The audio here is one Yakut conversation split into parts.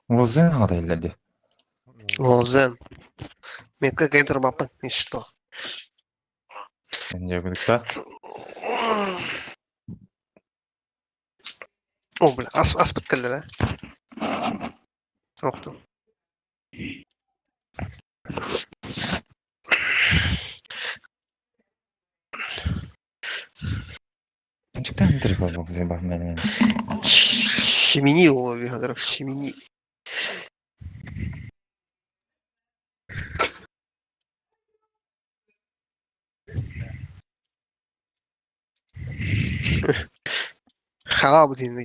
Возен аҕата иһиллэр дии. Возен. Метка кэйэн турбаппын, и что? Дьэ, О, бля, аспыт кэллэ да? Охту. Шимини ол Шимини. Хараабыт иһин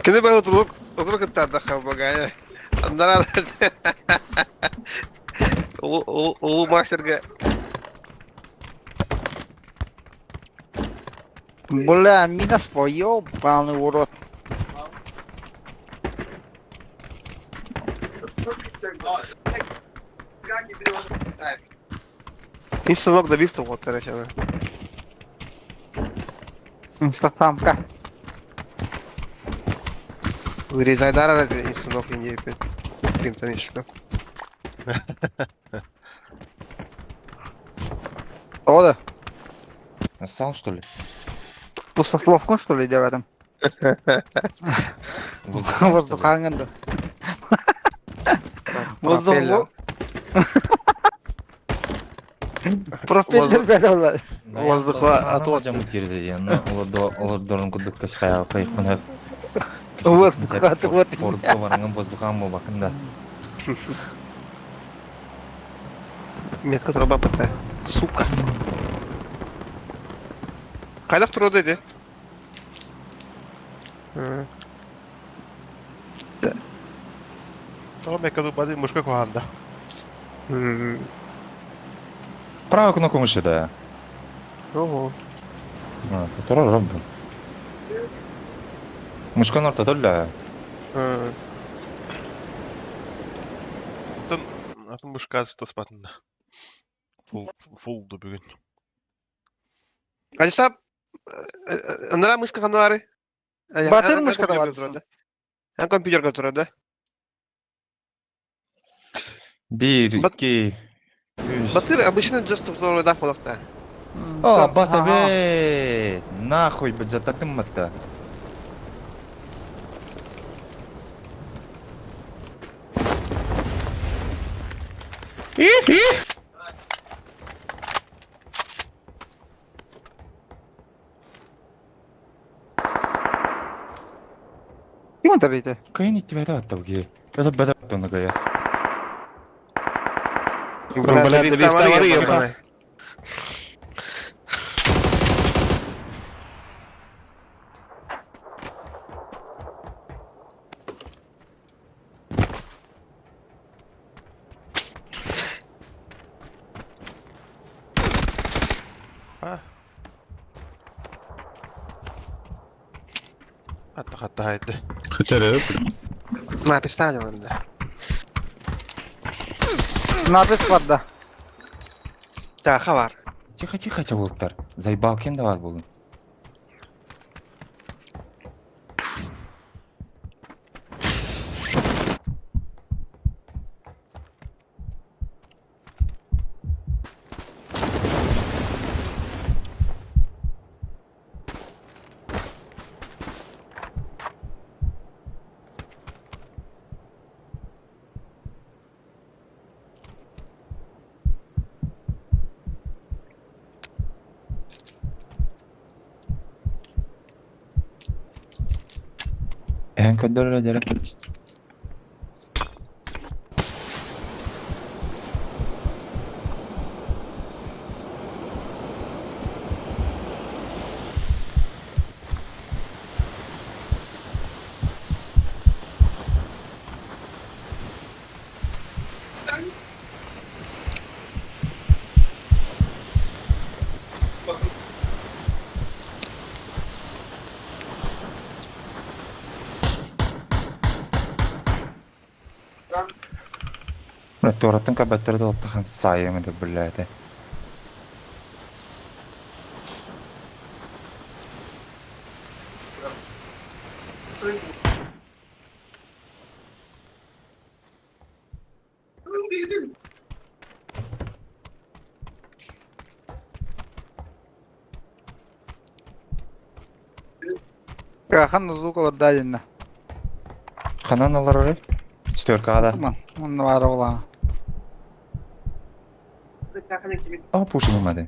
Кини бары утулук утулук кыттаардахха багайа. Андараа улуу мастерга Бля, минус по ёбаный урод. Инстанок добив вот короче. Инстасамка. Вырезай дара инстанок не Ким-то что. О, да. Нассал, что ли? Пустословку, что ли, в этом? Воздухаңын да. Воздух. Пропеллер бәләләр. Воздуха от Олордорун курдук кашхая кайхунар. Воздуха от Фордко баранган воздухам бакында. Метка труба ПТ. Сука. Кайдах турады иди? Тоҕо мекка бады мушка куһаанда. Право кнопку мыши, да. Ого. А, турар раб. Мышка норта толля. Атын атын мушка таспатында. Фул фул бүгүн. Алисап, анара мышка ханвары? Батыр мышка да бар. Ан компьютерга турады. Бир, икки, үс. Батыр обычно just второй да холокта. О, баса бе! Нахуй, баджатардым матта. Их! Ким тарите? Кайын итти бәдә атта буги. Бәдә бәдә атта гая. Бля, добив ебаный. Хатта хатта хайды. Көтәреп. На, пистолет надо. Напис барда. Да, хабар. Тихо, тихо, чабылыктар. Заебал кем да бар булын. Эһэн көрдөр дere. Туораттан көрбөттөрө да оттахан саайым это блядь. Кахан звук олордаа дэннэ. Ханан олоророй? Четверкаҕа да. Ман, онно баара буолаа. А, пушим ымады.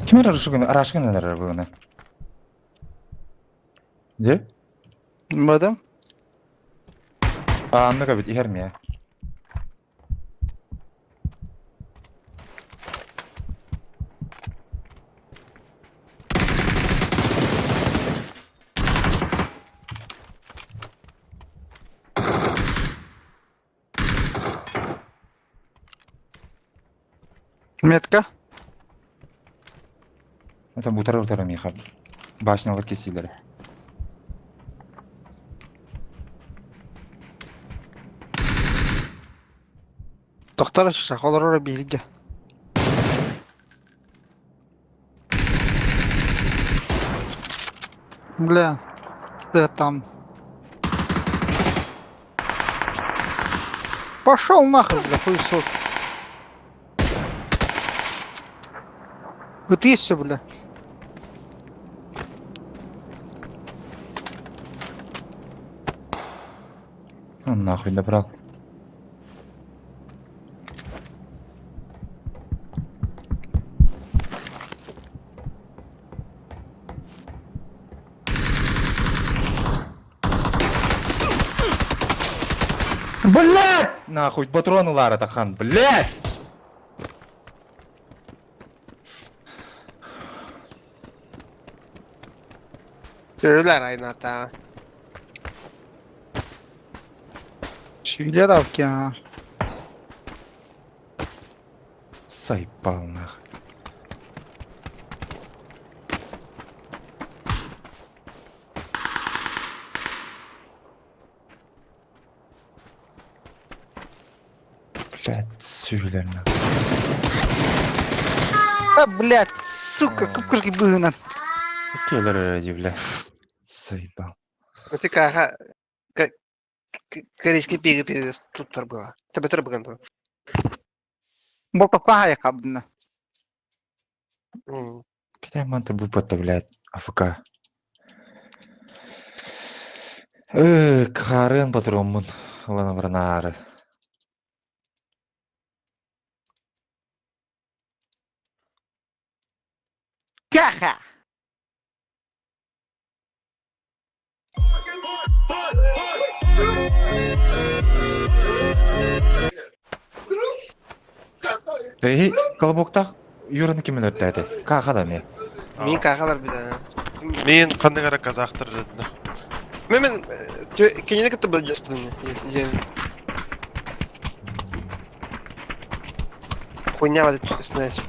Ким эрэ арашыгын эрэр быгына? Дьэ? Бадым. А, аннык эбит иһэр миэ. Метка. Это утары утары миэхэ. Башнялар кесиилэрэ. Тохтор шах олорор бииргэ. Бля. Бля там. Пошел нахуй, бля, хуесос. Вот есть все, бля. А, нахуй добрал. Блять! Нахуй, патроны Лара Тахан, блять! Söylüyorlar aynı hatta. Şöyle bak ya. Сайпал нахуй. Блять, сүлер нахуй. А, блядь, сука, кып-кыргы быһынан. Келер эрэди, бля. Сайбал. Ты каха... Корейский пиги пиздец. Тут было. Тебе турбо тур. Бопа пахая кабдына. Китай манта бупата, блядь, АФК. Карын патроммун. Ылана барнаары. Каха! Эй, колобоктах Юраны кимин өртәді. Каха да ме. Мин кахалар бит. Мен қандай қара казахтар деді. Мен мен кинени кытта был жаспын. Хуйня вот знаешь.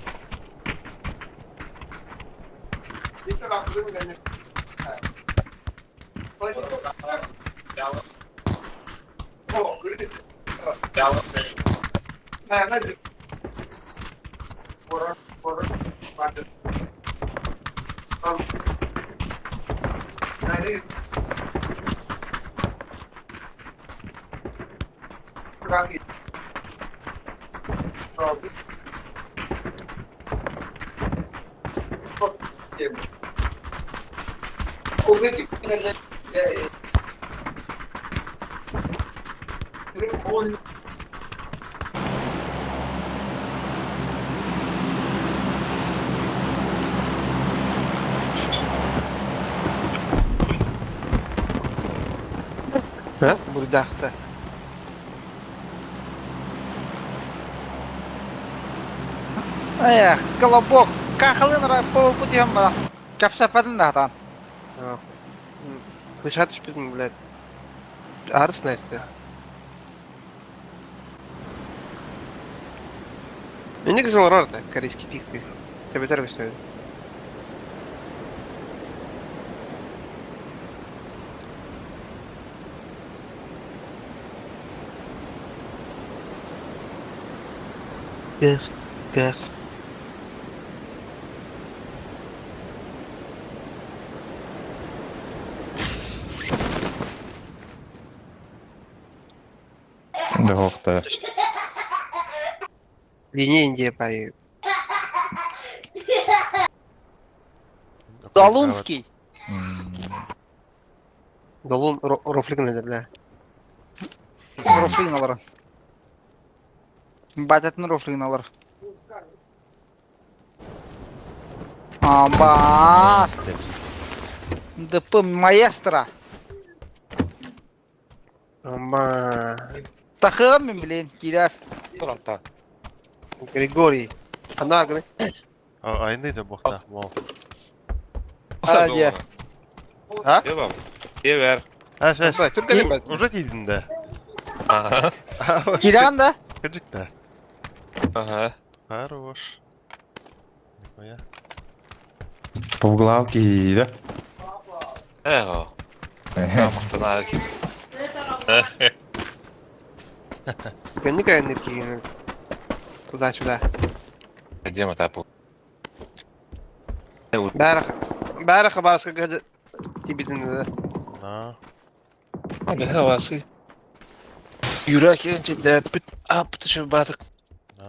А? Буруйдаахта. Эх, колобок, кахалын по путем бара. Кэпсэппэтин да хатаан. Кыша түспүтүм, блядь. Арыс Настя. Инник олорор да, корейский пик. Төбөтөр көстөр. Кэх, кэх. Дохта. Линия Индия пай. Долунский. Долун рофлигн бля. Рофлигн алар. Батятын рофлигн алар. Амба! ДП маэстро. Амба. Тахыам мин блин, киирэр. Туранта. Григорий. Анар гры. Айны да бохта, мол. А, дьэ. А? Дебам. Дебер. Әс, әс. Түркелем бәт. Уже тидің да. Ага. Киирэн да? Кыжык да. Ага. Хорош. Нихуя. Повглавки, да? Эхо. Тамактанар. Кэнни кэнни киин. Туда-сюда. Где мы тапу? Бәрі бәрі хабарска газет тибитин да. На. Хавасы. Юрак енче бүт апты şu батык.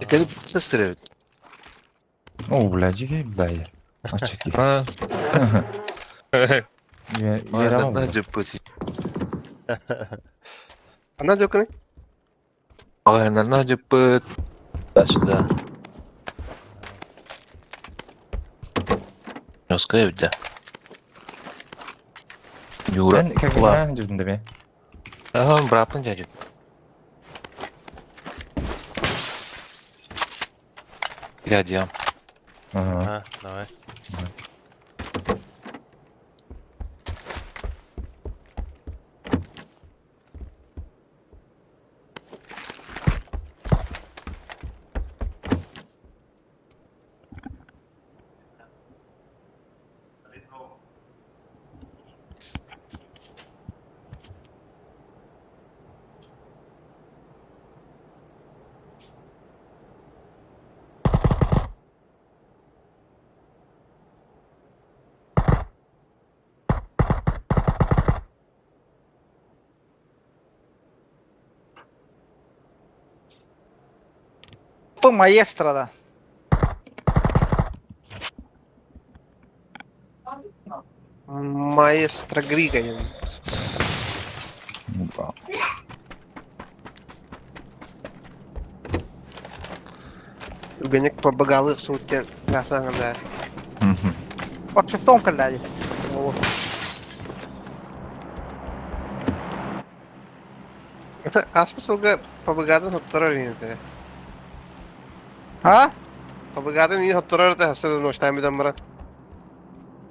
Келип сестре. О, блядь, жигей, блядь. Ачыски. А. Ярама. На жыппыти. Ана жокны? Ой, на жыппыт. Да сюда. Носка бит да. Юра. Мен как бы жүрдүм да мен. Ага, брапын жажып. Глядям. Ага. А, давай. П маэстро да. Маэстро Григанин. Опа. Үгенек побагалык суутен гасаңында. Вот шестом калляди. Аспысылга побагадан хоттарар инете. А? Побагадан ин хоттарар да хасада ноштамидан бара.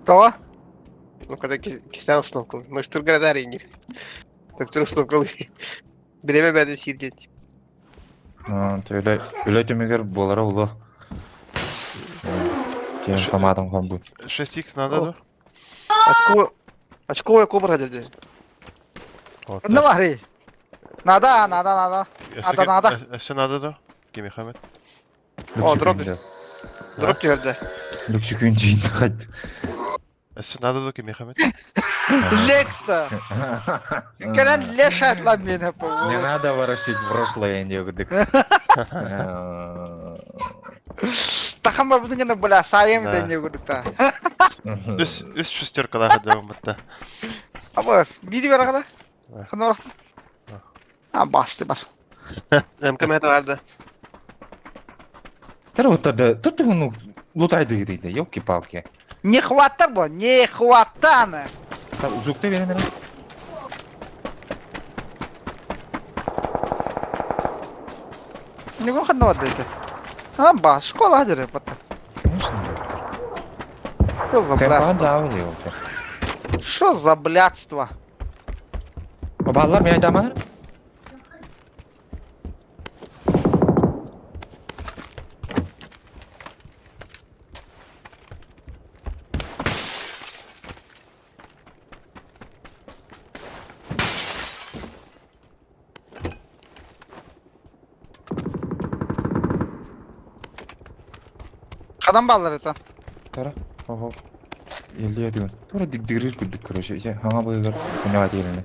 То? Ну когда кисен установкал. Может тургадар инир. Доктор установкал. Биреме бәде сирдет. Төлө үлө түмүгер болара улу. Тем томатом хамбу. 6х надо, да? Очко Очковая кобра деди. Вот. Ну бары. Надо, надо, надо. Надо, надо. Все надо, да? Кими хамет. О, дроп. Дроп түһәрдә. Лүксүкүн жийин хайт. Все надо, да, Кими хамет. Лекста. Кэлэн лешат ла мени Не надо ворошить прошлое, не гдык. Тахам бабын гына бля сайым Да. да не гудыкта. Үс, үс шестерка да ходим, бутта. Абас, бири бер гана. Да. Хана бар. А басты бар. МК мета барды. Тер вот тогда, тут ну лутайды дейdi, елки-палки. Не хватар бо, не хватаны. Та узукта берен. Ньугун ханна барда ити? А, ба, школа дere пата. Конечно, блядь. Что за Темпаҕа блядство? дьаабы дии ол. Что за блядство? Баллар мен айтаманыр. Хадан баллар это? Тара, оһо. Елдия түгэн. Тура дигдигирир курдук короче. Ise хаҥа быыгар күнэҕэ тиэринэ.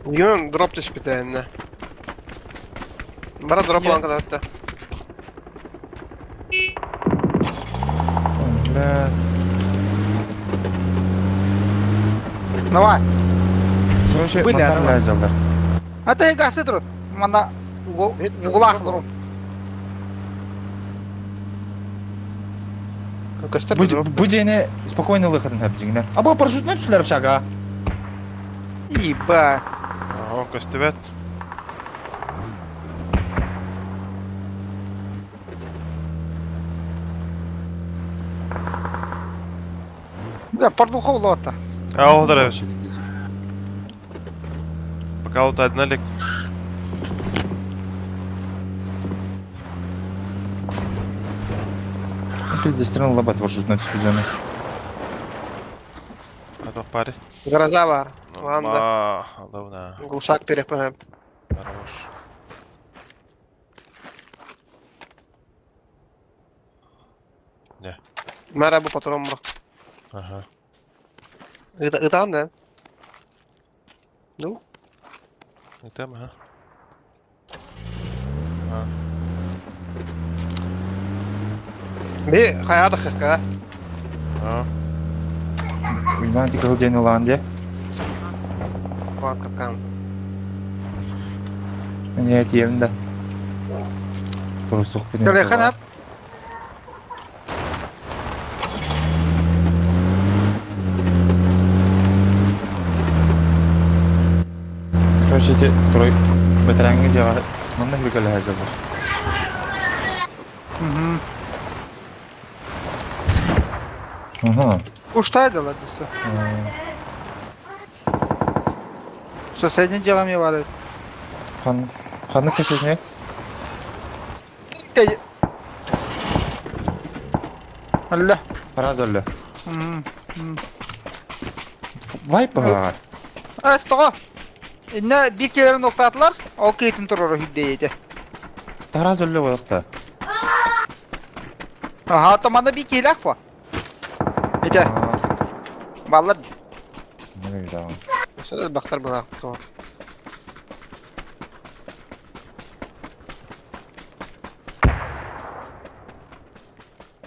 Юн дроп түспүтэ Бара дроп ылан кытатта. Бля. Давай. Короче, Бля, мантар давай. лазалар. А ты гасы турут. Мана угулах дроп. Көстөр Бу дроп. бу дьиэни спокойно лыхатын хап дьиҥинэ. А бу парашютынан түсүлэр шага. Иба. Ага, көстүбэт. Бля, порнуха улота. А, ол да Пока вот одна лик. Пиздец, стрел лабат парашютынан түспүт А то паре. Гроза бар. Ладно. Ладно. Глушак перепаһым. Хорош. Мара бу патрон бу. Ага. Ытаан да. Ну, Не там, ага. би хайа хыкка. А, Уйбаан тикыл дьиэни ылаан дьэ. Куан капкан. Мен тиэбин да. Турусук күнэ. Кэлэ ханап. Короче, эти трой бэтэрээҥҥэ дьиэҕэ манна хүргэлэһэ сылдьар. Угу. Ага. Уштай дала десе. Соседний делом не варят. Хан ханнык соседний? Алла. Раз өллө. Угу. Вайп баар. А, стоға. Инне бир келерин октаатылар, ол кейтин турар хүддейте. Тараз өллө буолуохта. Ага, томанда бир келек по. Ите, баллар. Не видал. Сөз бактар була.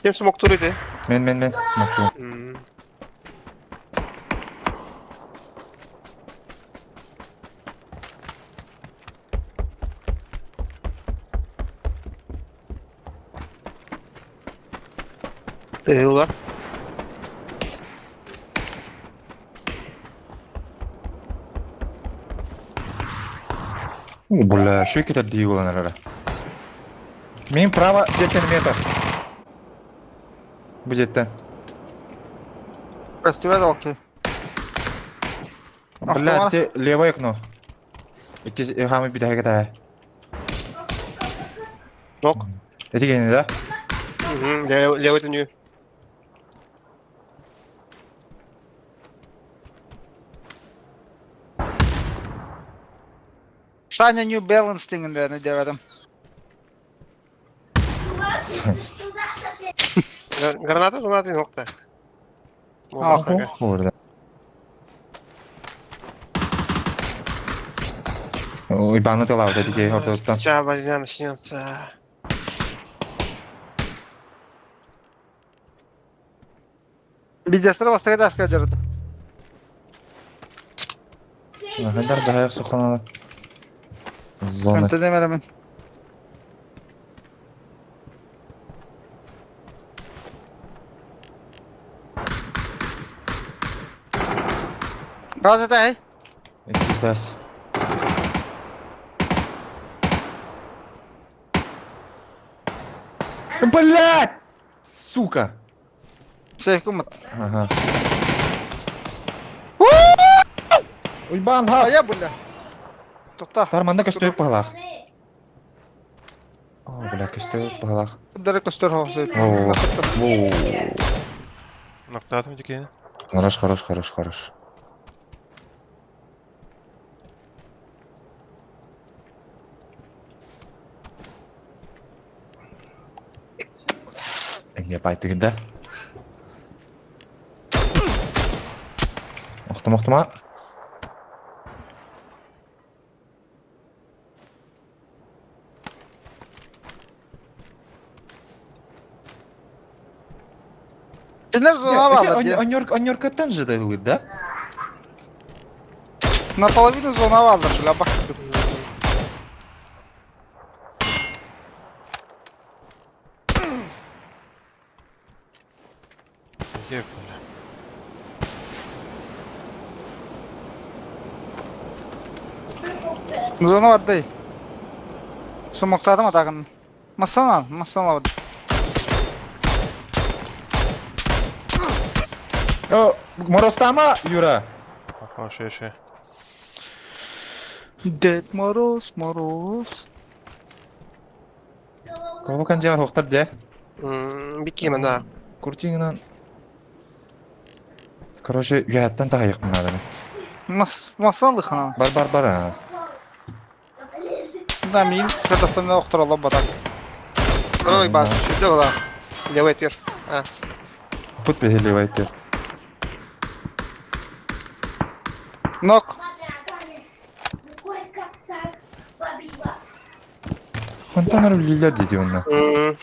Ким смоктур ити? Мен мен мен смокту. Тыгылар. О, бля, шо кетер дии буолан эрэ. Мен право дьиэттэн метр. Бу дьиэттэн. Простивет окей. Бля, ты левое окно. Икки хамы бүтэһигэ таа. Нок. Эти гени, да? Угу, левый тенью. Саня New Balance дегенде не деп едім. Граната граната нокта. А, Orada. Уйбааны тылаабыт эти ортотуттан. Ча базина начнется. Бидесtere бастыга даска жүрді. Хандар жайық суханала. Зона. Көмті демеремен. Газ этэй. Иккис таас. Блядь! Сука! Сейф кыммыт. Ага. Уйбаан хас! Айа бля. Тоқта. Тар манна көстөбүт баһылаах. О, бля, көстөбүт баһылаах. Дары көстөр хоҕсу. О, Воу. Ноктаатым дикени. Хорош, хорош, хорош, хорош. Эмиэ байтыгын да. Охтума, охтума. Кинилэр зона бааллар дии. Онньоркаттан же дайлыр, да? Наполовину зона бааллар, бля, бах. Е, бля. Зона бар дей. Сумоктадым атагын. Массан ал, массан ал. О, Морозтама, Юра? Хорошо, еще. Дед Мороз, Мороз. Колбокан дьиэҕэр суохтар дьэ. Биккиэмэ да. Куртиҥынан. Короче, үөһэттэн таһыйыахпын наада. Мас, массан лыхана. Бар бар бар аа. Да, мин кырдастан охтороллор батак. Ой, бас, сүрдэ була. Левый түр. А. Пут биһи левай түр. Нок. Хантан үлэлииллэр дии онно.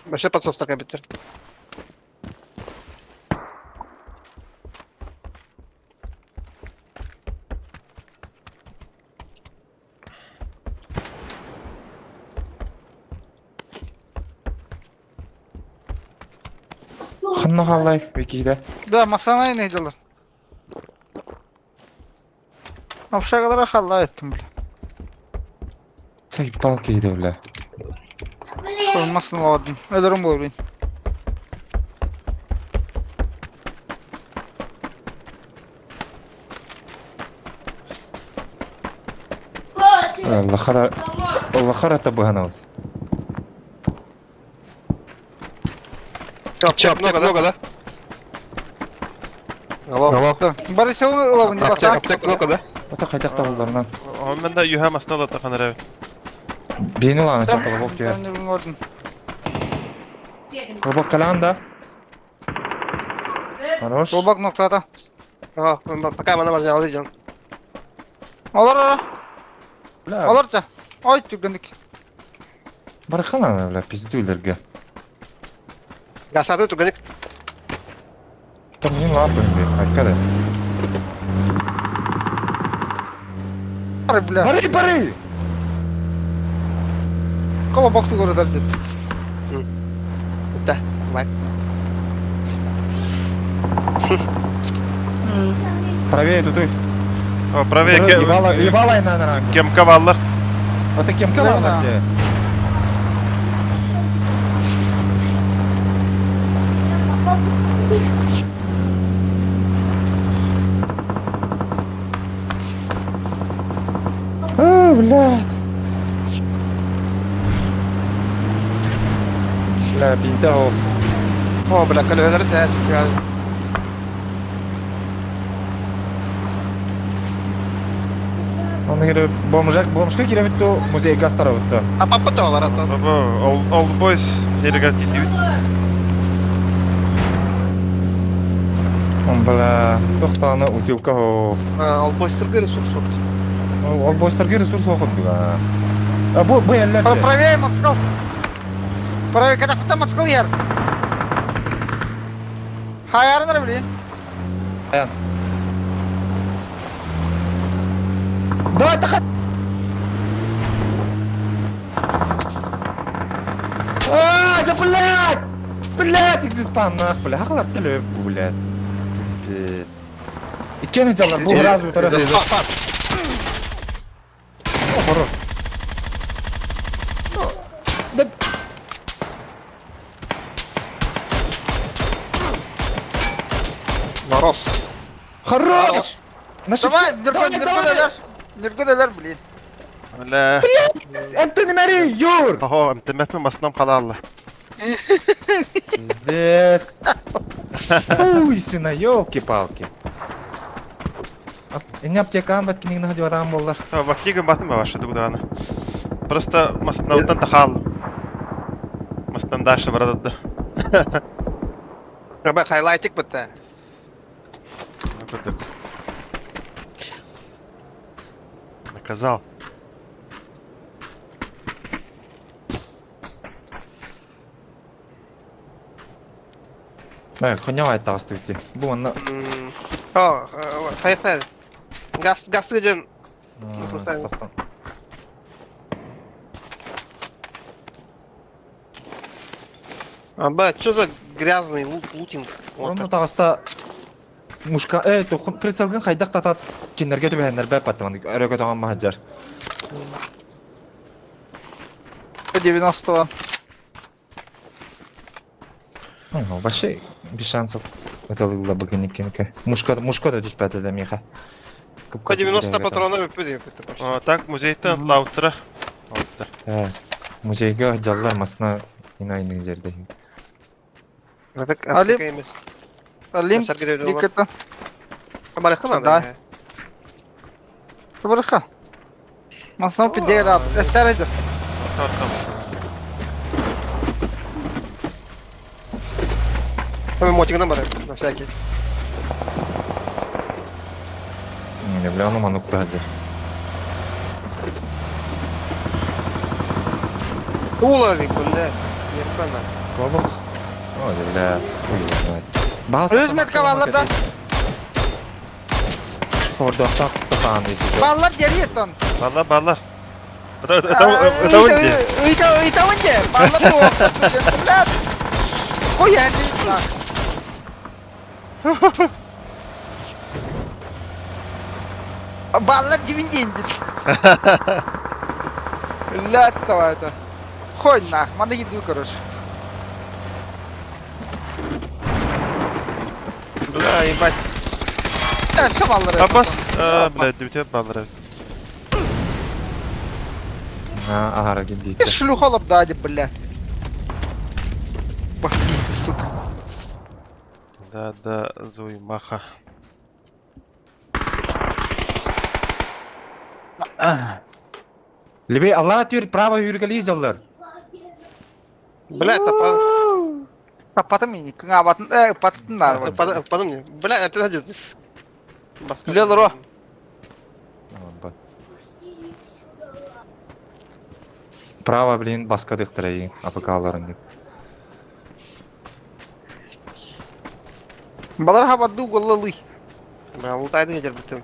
Вообще подсостар кэбиттэр. Ханна хааллай Викида? Да, масанай не дьалар. Общагалара халла еттим бля. Сайбал киһитэ бля. Sormasın oladın. Ölürüm bu bin. Аллахара Аллахара табыһанабыт. Чап, много, много, да? Алло. Алло. Да. Борисову ловын Аптек, аптек много, да? Ото хайдах табылларынан. Онон да юһа масна да тахан эрэ. Биһини лаана чакалабок түһэр. Колобок калаан да. Хорош. Колобок ноктата. Ага, пока мана можно алды Олор ора. Олор ча. Ой түгенdik. Барахана, бля, пиздюлерге. Гасады түгенdik. Там не лапы, бля, айкада. Бары, бля. Бары, бары! Колобок түгөрөдөр дед. Да, лайк. Правее тут. О, правее. Ебала, ебала и на Кемка баллар. Это кемка баллар где? А, блядь. Бля, бинта О, бля, көлөһөлөр тээс. Оны кере бомжак, бомжка киремит то музейга астарабытта. А папа тоолар ата. Бу Old Boys жерге тиийдибит. Он бля, тохтааны утилка хо. Old Boys түргө ресурс сорт. Old Boys'тарга ресурс окудуга. А бу бу эллер. Правее мотоцикл. Правее, когда фото мотоцикл ер. Хаярын блин. Аян. Давай тахат. А, да блядь! Блядь, их спам нах, бля. Хахалар теле, блядь. Пиздец. Иккиэн дьаллар, бу сразу утары. О, хорош. Да. Мороз. Хорош! На Давай, шифте. Нюргун, Нюргун өлөр. Нюргун өлөр, блин. Бля. Энтони Мэри, Юр! Ого, МТМП маснам халалла. Здесь. Пуйсина, елки-палки. Не аптекам бат кинигна хадиватам боллар. Вактигын батын ба ваша дугданы. Просто маснауттан тахал. Мастан дальше барадады. Раба хайлайтик бітті. Наказал. Конява тағыстыгти. Бу онна О, хайфай. Газ, газ ден. Аба, что за грязный лут, лутинг? Онно таҕыста мушка э прицелгын хайдах татат киннерге түбэһэннэр бэп баттаман өрө көтөҕөн маһаджар. 90-го. Ну, вообще без шансов. Это было бы никинка. Мушка, мушка да түспәтэ да миха. По 90 патронов өппү О, так, музейтен лаутра. Так, музейга жаллар масына инайны жерде. Али- Алим, дикета. Да. Барыха. Масна пидера, эстереди. Мотигынан бар, на всякий. Не, бля, ону манук да Улар, бля. Неркана. Кобок. Ой, бля, хуй его знает. Бас. Өз метка да. Хордохтак тахаан если Баллар geri ton. Баллар, баллар. Это это это он Ыйта, ыйта онде. Баллар то. Блядь. Хуя не Баллар дивинденди. Блядь, давай это. Хой нах, манда еду, короче. Бля, ебать. Да, все баллар. Аббас, блядь, дүтеп баллар. А, ара Ты шлюха лобдади, блядь. Баски, сука. Да, да, Зуймаха. Левей, Аллах түр, право юргали жаллар. Бля, тапа. Тапатым мени, кыңабатын, паттын да. Падым мне. Бля, опять один. Лелро. Право, блин, баскадыктыр АФК-ларын деп. Балар хабарду голлалы. Бля, лутайды ядер бүтүн.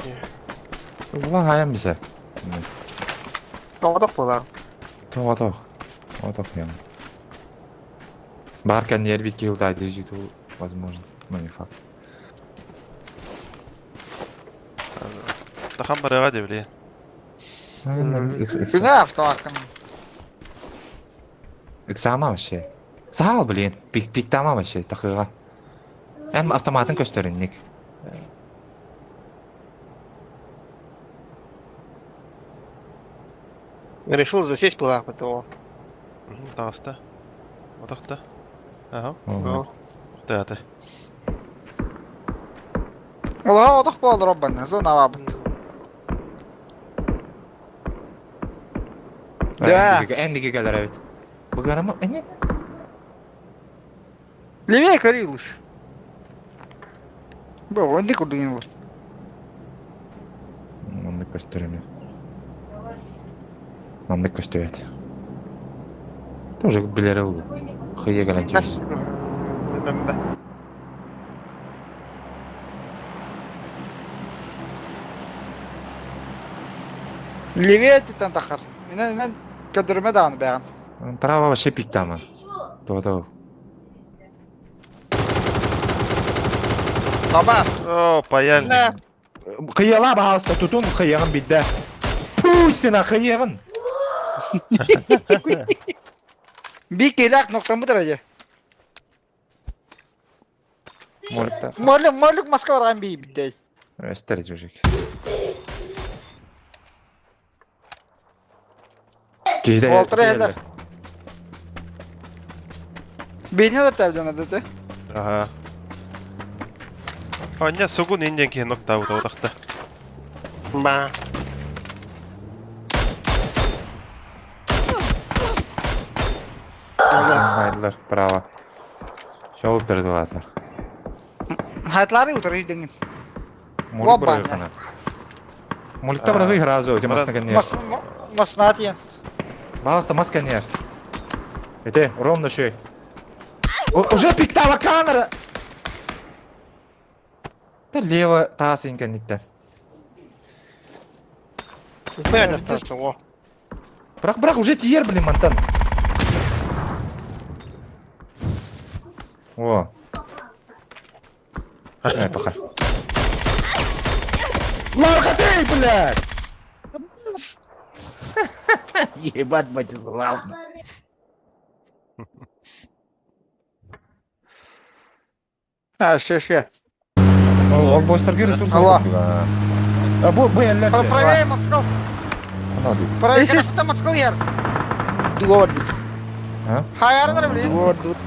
Ула хаям бизе. Тоғдық була. Тоғдық. Тоғдық я. Бар кән бит килдайды житу возможно, но не факт. Тахан барыга деп блин. Күнә автомакын. Иксама вообще. Сал, блин. Пик пиктама вообще, тахыга. Эм автоматын көстөрүнник. Решил засесть была ПТО. Таста. Отақта. Ага. Ого. Ухтаты. Ола одох бол роббан, зона бабыт. Да. Эндиге келер evet. Бугарама эне Левее Карилыш. Бо, онди курдугин бар. Маннык көстөрүмү. Маннык көстөбөт. Тоже билере болду. Хыя келен Бас. Левее титан тахар. Инен инен көдөрмө дагы бяган. Право вообще пиктама. То-то. Табас. О, паяльник. Бля. Кыйыала баһаалыста тутун кыйыаҕын бидде. Пусть кыйыаҕын. Би келак ноктаммыт эрэ. Моликта. Молик, молик маска баран би бидей. Эстер жужик. Киһи Уолтара иһэллэр. Бейне да тәбден ардыты. Ага. Аня сугун индиан киһи нокдаут утахта. Ба. Хайдылар, браво. Шолдырдылар. Хайтлары утары деңин. Молик Оба. бырагы Моликта бырагы сразу, те маска не. Маснат ен. Пожалуйста, маска не. Это ровно шей. Уже пиктава камера. Та лево тасынка не та. Понятно, о. Бірақ, бірақ, уже тиер, блин, мантан. О. Ай, пока. Лархатей, блядь! Ебать, мать, славно. А, ше, ше. Ол бостарга ресурс Алло. А бу бу эллер. Правее Москва. Правее красота Москва яр. Дуор. А? Хайардар блин. Дуор, дуор.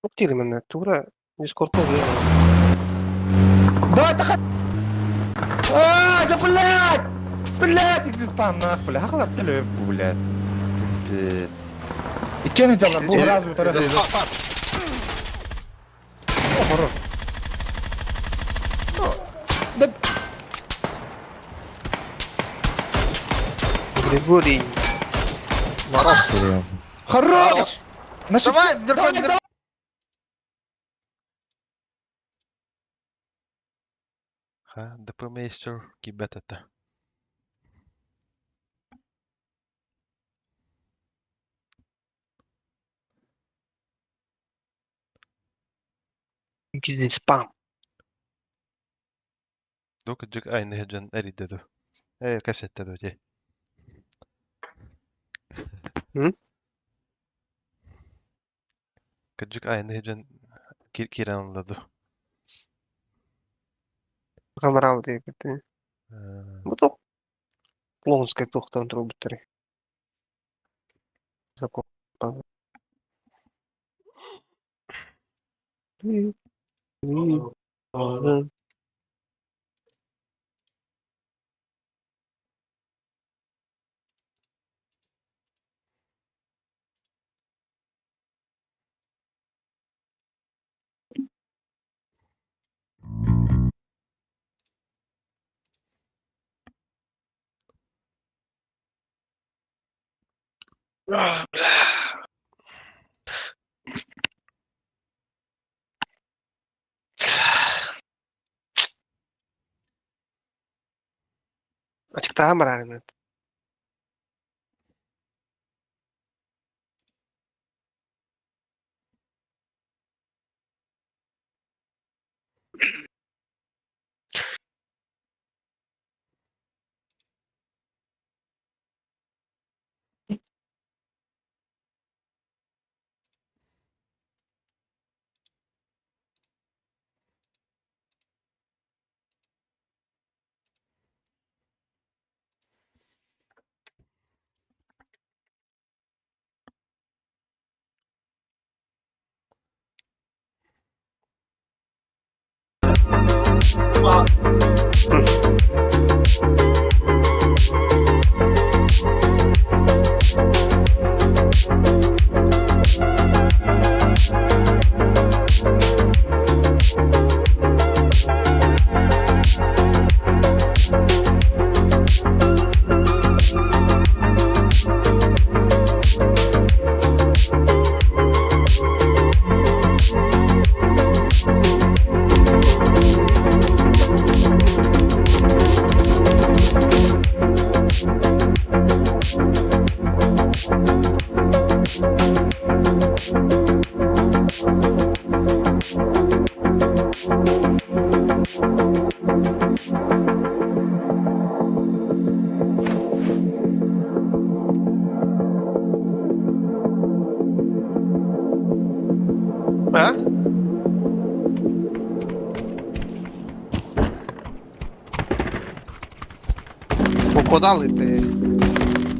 Уктир именно, тура, Дискорд тоже. Давай тахат. А, да блядь! Блядь, их спам нах, блядь. Хахлар теле, блядь. Пиздец. Иккени жалар, бу сразу тарас. О, хорош. Да Григорий. Мороз. Хорош! На Давай, шифте! давай, Давай, давай. давай! Ха, ДП-мейстер кибет это. Спам. Дук дьик айны дьон эрийдэ ду. Э, кэпсэттэ ду дии. М? Кыдьык айны дьон киирэн ылла ду. Камерам диэбит. Бу то клоунскай туохтан турбуттары. Закон. Ачыктаан бараарына. Куда лыпы?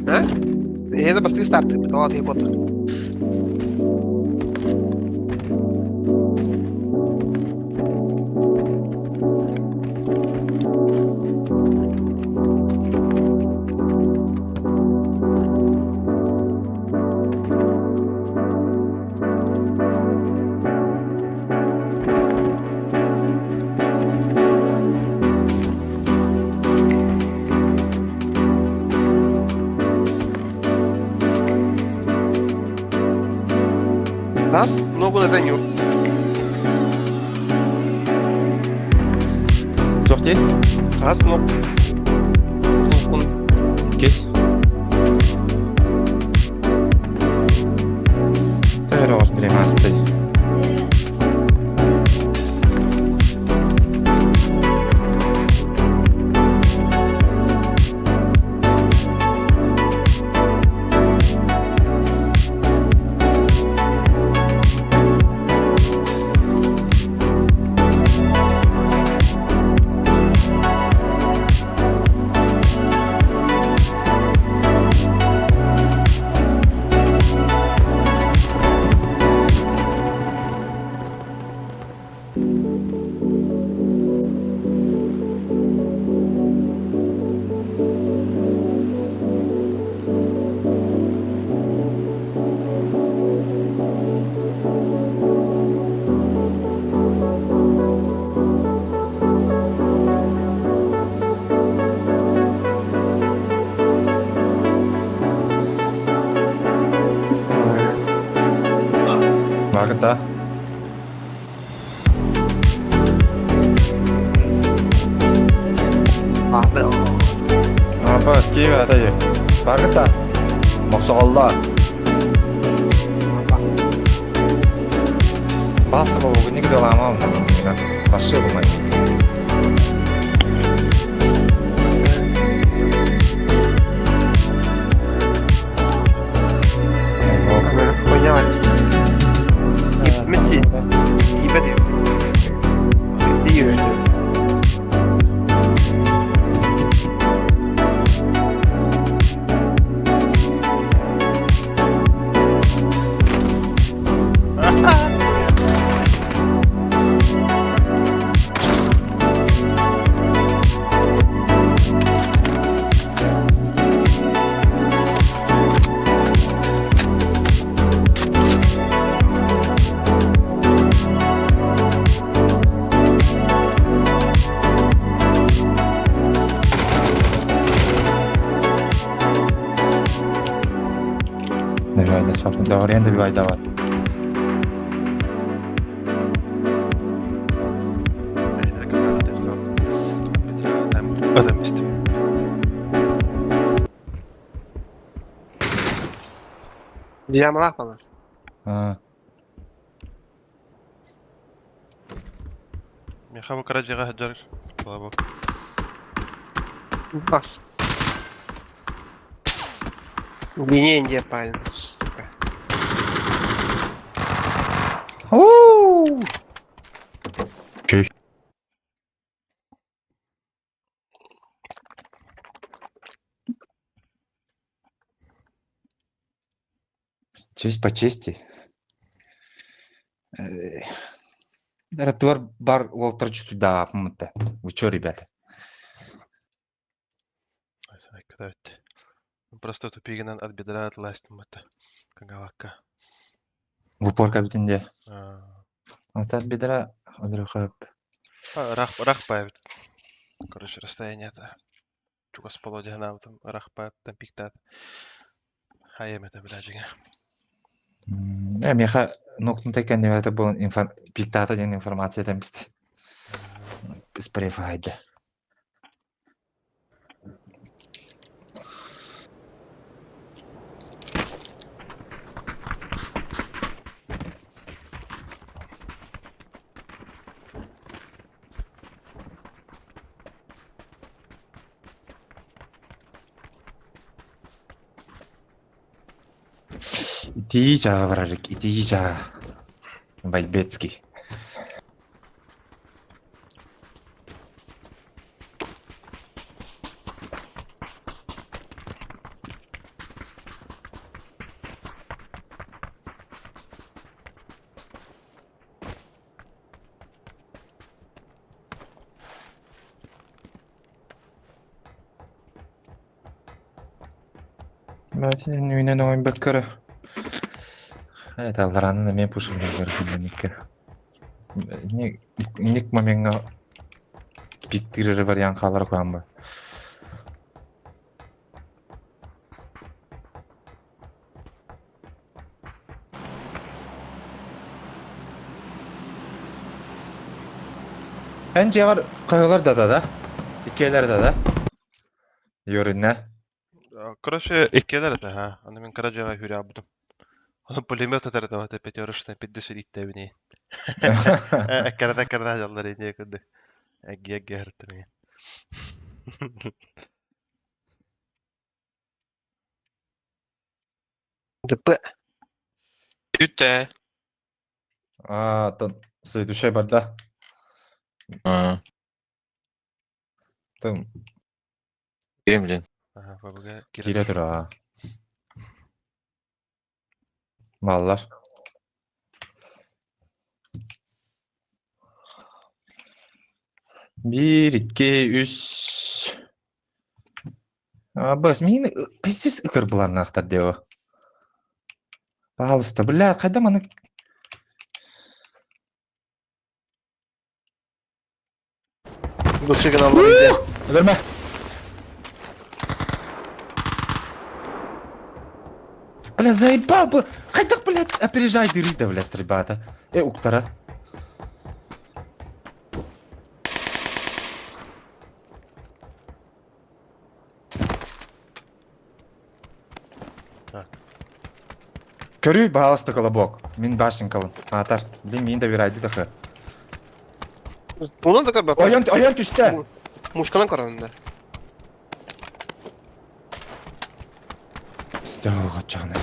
А? Это бастыы стартыыбыт, ол атыы буолла. Нас ногу на Даню. Туох дии? Хас ног. Тулкун. Кис. Төһө оҕус бириэмэ Баарыта. Апа, скига атай. Баарыта. Мохсоҕоллоо. Баста болугу никогда ломал на меня. Пошил мой. Даурен добивай давай. Ямалаах балар. Миэхэ бу кыра дьиэҕэ сылдьар колобок. Бас. Мне не пальм, сука. Уу! Честь по чести. Ратуар бар Уолтер туда Вы чё, ребята? Просто тупигынан от бедра отлазь это Кагавакка. В упор кабитинде. Вот от бедра Рах рах павит. Короче, расстояние-то. Чугас полодя там рах там пиктат. Хайем это блядь. Меха нокнутай это был пиктата ден информация там спрефайда. Итии барарык, итии жаа. Байбецкий. Мэтин үүнэн оҥойбокко эрэ. Это аллараанан эмиэ пушиллар икки. Ник момеҥҥа пиктиир эрэ вариант хаалар куһаҕан ба. Эн дьиэҕэр хаһыалар да да иккиэлэр да да Юринна Короче, иккиэлэр этэ, ха. Аны мин кыра дьиэҕэ үүрээбитим. Ону пулемет этэр этэ, вот пятерочный пятьдесят Эккэрэтэ-эккэрэтэ дьаллар инньэ курдук. Эгги-эгги аһыртым ДП. Бүттэ. А, тон следующая барда. А, Там Кремлин. Ага, ФБГ киирэ киирэ тур. тура. Баллар. Биир, икки, үс. А, бас, мин пиздец ыкыр быланнаахтар диэҕэ. Пожалуйста, бля, хайда маны Души гыналлар иде. Өлөрмө. Бля, заебал бы. Хайдах, блядь, опережай дыры да, бля, стрельба-то. Э, уктара. Так. Көрүй, бааласта колобок. Мин башенкабын. Аатар. Блин, мин да вирайды дахы. Онон да көрбөт. Ойон, ойон түстэ. Мушканан көрөм да. Дьоҕо чаҕына.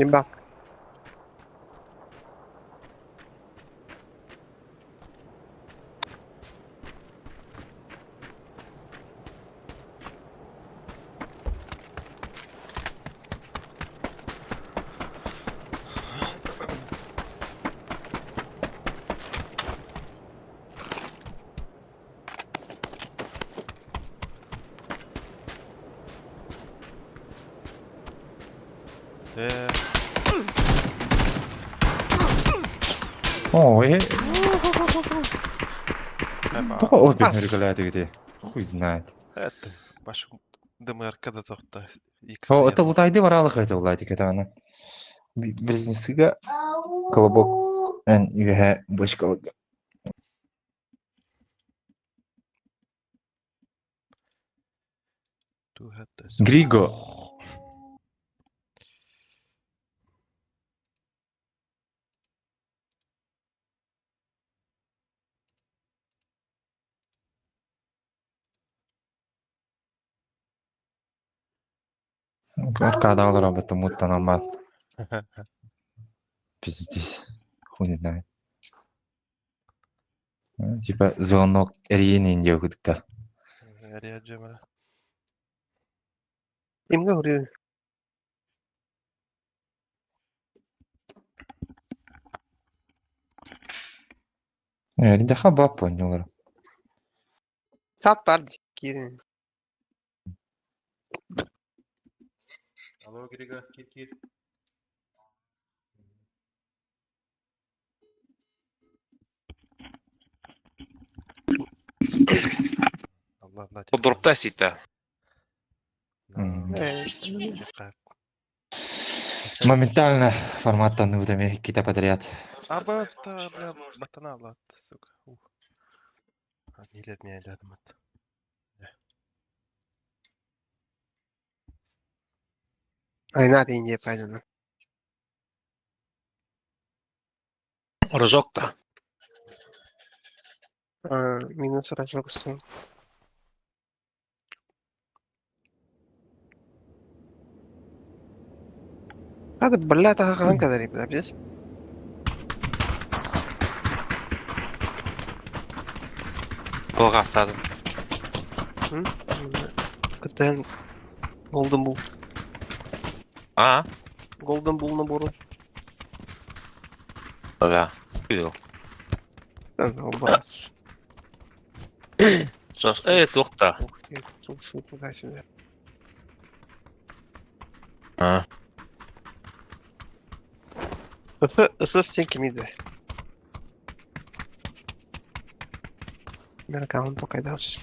Ебак. Э, Ой, эпа. тоҕо обе Ас. нөргөлөөтүгүтүй? Хуй знает. Это, баш ДМРК да тоқта. О, это лутайды баралых это лутайды катана. Близнецы колобок. Эн үһэ бочкалык. Григо. Аркада олар об этом муттанамат. Пиздец. Хуй не знает. Ну, Типа звонок Ирине не да. Им говорю. Ридаха бап понял. Сат бар киирин. Алло, Григо, кир кир. Allah на Дропта сита. Мгм. Э, Моментально форматтан удами какие-то подряд. А бата, бля, батана ладно, сука. Ух. А, не лет меня рядом это. Айна дейин правильно. Рожок та. А, минус рожок сын. Hadi бля, таха kadar бля, без. Туох астадым. Кытын Golden Bull. А? Golden Bull набору. Да. Видел. Албас. Э, туох да. Ух ты, слушай, туда-сюда. А. Ысы сен кимиде? Мен аккаунт қайдаш.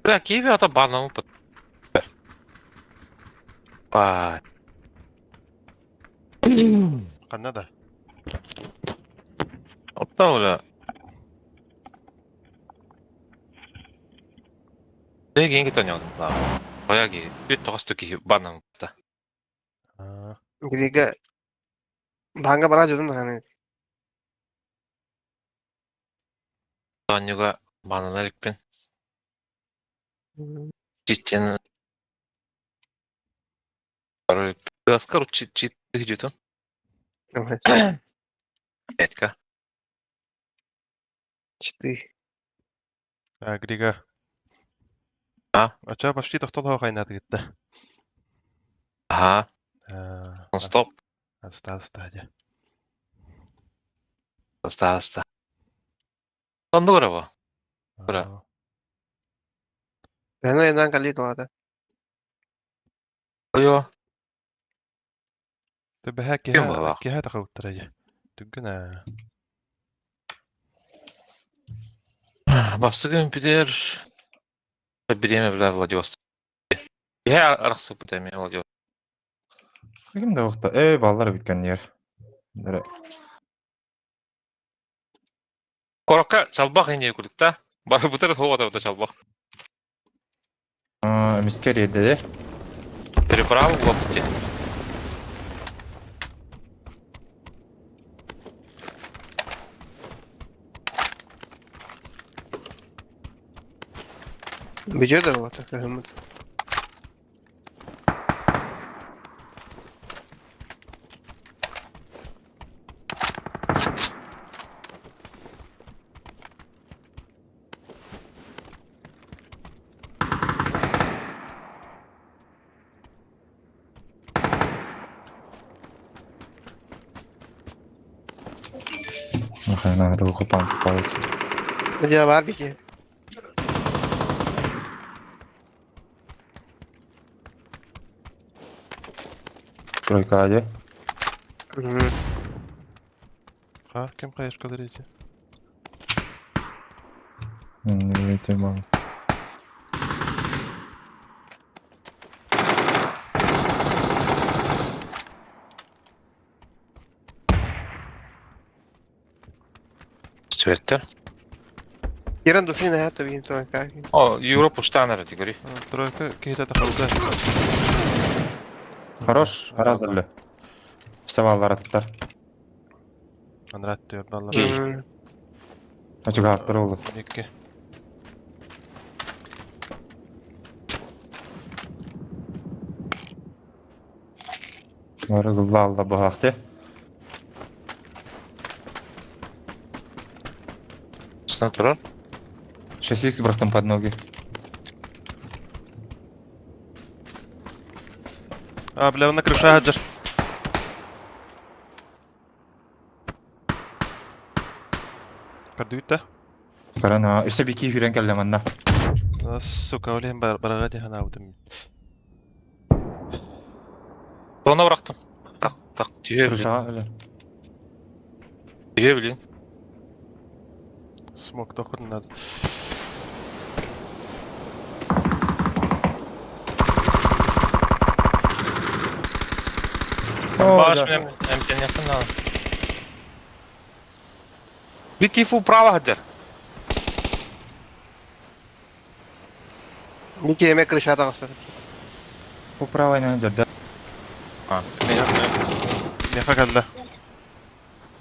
Бля, киви ата банамы пыт. Ба. Ханна да? Оттан бля. Деги инги тоньон. Баяги, бүт тоғыз ки банамы пыта. Аа. Грига Банга бара жүрдім да. Тоньюга банана иликпин. Чичен. Аскар чит чит жүтүн. Этка. Читы. А, Грига. А? А чё, почти тохтол хайнат гитте. Ага. Аа. Non стоп. Аста аста дьэ. Аста аста. Онду көрө Ура. Мен энан калит олады. Ойо. Төбөһэ Ким киһэ буоллаах? киһэ тахауттара дьэ. Түггүн аа. Бастыгын пидер. Биреме бля Владивосток. Я арахсып бутами Владивосток. Ким да уақта. Эй, балалар биткен ер. Корокка чалбах ине күлүк та. Бар бутер хуга та чалбах. Мискер ерде. Переправа була пути. Видео да вот это. Нахрена руку панцы палец. Видео бар бики. Тройка аде. Ха, ким кайышка дерите? Не мал. Сүреттер. Ерен дуфин хата бин тройка. О, Европа штанер дигори. Тройка киһитэ тахаута. Хорош, разылы. Саваллар аттар. Анрат төр баллар. Кей. Ачык арттыр oldu. Икки. Лары гылла алла бахты. Сына турар. Шасси бырахтым под ноги. А, бля, на крыша хаджар. Кардүйттэ. Карана, өсө бики хүрен келлем анна. Сука, олен барага дьэ ханаабытым. Оны бырахтым. Так, так, түйе билин. Крыша эле. Түйе билин. Смок тохурун надо. Баш мен эмтен надо. Бики фу право хаджар. Бики эме крыша тагысы. Бу правый жерде. Меха калла.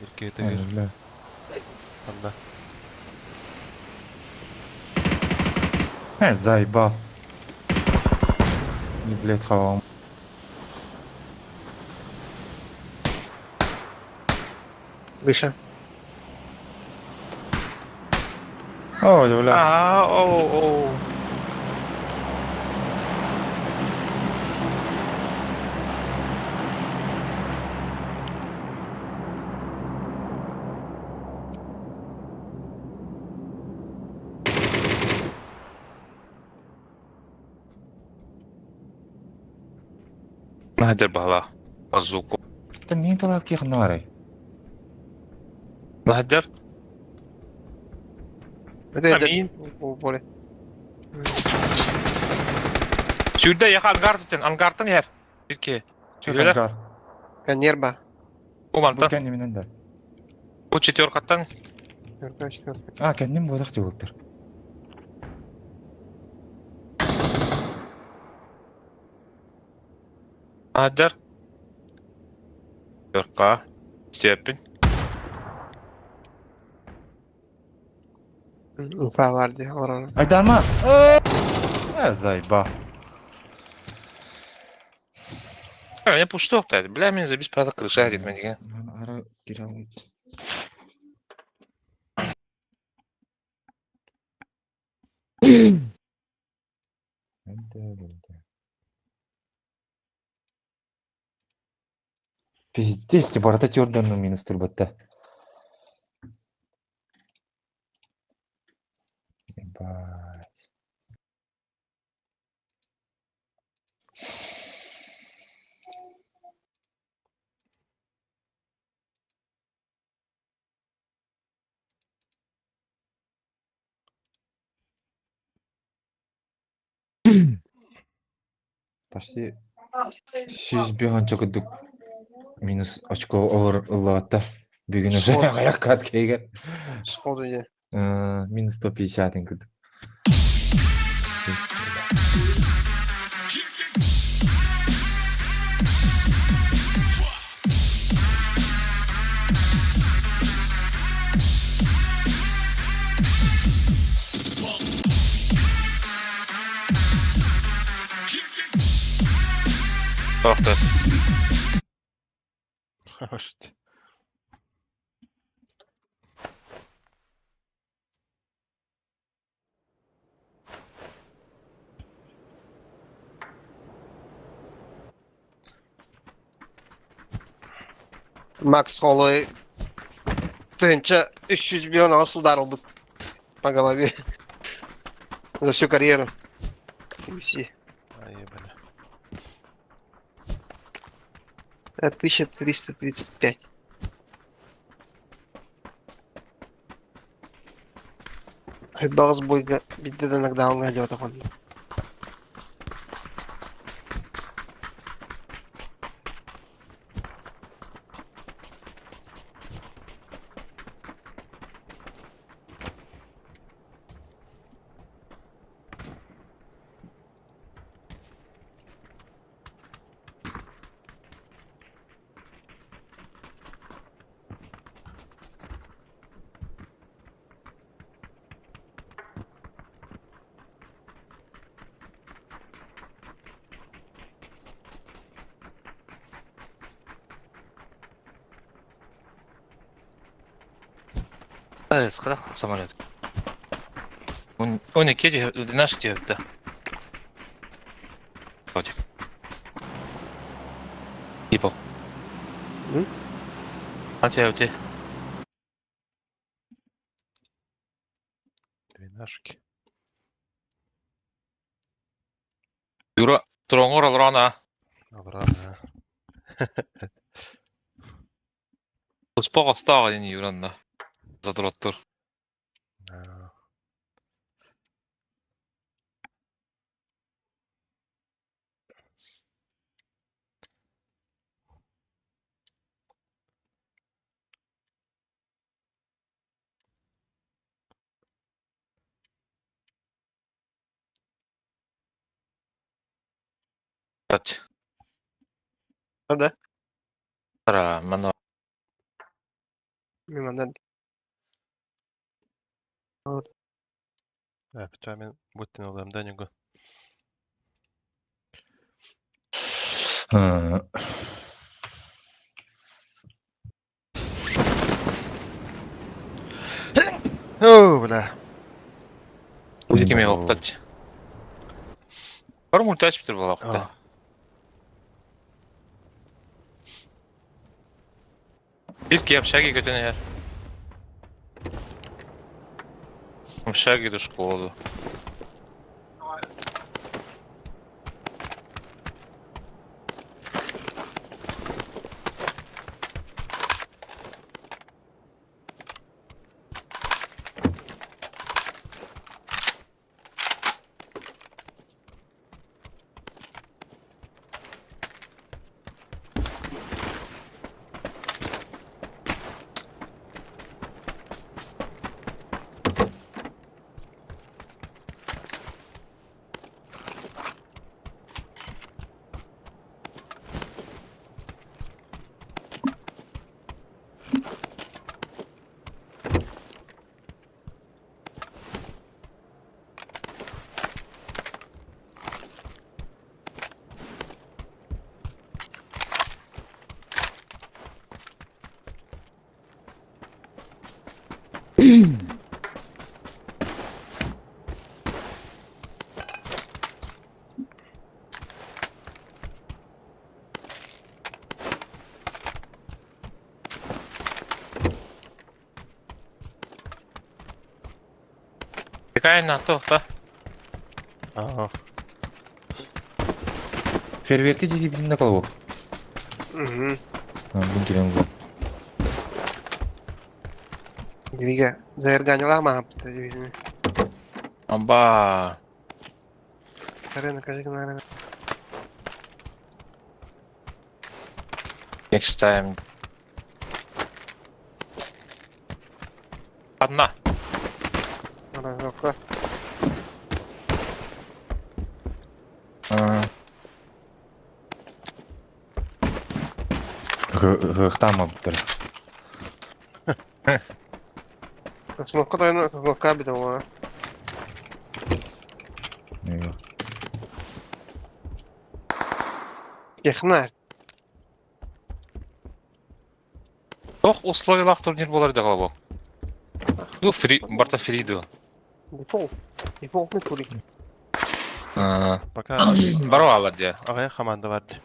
Ирке тегер. Анда. Э, заебал. Не, блядь, хавал. Выше. О, бля. А, оу, оу. Наһаа баһылаах. Базуку. Та мин талап киэх наарай. Наһаа Это Амин. Боле. Сүүрдэ яха ангар тутен, ангартан иһэр. Бирке. Чё Үөрэ. ангар? Нерба. Бу мантан. Бу кэнним да. Бу четверкаттан. Четверка, четверка. А, кэнним буолах диэбиттэр. Наһаа Четверка. Степень. Уфа бар дии, олорор. Айдарма! Э, заеба. Я пусток Бля, меня забись пата крыша дед меня. Ара киралыт. Пиздец, ти барата тёрдан минус турбатта. Ебать. Почти 105 курдук минус очко олор ыллаатта. Бүгүн уже Сход. аҕыйах кейгер. Сходу не. Минус 150 курдук. Тохта. Хорош. Макс Холлой. Тынча 300 миллионов ударил бы по голове. За всю карьеру. И все. Ай, бля. 1335. Багыз бойга бидде да нокдаунга делать он. Скадах самолет. Он 12 12 диэбитэ. Вроде. Типа. М? А тебе Двенашки. Юра, тронгор алрана. Обратно. Успок астаҕа дин Юранна. Задроттур. Да. Тач. А, да? Ара, мано. Мимо надо. А, мен буттен алам да него. О, бля. Узи кеме оқтач. Бар мультач битер балақта. Илки общаги көтөн яр. Общаги до школы. Какая на то, да? Ах. Фейерверки дии билиннэ колобок. Угу. Бун кэлэн булан. Бигэ заерганила маапта дибини. Амба. Арена, кажи, наверное. Next time. Одна. Разокка. Ыһыахтаамабыттар. Остановка тойоно, остановка бит оҥо. Технарь. Тох условиялаах турнир буолар да колобок. Ну, фри, барта фри дуо. Дефолт. Дефолтный турик. Пока Баро алар дии. аҕыйах команда бар дии.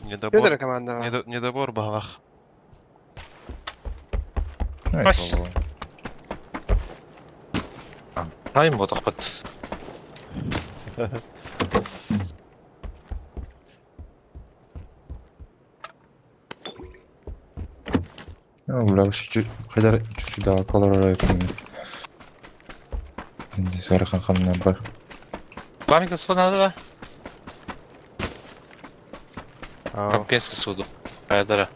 Недобор. Федора команда. Недобор баҕалах. Ась. Тайм ботохпут. Бля, хайдар сюда колор Сарахан хамнан бар. Памятка надо, да? Компенсия суду. Айдара.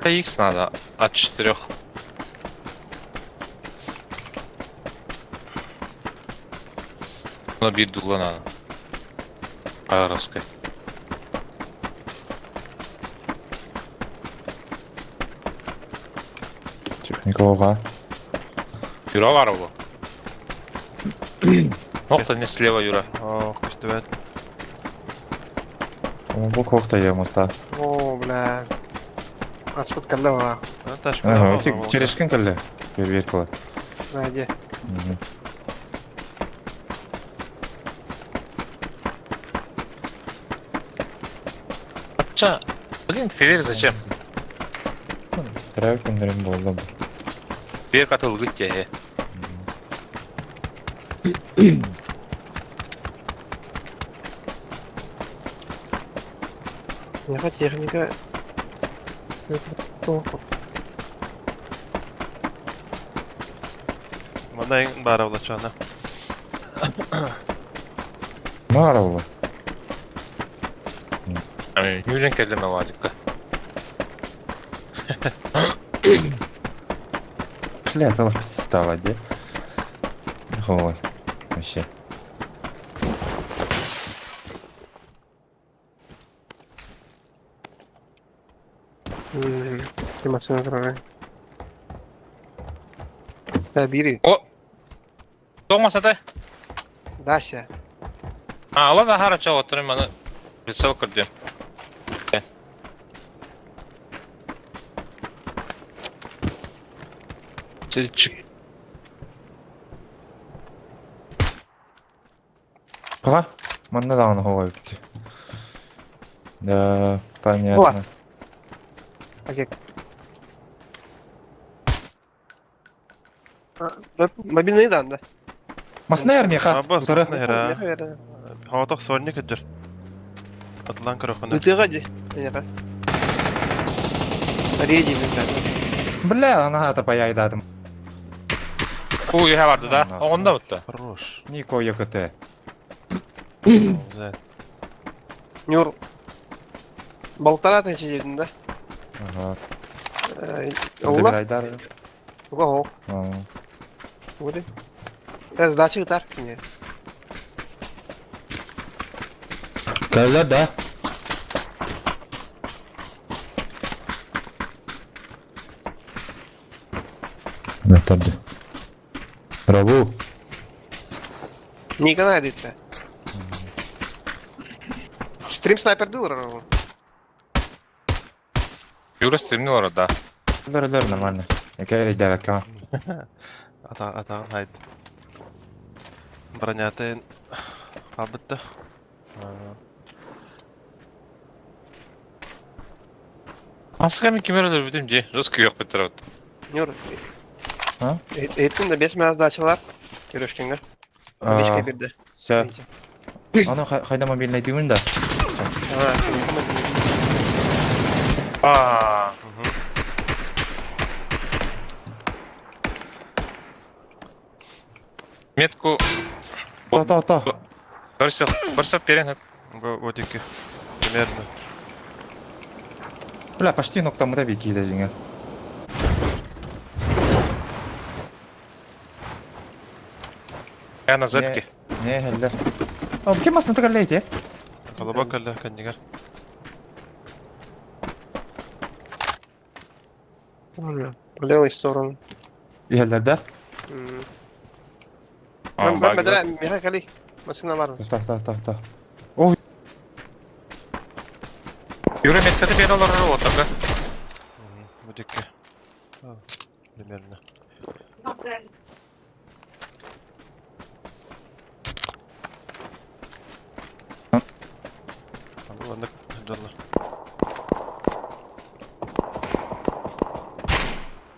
X надо от 4. На бир дула надо. Аэроской. Техникалға. Юра var bu. Нокта не слева, Юра. Ох, көстүбэт. Бу кохта я моста. О, бля. Аспыт калла Ага, терешкен калле. Веркала. Найди. Ча, блин, февер зачем? Трав күннерин болду. Февер катыл гытте. Неха техника. Манна баара улачана. Мара була. Нүлен келдеме вадикка. Бля, это стало, де? Ой, вообще. Эмоционально дорогая. Да, бери. О! Тоңа сатай? Дася. А, ладно, хорошо, вот маны прицел көрдüm. Чик. Ха, манна даҕаны хоҕой эбит. Да, понятно. Окей. Мобильный дан, да? Масна армия Абас, Утары. масна Хаватах сорник кыджыр. Атлан көрөхөнө. Ытыга ди. Реди, блядь. Бля, ана хата паяйдадым. Бу иһэ барды да. Оҕонда бутта. Хорош. Нико ЕКТ. Зэ. Нюр. Полтора тысячи дедин, да? Ага. Олла? Айдар. Ого. Вот. Сдачи гитар. Не. Кәллә да. Tabii. Bravo. Николай дедті. Стрим снайпердыы олорор ол. Юра стримни олорор да. Өлөр өлөр нормально. Эке эрэйдээбэккэ. Атаҕын хайд. Бронятын хаалбытта. Аска мен кимер өлөрбүтүм дии. Жестко күөх бит. Нюр. А? Эттин да 5 мас дачалар. Көрөшкенгер. Бешке бирде. Все. Аны хайда мобильный дүүн да. Аа. Метку То то то. Барса, барса перен. Годики. Примерно. Бля, почти ноктамыта бики да жиңер. Я на зетке. Не, хеллер. О, кем масын тыгаллейти? Колобок әллә кәннигер. В левую сторону. Иһэллэр да? Мен меха кали. Машина бар. Та та та та. Юра меткаты бер олорор отага. Годики. Примерно. Ладно, дьоннор.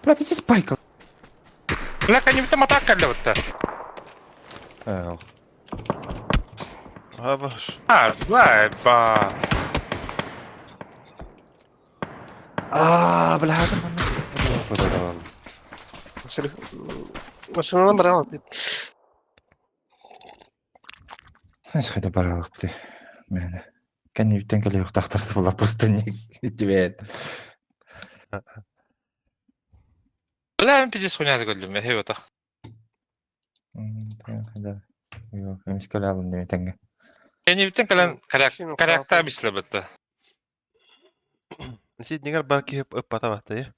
Бля, пиздец спайка. Бля, они там атака для вот Эл. Ага, баш. А, заеба. А, бля, это Машинадан бар ал. Знаешь, хотя баралых, бля. Мен. Кәне биттен кэлэ тахтарты була просто не тебе. Бля, мен пиздец хуйня көрдүм, мен хей отах. Да. Йо, эмискөл алын деме теңге. Кәне биттен кэлэн каракта бисле битте. Сиднигер бар киһи ыппата батты.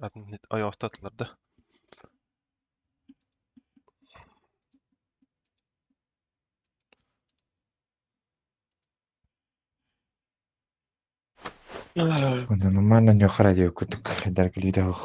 Атын ойоостатылар да. Онда нормально не радио кутук дар видео.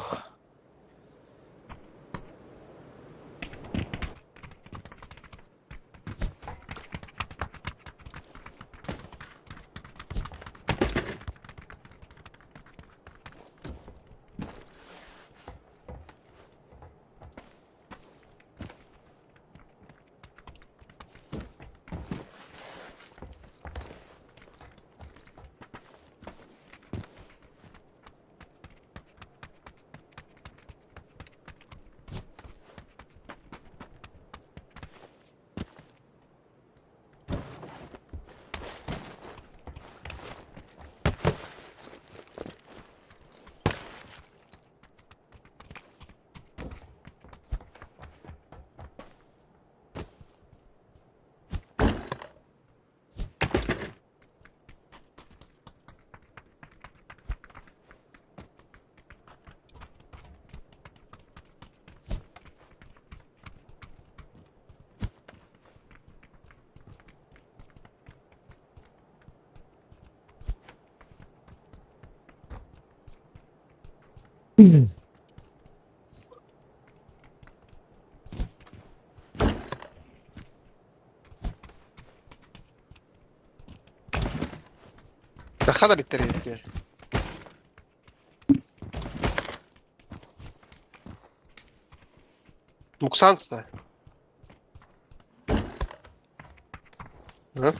Дахада биттер. Муксанса. Ха?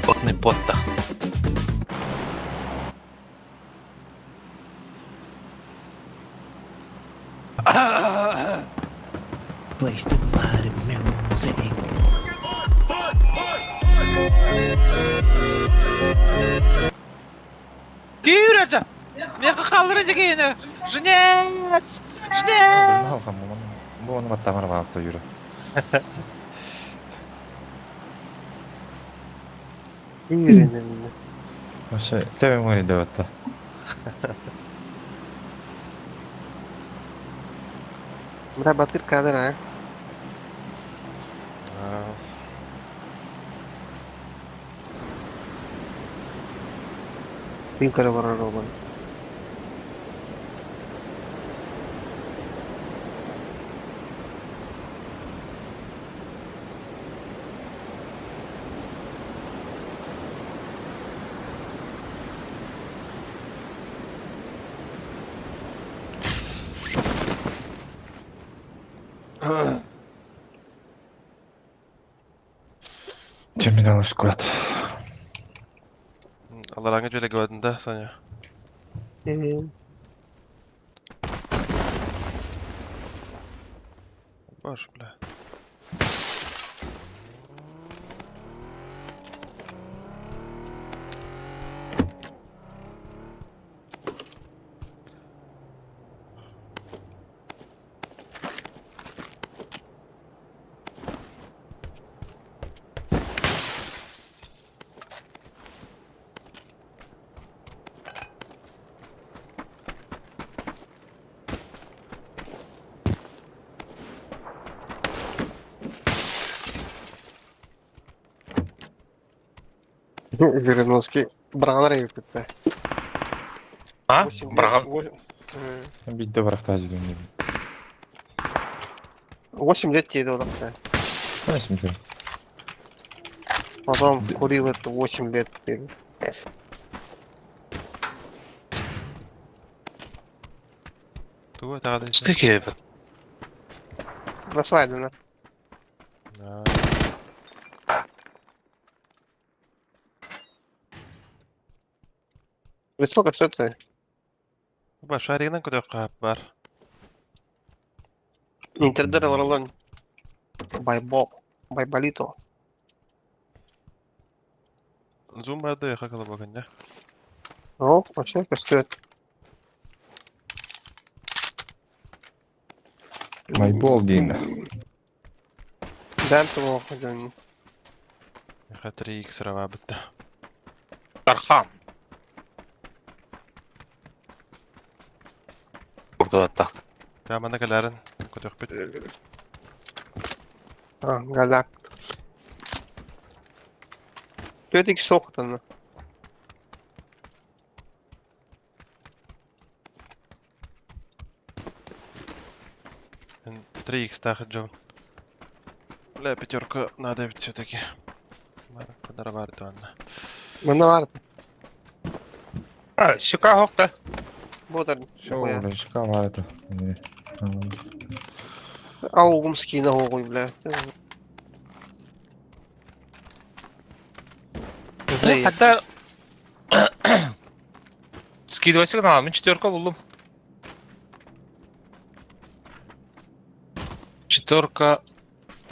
Потный потта. Place the loud music. Күүрәче! Меха халдыры дигене! Жнец! Жнец! Бу оны баттамар бағыста юры. Вообще, тебе море даваться. Бра, батыр кадр, а? Мин көрө барар олан. Чем не далось куда-то? Алараңа жөле көрдүн да, Саня? Боже, бля. Жириновский брагалар эбиппит А? Браға. Бидде барахта жүдүн. 8 лет тебе олохто. Восемь лет. Потом курил это 8 лет. Тугу тагады. Спеки. На слайды, на. Высоко что это? Ба, шаригынан көтө кап бар. Интердер олоролон. Байбол. Байболито. Зум барды яха кала баганда. О, вообще стоит. Майбол дейін. Дәм того ходын. Яха 3x рава битте. Дархан. Туаттах. Дьэ, манна кэлээрин көтөхпүт. А, галяк. Түөрт икки суох хатанна. 3x-таах дьон. Бля, пятерка надо ведь все-таки. Кадара бар туанна. Манна бар. А, щека хохта. Ботар. Все, блин, шика бар это. Аугум скина оҕуй, бля. Hatta Скидывайся канал, мен четверка булдум. Четверка.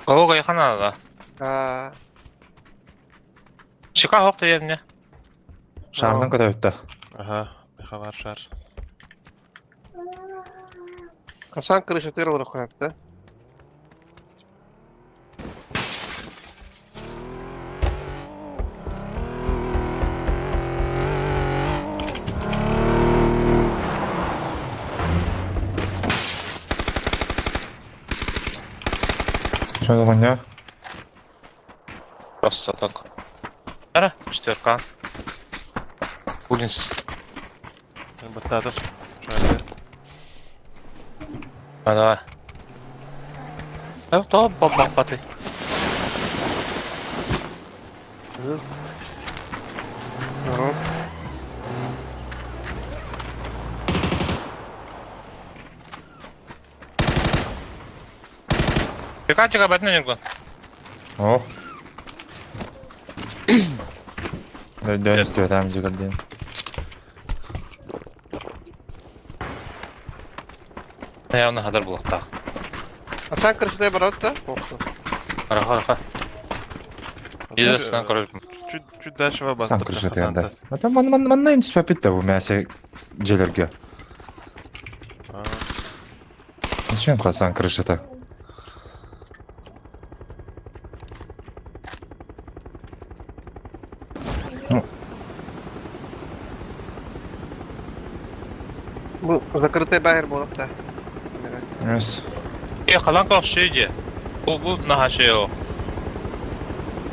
Кого кайхана да. Аа, Щека хохта yerine. Шарынан көтөбүттэ. Ага, мехалар шар. Хасан крышатыр олорох да? Шо Просто так. Ара, четверка. Блин. Баттатым. Шарга. А, давай. Э, то бабах паты. Здорово. Пикачика бэтмен нюргун. Ох. Дön istiyor tamam Cigardin. Явно хадар булактаах. Хасан крышатай барат да? Охто. Араха, араха. Единственное, короче. Чуть, чуть дальше в Сам крыша тыганда. А там ман ман манна интиспепит да бу мясе желерге. Зачем Хасан крыша так? Ну. Бу закрытый багер болуп да. Yes. Е, қалан кохшиде. Бу бу нахашио.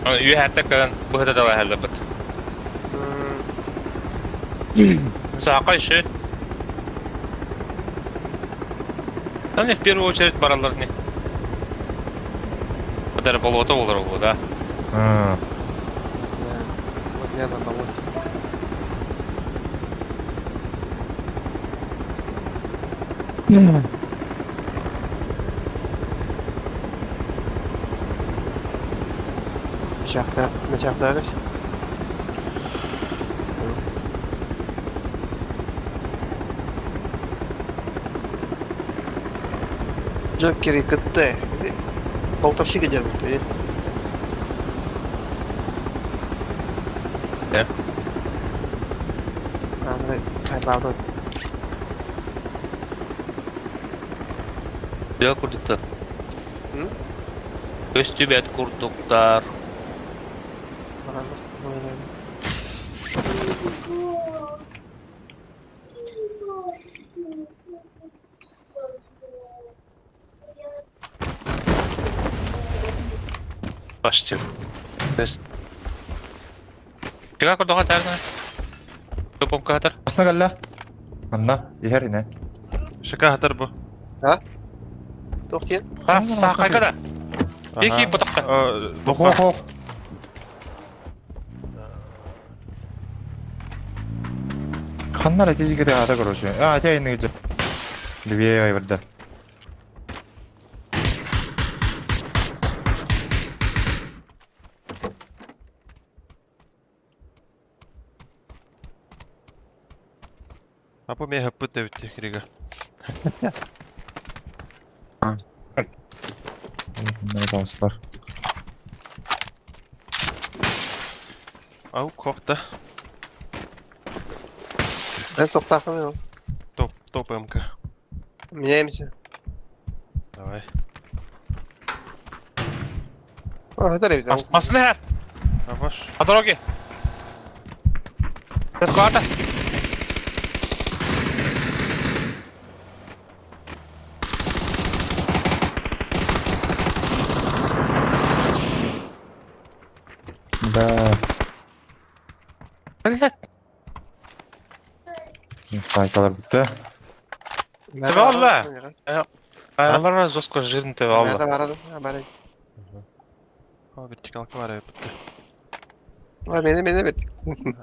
Үйәтте кэлэн быһыта дала хэллэбит. Саакай ши. Там не в первую очередь баралар не. Бадар болота болар ол, да. А, Возня. Возня на болоте. Bıçaklar, bıçaklar. Все. Джокер и КТ. Болтовщик где ты? Да. А, давай, правда. Дөө курдуктар. Көстүбэт курдуктар. Почти. То есть... Тига курдуга тәрні. Көпом катар. Асна галла. Анна, ихер ине. Шика хатар бу. Тохтен? Ха, сақайкада. Беки бұтыққа. Хо хо. Ханнар эти дигеде ата короче. А, те инне гидже. Левее айварда. А бу меха пыт эбит кирига. Мына Ау, кохта. Ben тоқтақын Топ, топ МК. Меняемся. Давай. А, это ребята. Масны хәр. А ваш? По дороге. Сквата. Пайкалар бүтте. Валла! Алар жестко жирный ты Алла. валла. Бар, О, вертикалка бар эбит. бар. Мени мени бит.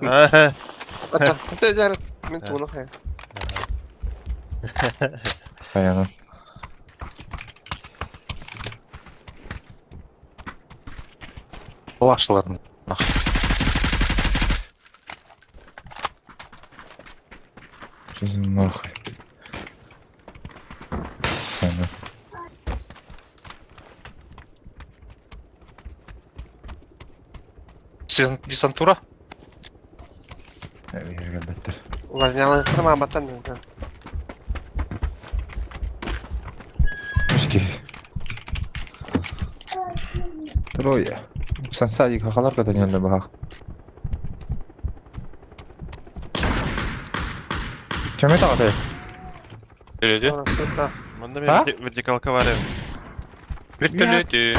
Ага. Ата, ата жар. Мен туну хай. Баяны. Лашыларын. Что за нахуй? Цена. Десантура? Бергелбеттер. Улар кырма батан. Мышки. Трое. Сансадик хахалар катаньянда бахах. Кеме тағатай? Вертолеты. Мында А? мен вертикалка бар эбит. Вертолеты.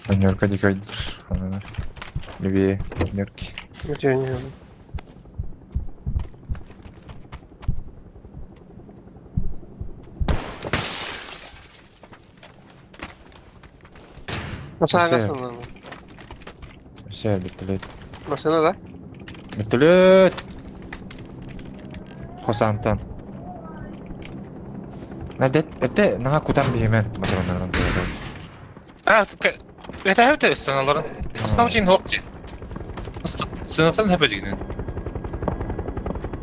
Нерка дикайдыр. Левее. Нерки. Машина Все, вертолет. Машина да? Вертолет! Хосантан. Nerede? Nerede? Наха кутан беймен. Матронардан. А, это это сценаларын. Основной хоп. Сценатын хәбәдигин.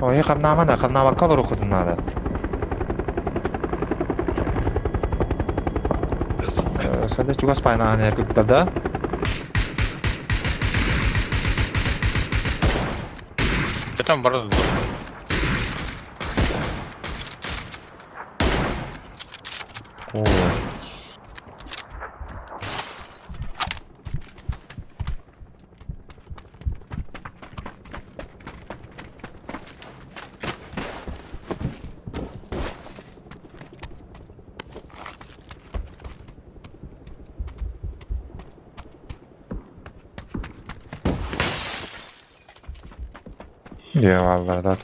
Ой, камнама камнама колор ухудун надо. Сәндә чугас пайна эркүттер да. Там бар. О. Eyvallah да.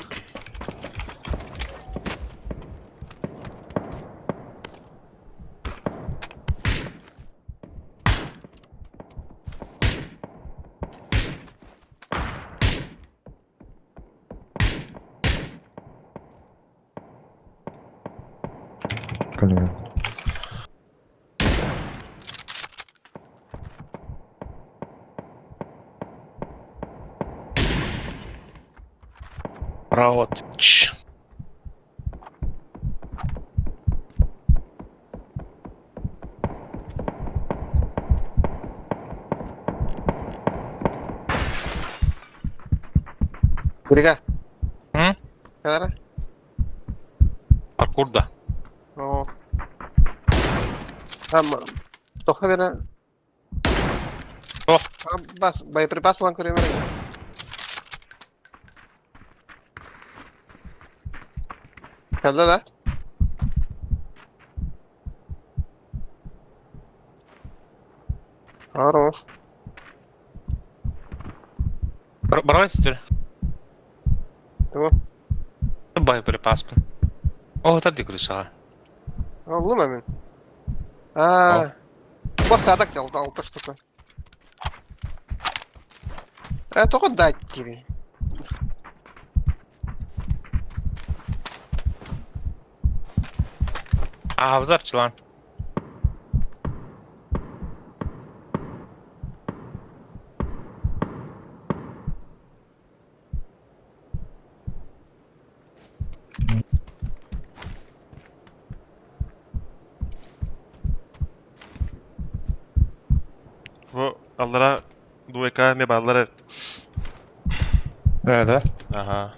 Блин. Провод. Ч. Грига. М? Кара? Паркурда. О. Там тоха бера. О. Бас, боеприпасы лан көремер. Калда да? Хорош. Баравай теперь. Того. Боеприпас. О, это дикрыша. О, мен. А. Бос атак дал, алты штука. Только дать кири. А, взарчылан. Бу аллара дуэка ме баллары. Да, да. Ага.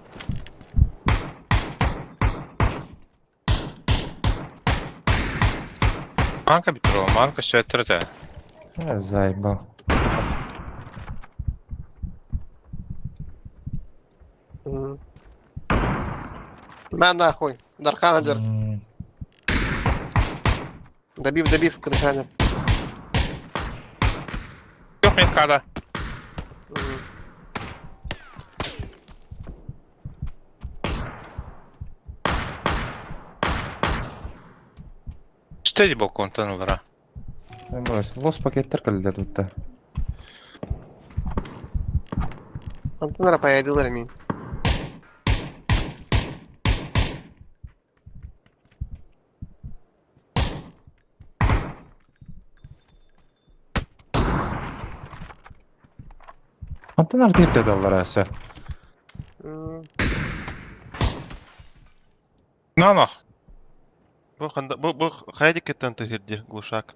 Манка битро, манка все это. Заебал. На нахуй, Дарханадер. Добив, добив, Дарханадер. Yok mekada. Что балконтан ылара? Лос пакеттер кэллилэр тутта. Онтон эрэ пайайдылар эмиэ. Онтон артыырдадаллар өссө. Нано. Бу ханда бу бу хайа диккеттен тыһырди глушак.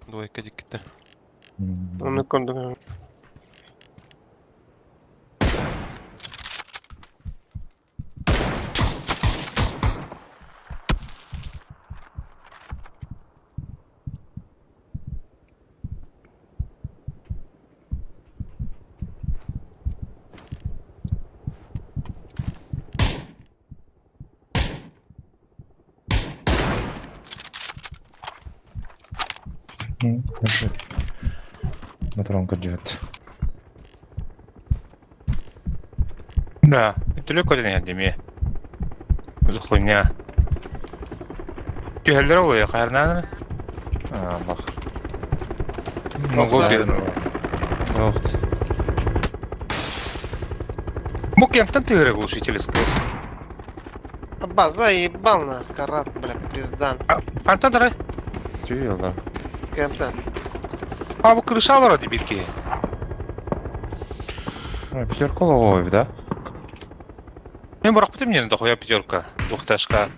Двойка диккетте. Оны көрдүм. Моторон көрдүбүт. Да, төлө көтөн деме. Өзі хуйня. Түһэллэр ол хайарнааны. Аа, бах. Могу бир. Охт. Бу кемтен тыгыры глушитель СКС. Аба, заебал на карат, бля, пиздан. Антон дара. Түйелер. Кемтен. А бу крышалар оди бирки. Пятерка ловой, да? Мен барак бутым не дохуя пятерка. Двухташка.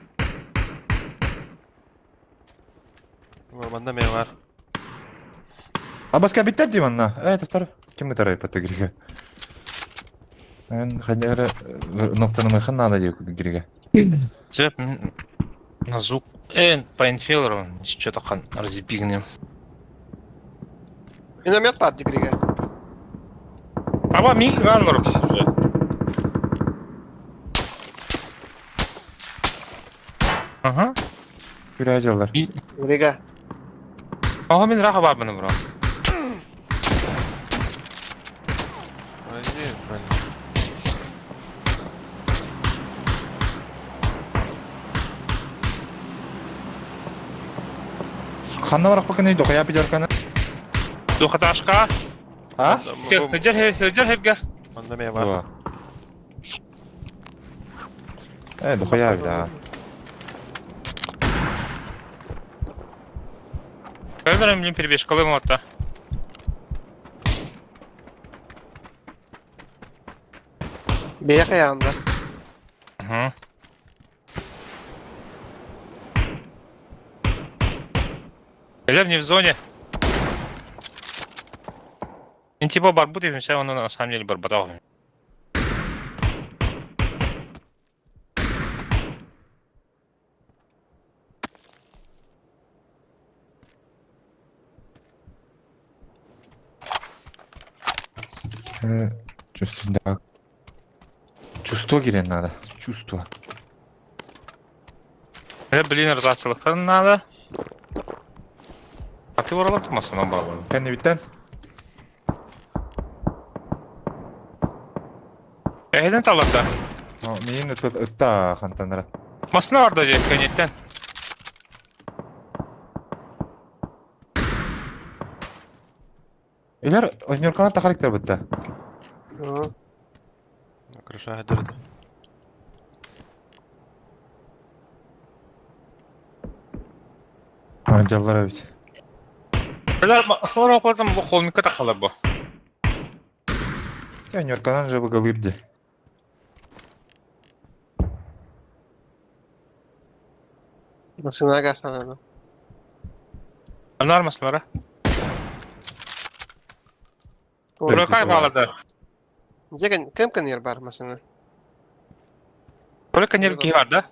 Манна мен бар. А баска биттер дим анна. Э, тоқтар. Ким ытарай патты григе? Мен хадера ноктаны мыхан надо дию григе. Цеп на звук. Э, по инфилеру что-то қан разбигнем. Миномет баар дигриге. Аба мин кыгалар уже. Ага. Күрәҗалар. Грига. Ага мин раха бармын бро. Ой, блин. Ханна барак бакын дохуя пятерканы. Двухэтажка. А? Хеджер хеджер хеджер. Манна мен бар. Э, дохуя да. Камера мне перебежкалы мота. Бэйэ хайаанда. Угу. Элер не в зоне. Мен типа барбут и все, он на самом деле барбатал. Чувство, да. Чувство керек надо. Чувство. Эле блин, ротациялықтан надо. А ты уралап тұрмасын, он балабан. Кәнебиттен. Эхеден таларда. Мейін ытта хантанара. Масына барда же, кенеттен. Илер, ойнеркалар тахарыктар бітті. Крыша хадерді. Жаллар бит. Элер, масылар оқылатым, бұл холмика тақалар бұл. Ойнерканан же бұғылырды. Масынага санана. Анар масылара. Буракай балады. Дьэ кем кэннигэр баар масына? Только не бар, да?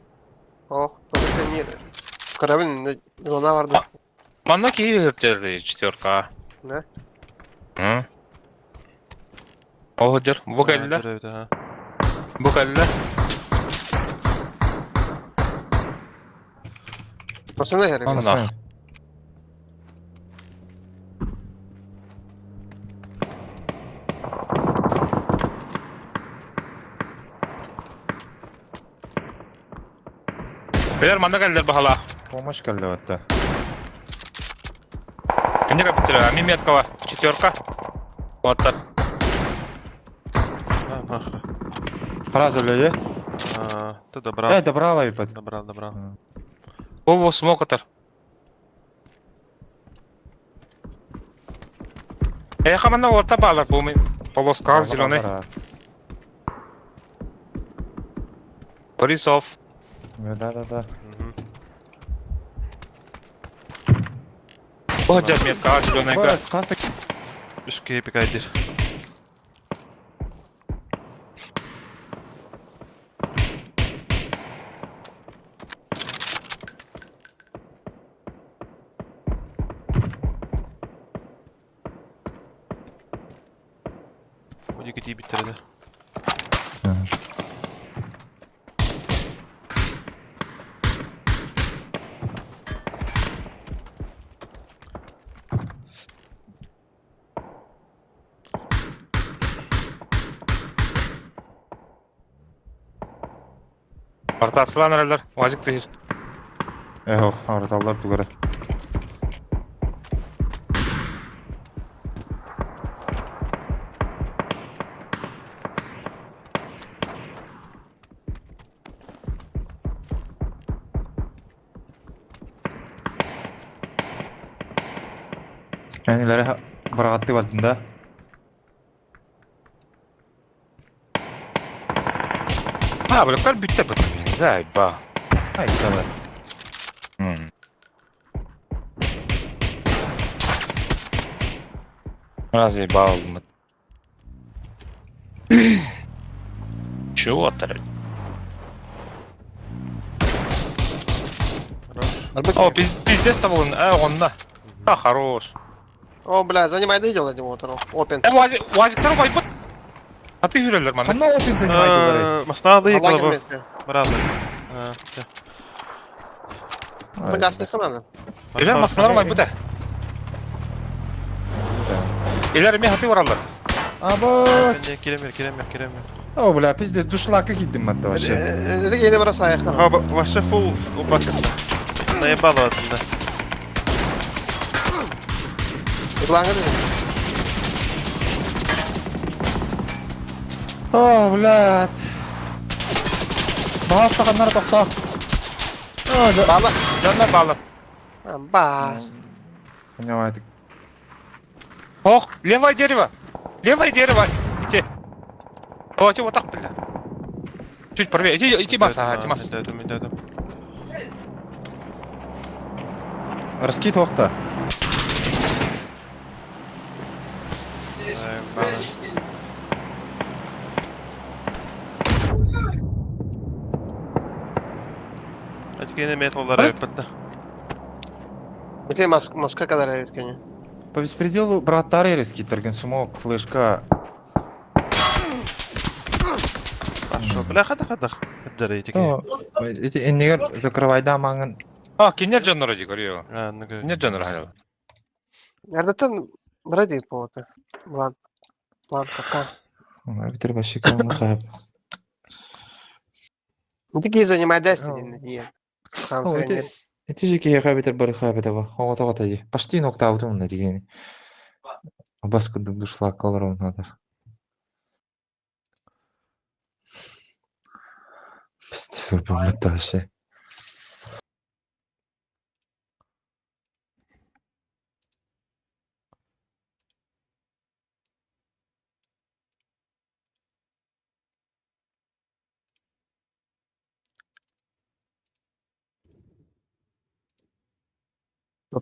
О, только не. Корабль луна барды. Манна киһи четверка. Да? М. О, дер, бу кэллэ. Ага. Бу кэллэ. Басына иһэр. Онно. Билэр манна кэллэр баһалаах. Помощь кэллэ батта. Кини капитера, ми меткала. Четверка. Вот так. А, нахуй. Сразу люди. А, ты добрал. Э, добрала ебать. Добрал, добрал. О, смок атар. Э, хаманна орта баалар бу мен полоска зеленый. Борисов. Да, да, да. Мгм. О, дядь метка зеленый. Борис, хас Үс киһи пикайдир. Одики тиийбиттэр этэ. Ортасылан эрэллэр. Уазик тыһыр. Эх, орталар тугара. Кэнилэри быраҕаттыы бардым да? А, бөлөктөр бүттэ быт. Заебал. Айкалар. Разве бал? Чего то О, пиздец там он, он на. А, хорош. О, бля, занимай дыдел этим вот, опен. Уазик тар байбыт. А ты хүрэллэр манна. Ханна опен занимайдылар? Мастаалы Лагерь кылабы. метка. Бразы. Бля, слыхана. Илер масналар байбыт. Илер ми хаты бараллар. Абас! Киремер, киремер, киремер. О, бля, пиздец, душлака кидим атта вообще. Регейне бросай, Ага, вообще фул убакаться. Наебало это, да. О, блядь. Бас таханнар тохто. Бала. Дьоннор баалар. Бас. Понимаю. Ох, левое дерево. Левое дерево. Иди. О, иди вот так, бля. Чуть правее. Иди, иди масса, иди масса. Идем, идем. Раскид охта. Очкины металлары подда. Окей, маска kadar evet По беспределу браттары раскид торген смок, флешка. Хорошо, бля, хада хада. Эддер эти. Эти эннигер закрывайда маңын. А, кинер жоннор иди, говорю. А, ну Кинер жоннор хайал. Эрдеттен бради поводу. План. План пока. Битер баши калны хайп. Такие занимай Destiny. Сам Эти же киһиэхэ эбэтэр барыха эбэтэ оҕото дии. Почти ноктаабытым онно тигини. Бас курдук душлаакка олоробун аатар. Пиздец, ырбаммыт вообще.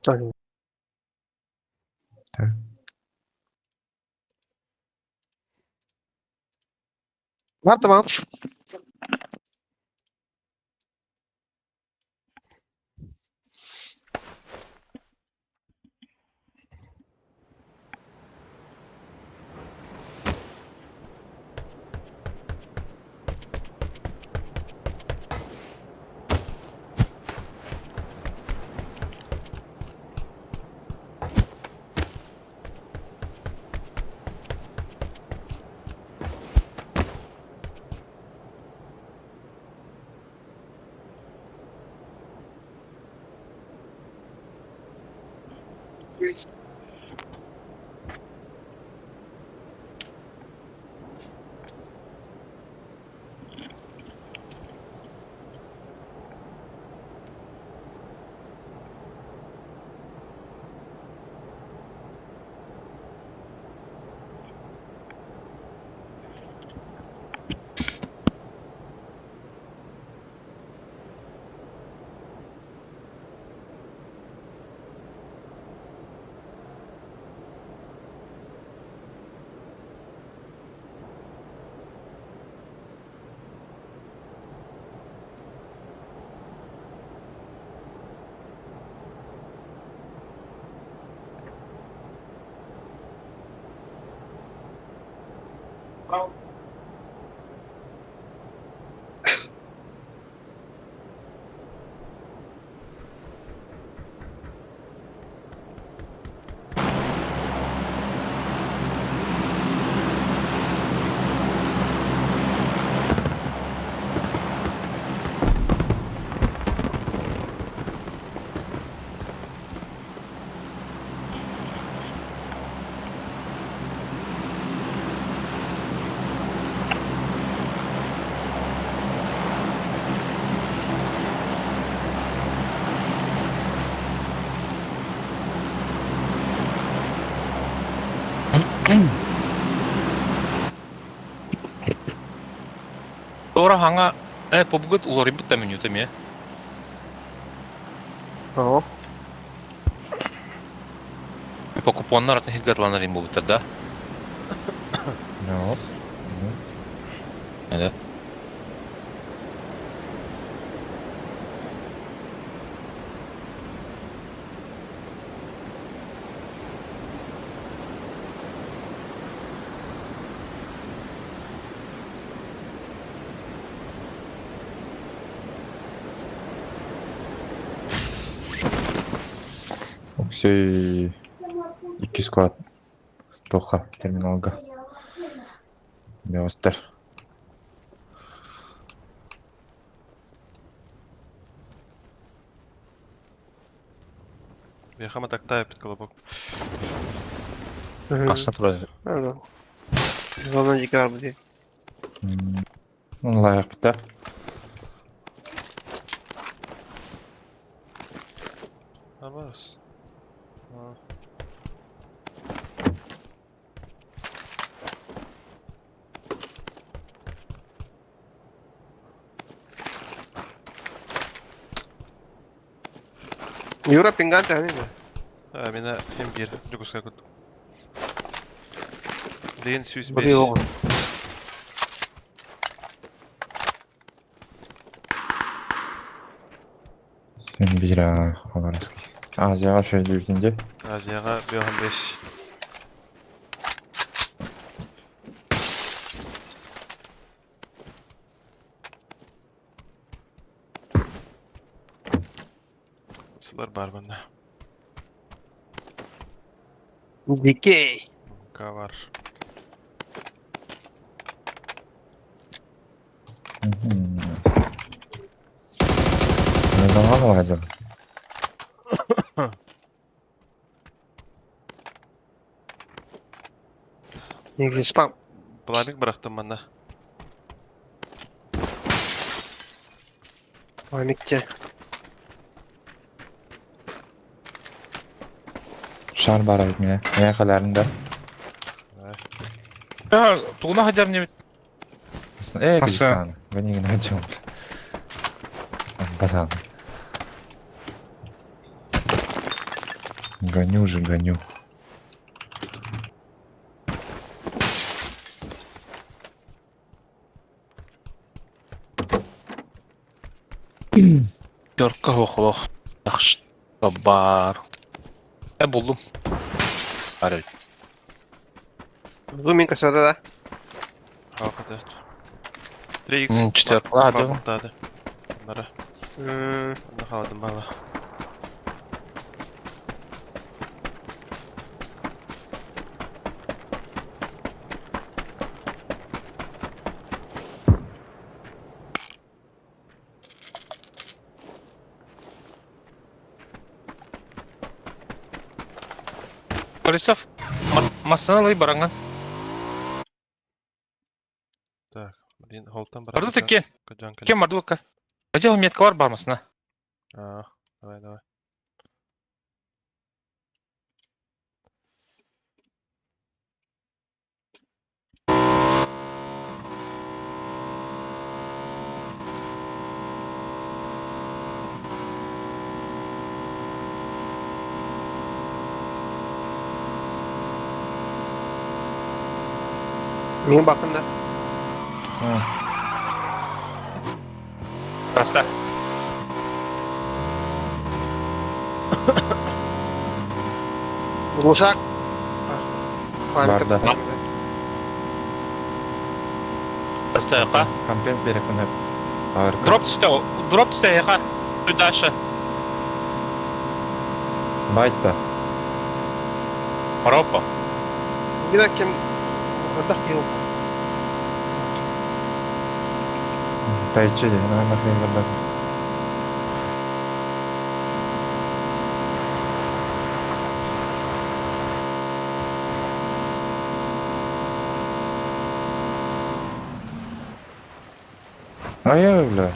Так. Вартаман. Туора хаҥа э пубгыт уларыйбыт да менюта эмиэ. Оо. По купоннар атын сиргэ атыланар им буолбуттар да? No. Это. Оксей икки склад Тоха терминалга. Меостер. Бияха матактаа эпит колобок. Астына турар. Аны. Зона дикий бар бу. Лайық да. Абас. Юра пинган тәһәни бу. А, мина хем бир Дьокуускай курдук. Билигин сүүс Бу бес. оҕо. Бир Хабаровский. Азияға шөйді бүтінде. Азияға бөһөн бес. Сылар бар манна. Дикей. Мка бар. Заман var Негизи спам. Пламик бырахтым манна. Памикте. Шар бар айт мене. Мен қаларында. А, тугуна хадьар не Э, Аса. капитан. Гони на чем. Пацан. Гоню же, гоню. Пёрка хохлох. Бар. Э, булдум. Бар. Бу мин касада да. Хааката. 3x. Четверка. Ладно. Тады. Бара. Онно халадым бала. Борисов, массана лый баранган. Так, блин, холтан бара. Барду кен. Кем барду ка? Хотел метка бар бармасына. А, давай, давай. Мин бакын да. Раста. Глушак. Бар, да. Астыаха. Компенс берекпин хөп. Дроп түсте, дроп түсте эха. Дальше. Байта. Марапа. Бина кем Ардах киһи Тайчы де, наверное, хрен барбат. А я, бля.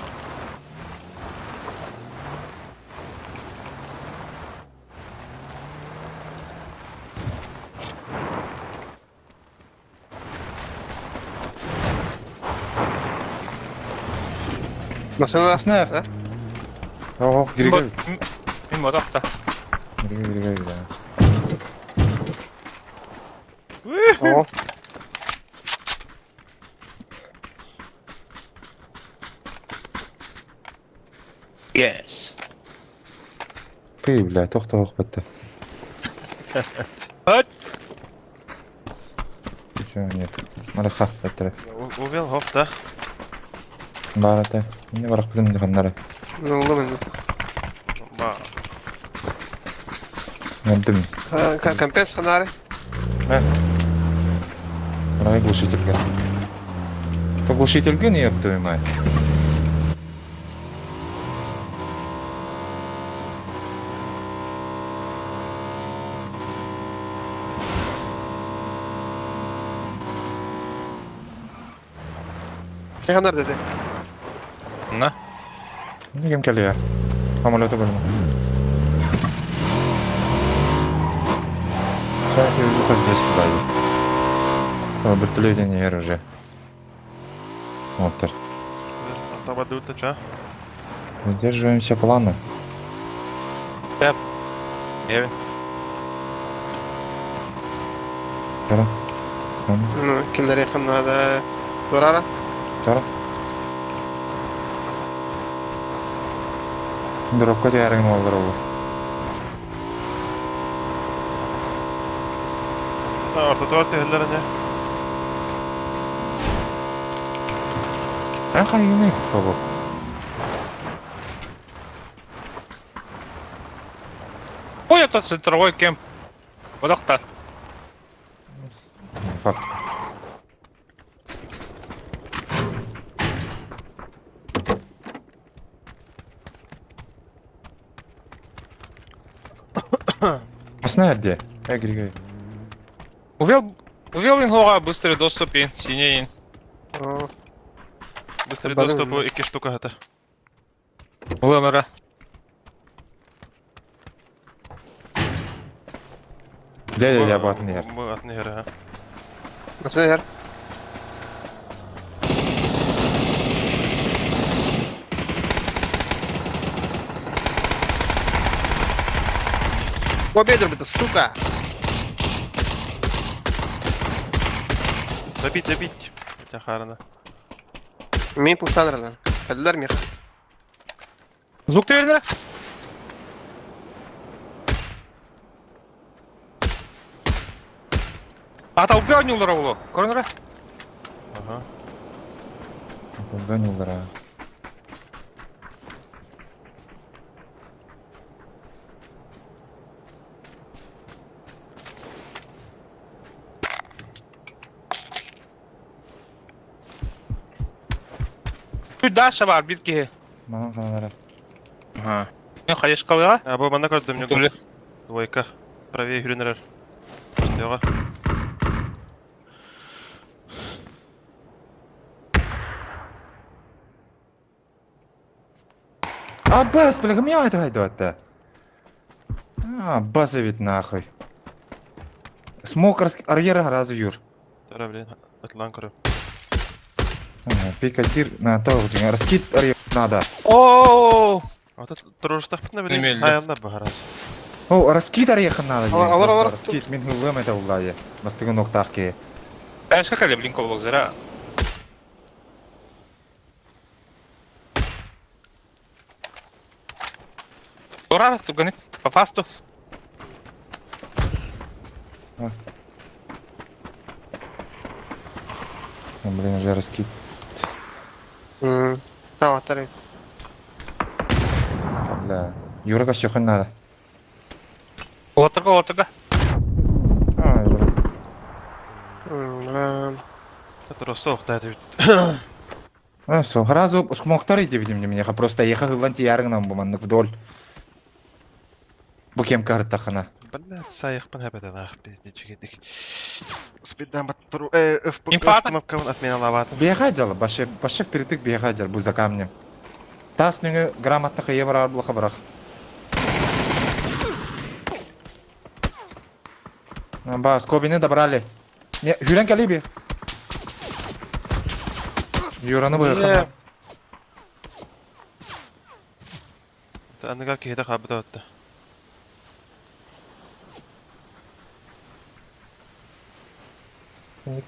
Машина Аснар. Да? О, Григорий. Мин ботахта. Григорий, Григорий, да. О, Yes. Фи, бля, тохтоох бетте. Өт. Ничего нет. Мараха, беттере. Увел, хоп, да. Барате. Не барах бутым диханнары. ну ломан. Ба. Ментим. Компенс ханары. Барай глушительге. То глушительге не ёб твою мать. Ханар dedi. На. Не кем келе. Самолеты бөлмө. Сейчас ты уже хоть здесь куда Вертолете ер уже. Вот так. Таба ча. Придерживаемся плана. Евин. Тара. Сам. Ну, кинлери ханнада. Дурара. Тара. Дропка тярың олдыр ол. Ортотуар түһэллэр не. А хайыны колу. Ой, это центровой кемп. Бодахта. Факт. Асна где? Эй, Григорий. Увел увел ингора быстрый доступ и синей. О, Быстрый Бадым. доступ икки штука это. Лэмера. Дядя, я батын ер. Батын ер, ага. Машина ер. Победил бы ты, сука! Добить, добить. Тяхарана. Мин пултанрана. Кәлләр мех. Звук ты вернера? А та убил не улар Корнера? Ага. Убил улара. Чуть дальше бар, битки. Манан ханара. Ага. Мен хаешкалыга. А, бу манна көрдүм не Түлі. Двойка. Правее хүрүнөрөр. Штыга. А бас, бля, меня это хайдуатта. А, бас ведь нахуй. Смок арьера разу юр. Тара, блин, атлан көрөм. Пикадир на то, раскид арьер надо. О, А тут турурстахпытна блин. Немелли. Аянна бахарас. О, раскид арьеха надо. Алар, алар, алар. Раскид, мин хылым это улайы. Бастыгын октахки. Бәшка кале, блин, колбок зара. Ура, туганы, попасту. Блин, уже раскид. Таҕаттар Бля. Юра көстүөххүн наада. Уотарга, уотарга. А, Юра. Это суох да А, все. Сразу смоктар иди видим меня. Просто ехал ылан тиярыңнан бу маннык вдоль. Бу кем картахана. Блядь, сайықпын әбәден ах, пиздечек Спидам туру F Инфа. кнопкабын отмена лабатым. Бега дьала, баше, баше впритык бега дьал, бу за камнем. Тас нүңі грамотно хые барар булаха барах. Ба, скобины добрали. Не, Юрен калиби. Юраны быхана. Аныга киһитэ хаабыта отта.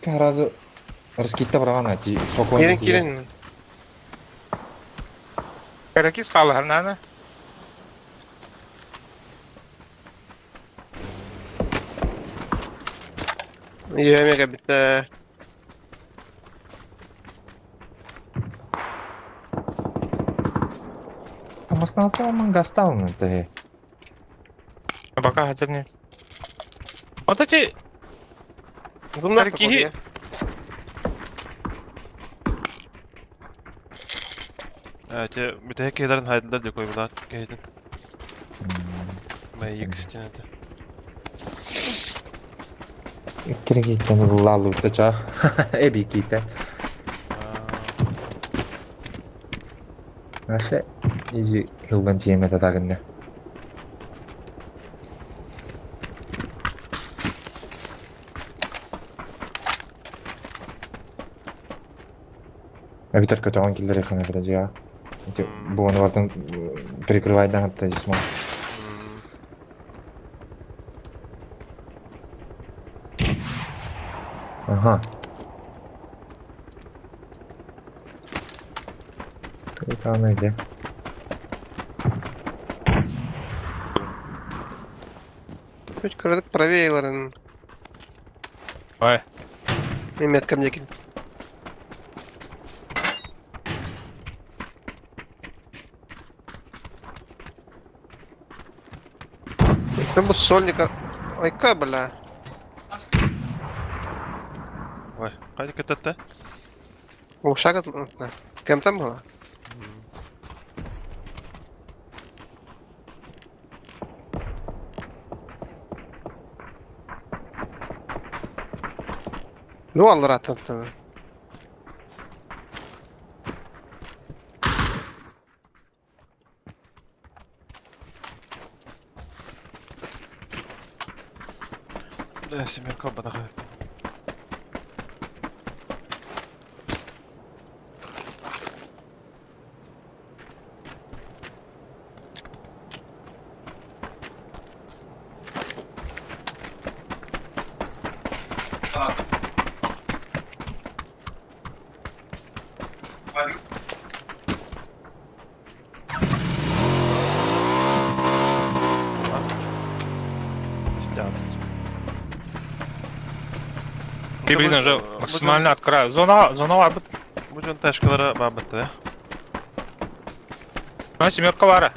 Разу раскитта барагана ти спокойно. Кирин кирин. Каракис қалар, наны. Йөмеге битте. Амасната мангасталны ты. Пока хотя не. Вот эти Bunlar Киһи- Те бүтэ киһилэрин хайдылар деп койбулаат киһитин. Мэ икстин это. Киргиттен буллалу тача. Эби ките. Наша изи хилдан тиеме тагынна. Эбитер көтөҕөн киллери хана бирэ Эти буону бартын перекрывайдан атта дисмо. Ага. Это она где? Үч кырдык правее Ой. Меткам некин. Там бу сольника. Айка, бля. Ой, кайда кететте? Ушага Кем там было? Ну, аллара там. Да, семерка батаха. Ты, блин, уже максимально от края. Зона, зона лабы. Бу жон ташкалара бабытты. На семерка вара.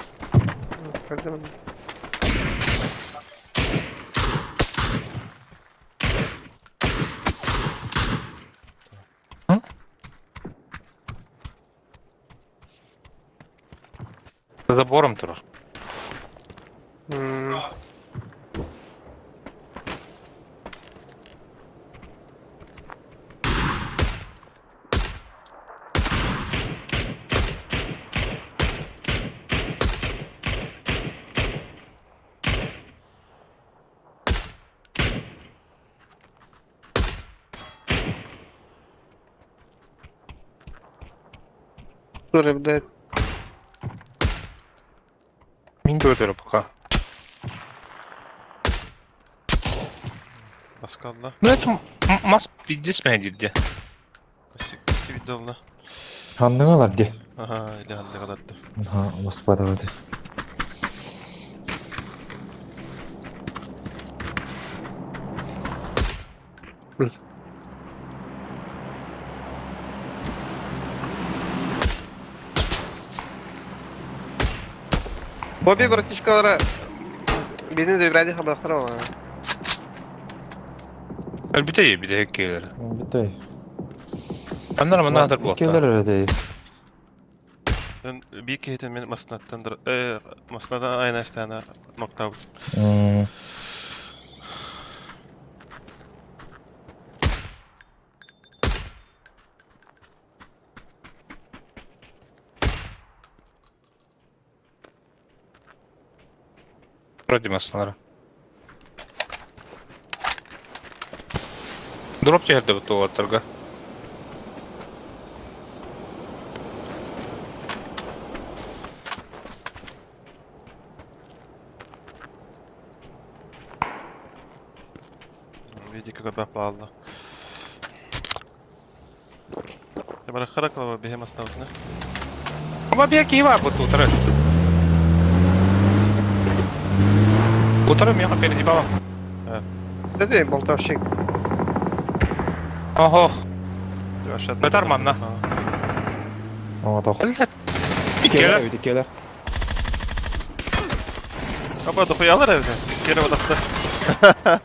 За забором тур. Sorry, блядь. Мин көтөрө пока. Баскалла. Ну это мас пиздец меня дирде. Сибидолна. Ханныгалар де. Ага, или ханныгалар Ага, господа. Бобби братишкалара бини дөбрәди хабахтар ола. Өлбүтэ бите келер. Бүтэй. Аннар манна хатар Иккилер буолта. эрэ Биир киһитин мин массыынаттан массыынаттан айанастаана ноктаабыт. Вроде массыналара. Дроп түһэрдэ бу уолаттарга. Види как паалла. Барахара клава биһи массыынабытына. Ама бия киһи бар бу утары. Утары миэхэ впереди баба. Dedi болтовщик. Охо. Бетар манна. Оҥотох. Блядь. Иккилэр Иккилэр. эбит, иккилэр. Аба дохуялар эбит. Кире бодохто.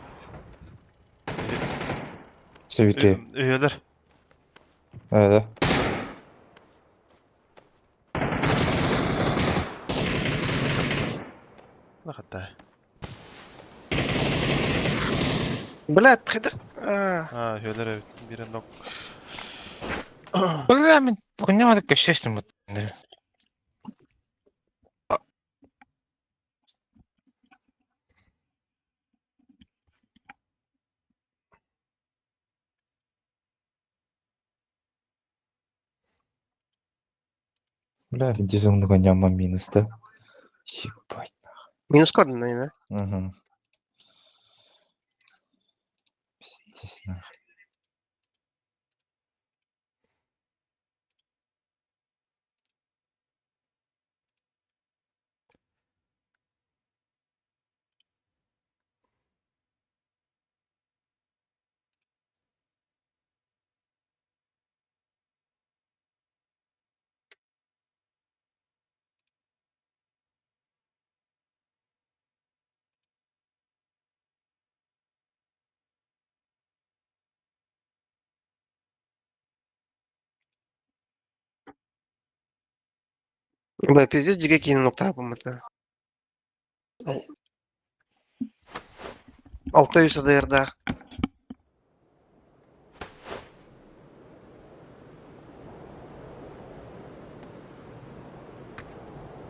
Сэбики. Үйөлөр. Ээ. Нахатта. Блядь, хайдах. А, А, үйөлөр эбит. Бире нок. Бля, мин хуйня кэшестим вот. Бля, винтизонного няма минус, да? Ебать. Минус код, наверное. Угу. Пиздец, нахуй. Бля, пиздец, диге кийин нокта это. Алты йөз АДРдах.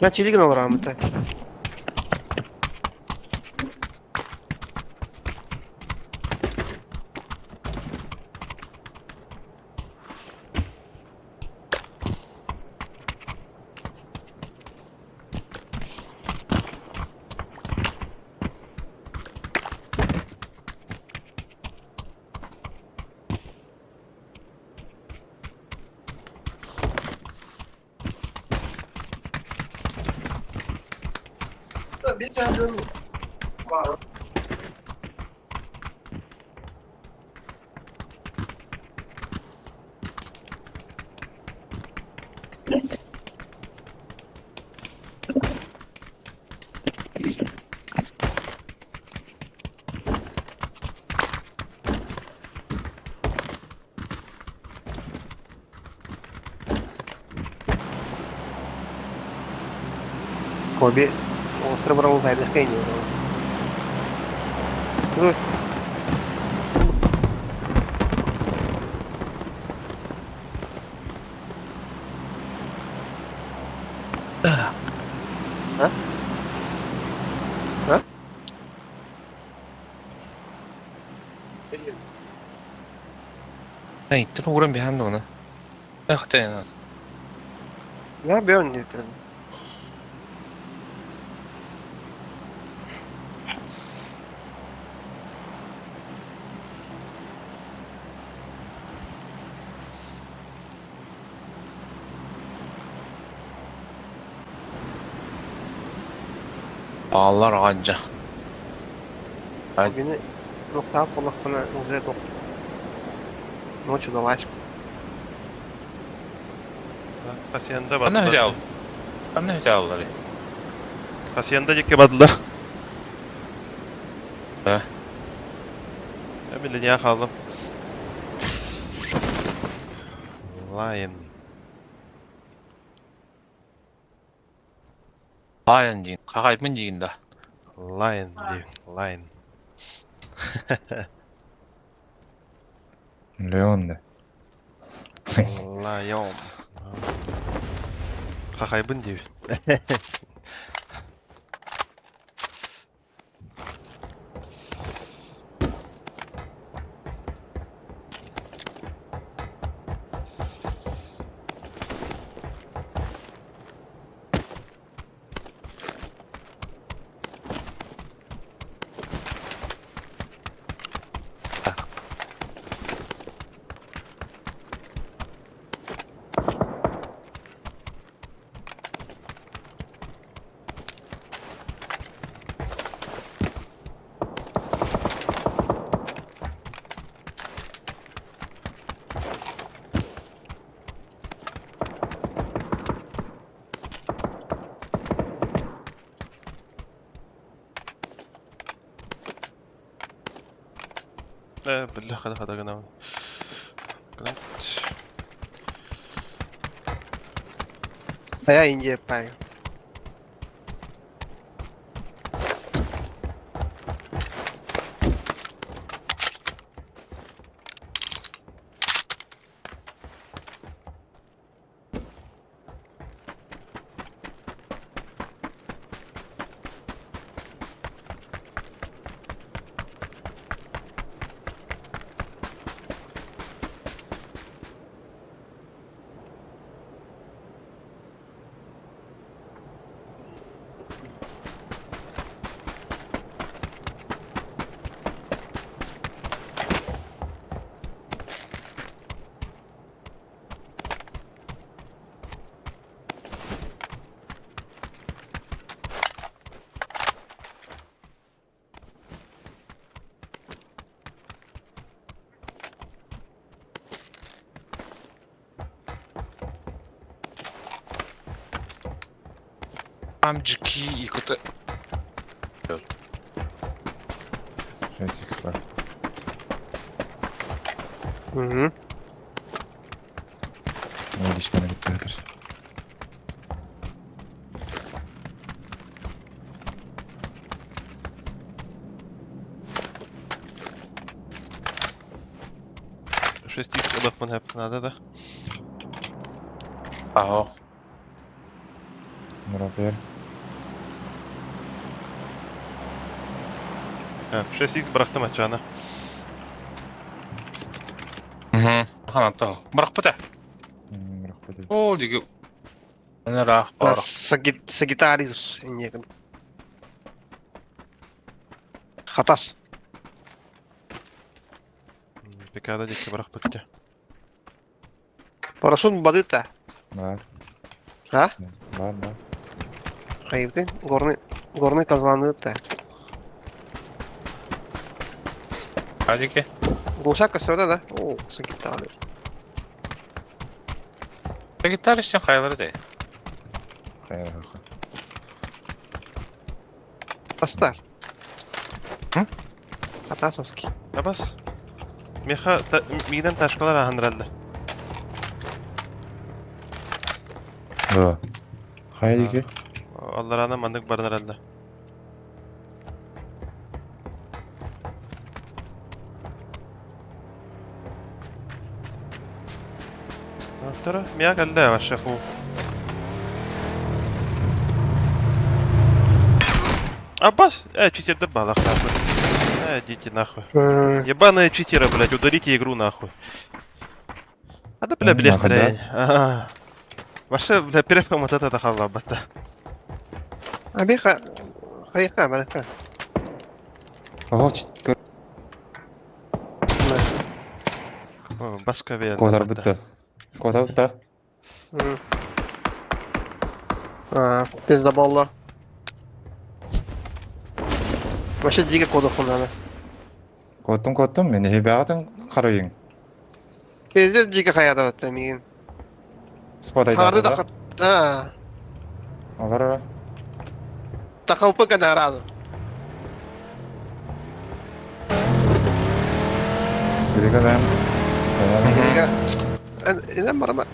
Я телеген алырам это. Коби. Отыр бір ылғайды қиын. А? А? Эй, ты уран бихан оны. Эх, ты. Я бьем не это. Bağlar anca. Ay. Beni nokta kulakına уже нокта. Ночью далась. Хасиянда Ана бар. хөтэ Ана хөтэ аллары. Хасьянда диэки бардылар. Да. Мин линия хааллым. Lion. Lion диин. Хахайбын диин да. Lion диин. Lion. Леон да. Lion. Хахайбын диир. Э, бля, хада хада гына. А я Индия паю. Амджики и кото. 6 бар. Угу. Илишканы бүтпей жатыр. 6 икс ылыппын хөп надо да. Аho. Нұрапер. 6 икс бырахтым ачаана. Угу. Ха, Бырахпыта. Бырахпыт. О, диги. Ра, бар. Сагитариус Индия. Хатас. Пекада диэки бырахпыт. Парашют бадыта. Бар. А? Бар, бар. Хайбты. Горный, горный казланыта. А диги. Глушак көстөрдө да? О, Сагитариус. Сагитариус хайлары да. Хайыр. Бастар. М? Хатасовский. Абас. Меха мигден ташкалар ахандраллар. Да. Хайыр диги. Алларана мандык барнараллар. Тара, мия калла вообще фу. Аббас, читер балах нахуй. Идите нахуй. Ебаные читеры, блядь, удалите игру нахуй. А да, бля, блядь, Нахуй, да? блядь. Ага. Вообще, бля, перефкам вот это халла, бата. Абиха. Хайха, балаха. Ого, чит Баска бе. Котар бітті. Котар бітті. А, пиздоболлар. Вообще дико коду хунана. Коттум, коттум. Мен хебягатын қарайын. Пиздец дико хаяда вот мигин. Спот Харды айдады да да. Да. Алар. Тахалпы канараду. Билигин Инэн барама.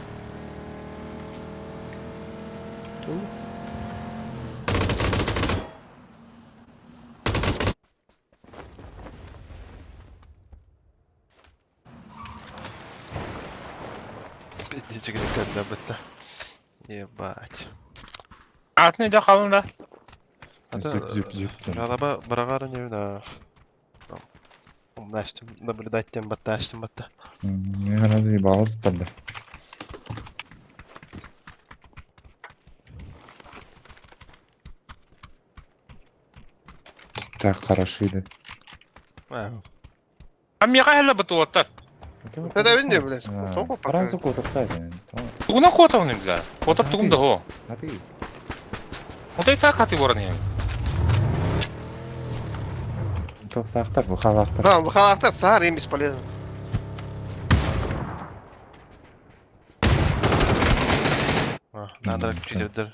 Пиздечек когда бытта. Ебать. Атын өйдө халын да. Зүп зүп зүп. Жалоба бырагар не да. Умнаштым, наблюдать тем батташтым батта. Надо ебало тогда. Так, хорошо, да. А миэхэ хэллэ бытуоттар. Это видно, блядь. Току пока. Разу кутахтай. Тугуна куотабын бля. Куотар тугум да хо. А ты? Отой так хаты баран иһэм. Тохтаахтар, бу халаахтар. Да, бухалахтар саар им бесполезно. Надо читердер.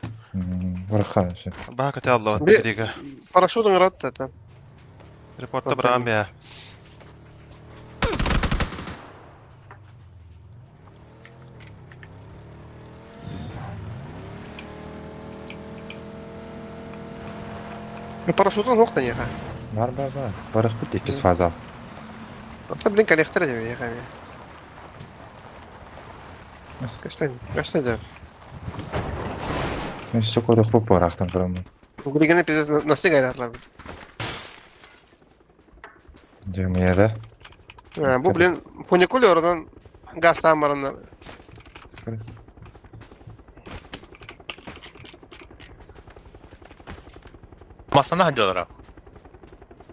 Варха все. Баха каталла Би- трига. Парашютын рот это. Репорта брамбия. Парашютын хохта неха. Бар бар бар. Барах бит иккис фаза. Это, блин, коллектор не ехали. Каштан, каштан да. Мен все кодох по порахтан кырам. Григаны пиздец носы гайдатлар. Жемия да. Бу, блин, фуникулерынан газ тамырынан. Масана хадялар.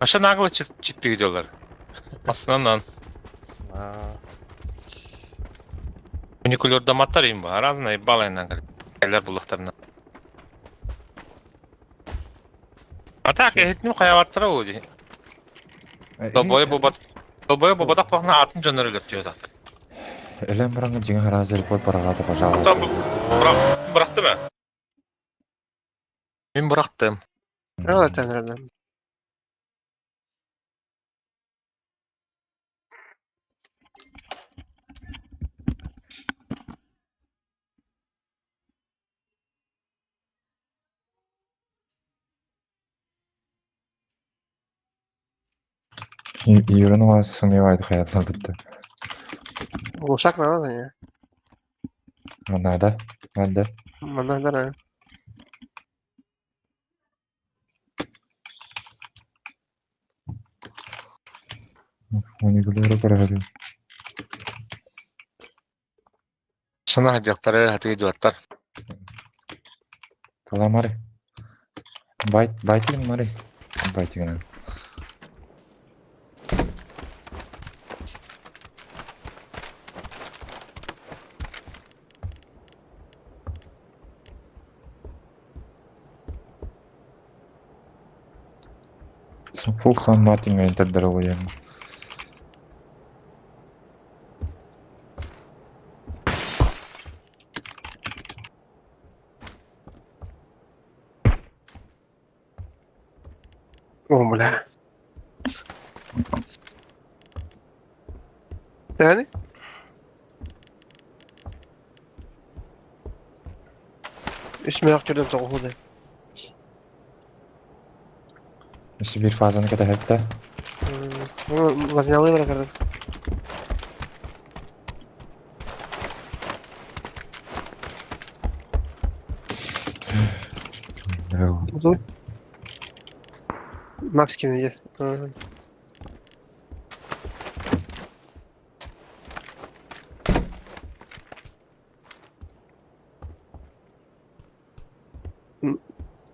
Аша нагло читты делар. Масанан. Уникулерда маттар им бар, разные балайна кэлэр булахтарына. А так, эхитним хаяваттара уди. Долбоё бобат. Долбоё бобатак бахна атын жонор өлөп жөзат. Элем бараңы жиңа харазыр репорт барагата, пожалуйста. Быракты ма? Мен бырактым. А, это наверное. Юрын вас сомневает хаятла битти. Глушак надо, не? Надо, надо. Надо, да. Уникулеру барагаты. Сана хадяктары хатыгы жуаттар. Тала мари. Байт, байтигин мари. Байтигин. Фул Сан Мартин интердер оян. О, бля. Yani? Үс мөөх түрден тоҕуһудай. Өссө бир фазаны кэтэһэтте. Вознялы бара Макс кине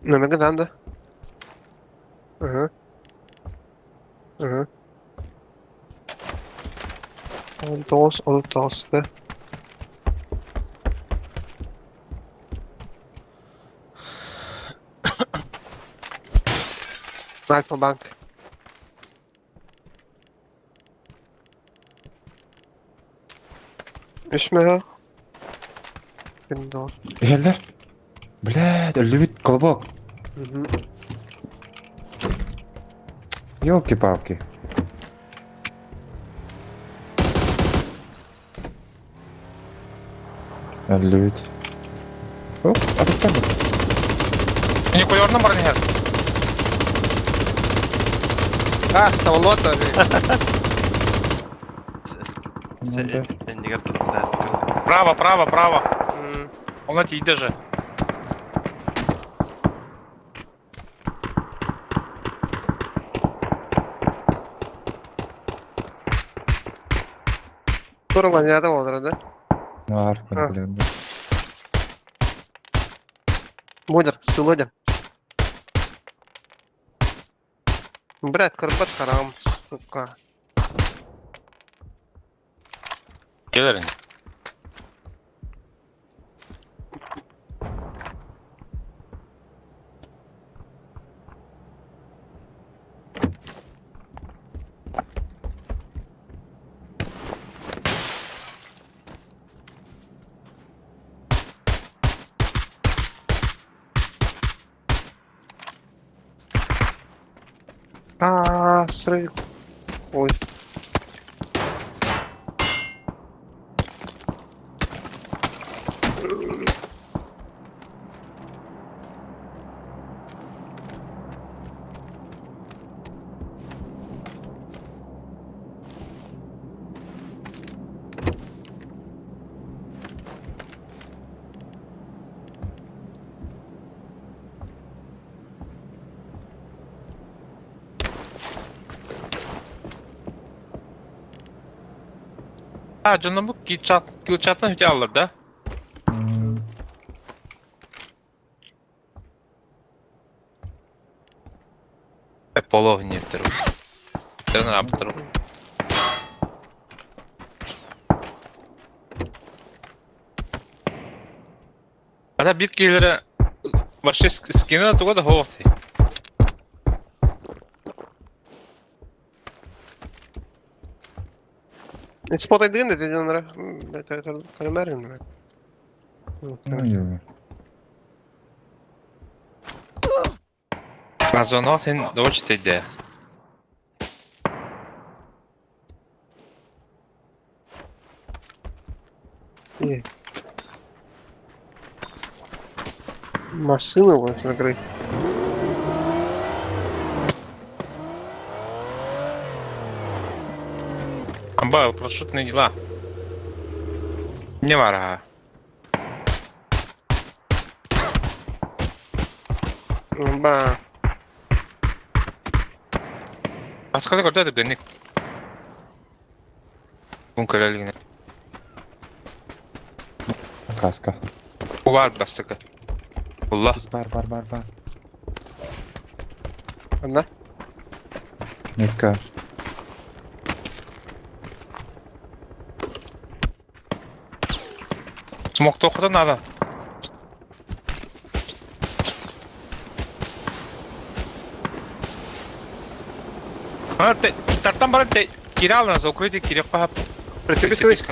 Номер да? Ага. Ага. 19, 19 да. Альфа банк. Үс мөһө. Күндө. Иһэллэр. Блядь, өллүбүт колобок. Ёлки-палки. Өллүбүт. Оп, атыттан бу. Не куйорна баран иһэр. А, тавлота. Иннигэр тутуктаат. Право, право, право. Он тиийдэ же. Турулан олорор да? Нар, блин. Модер, сылодер. Брат, карпат харам, сука. Кэлэрин. А, срыв. Ой. А, дьоно бу килчаттан үтэ аллар да? Половник Тренер. Ата бит киһилэрэ вообще скина туга да хоох ти. Спотайдыгын да деден Калимарин. Газонот ин дочь тиде. Машина вон смотри. Амба, парашютные дела. Не варага. Ба. Басқада көрді гэнник. Бункерлерine. Каска. Бар бастыка. Улла. Бар, бар, бар, бар. Анна. Никар. Смок тоқыда надо. А, тартан баран те кирална за укрытие кирек пахап. Прицепись.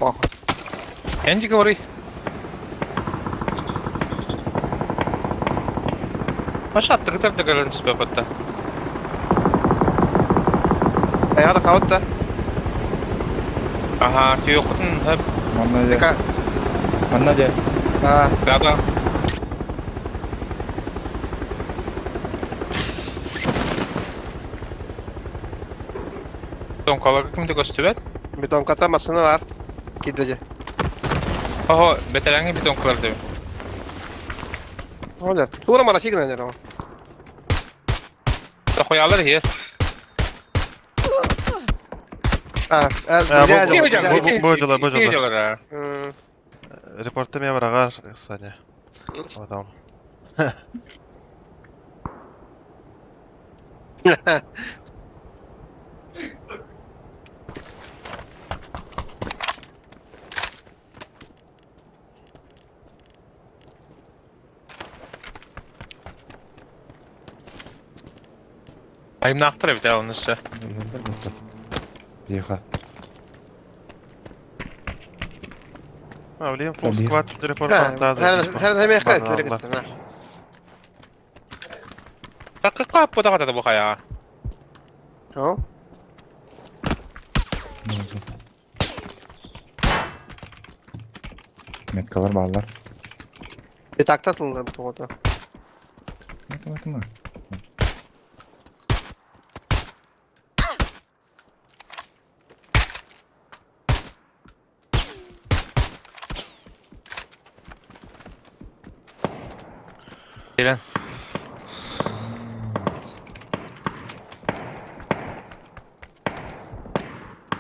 Похуй. Энди говори. Маша аттыгытар да кэлэн түспэ батта. Аяғда қауытта. Аха, түйөкутун хөп. Манна де. Манна де. А. Да-да. Бетонкаларга кимде көстүбэт? Бетонката машина бар. Кидеже. Охо, бетереңи бетонкалар деп. Оля, тура мара сигна не ро. Тохоялар хер. А, Бу дела, Репорты меня врага, Саня. Потом. Айымнақтыр бит онысы. Беха. А, блин, full squad репорт. Какка бу хайа. О, Меткалар бааллар. Пятакта тыллар бу тоҕото. Атым атыма. Кэлэн.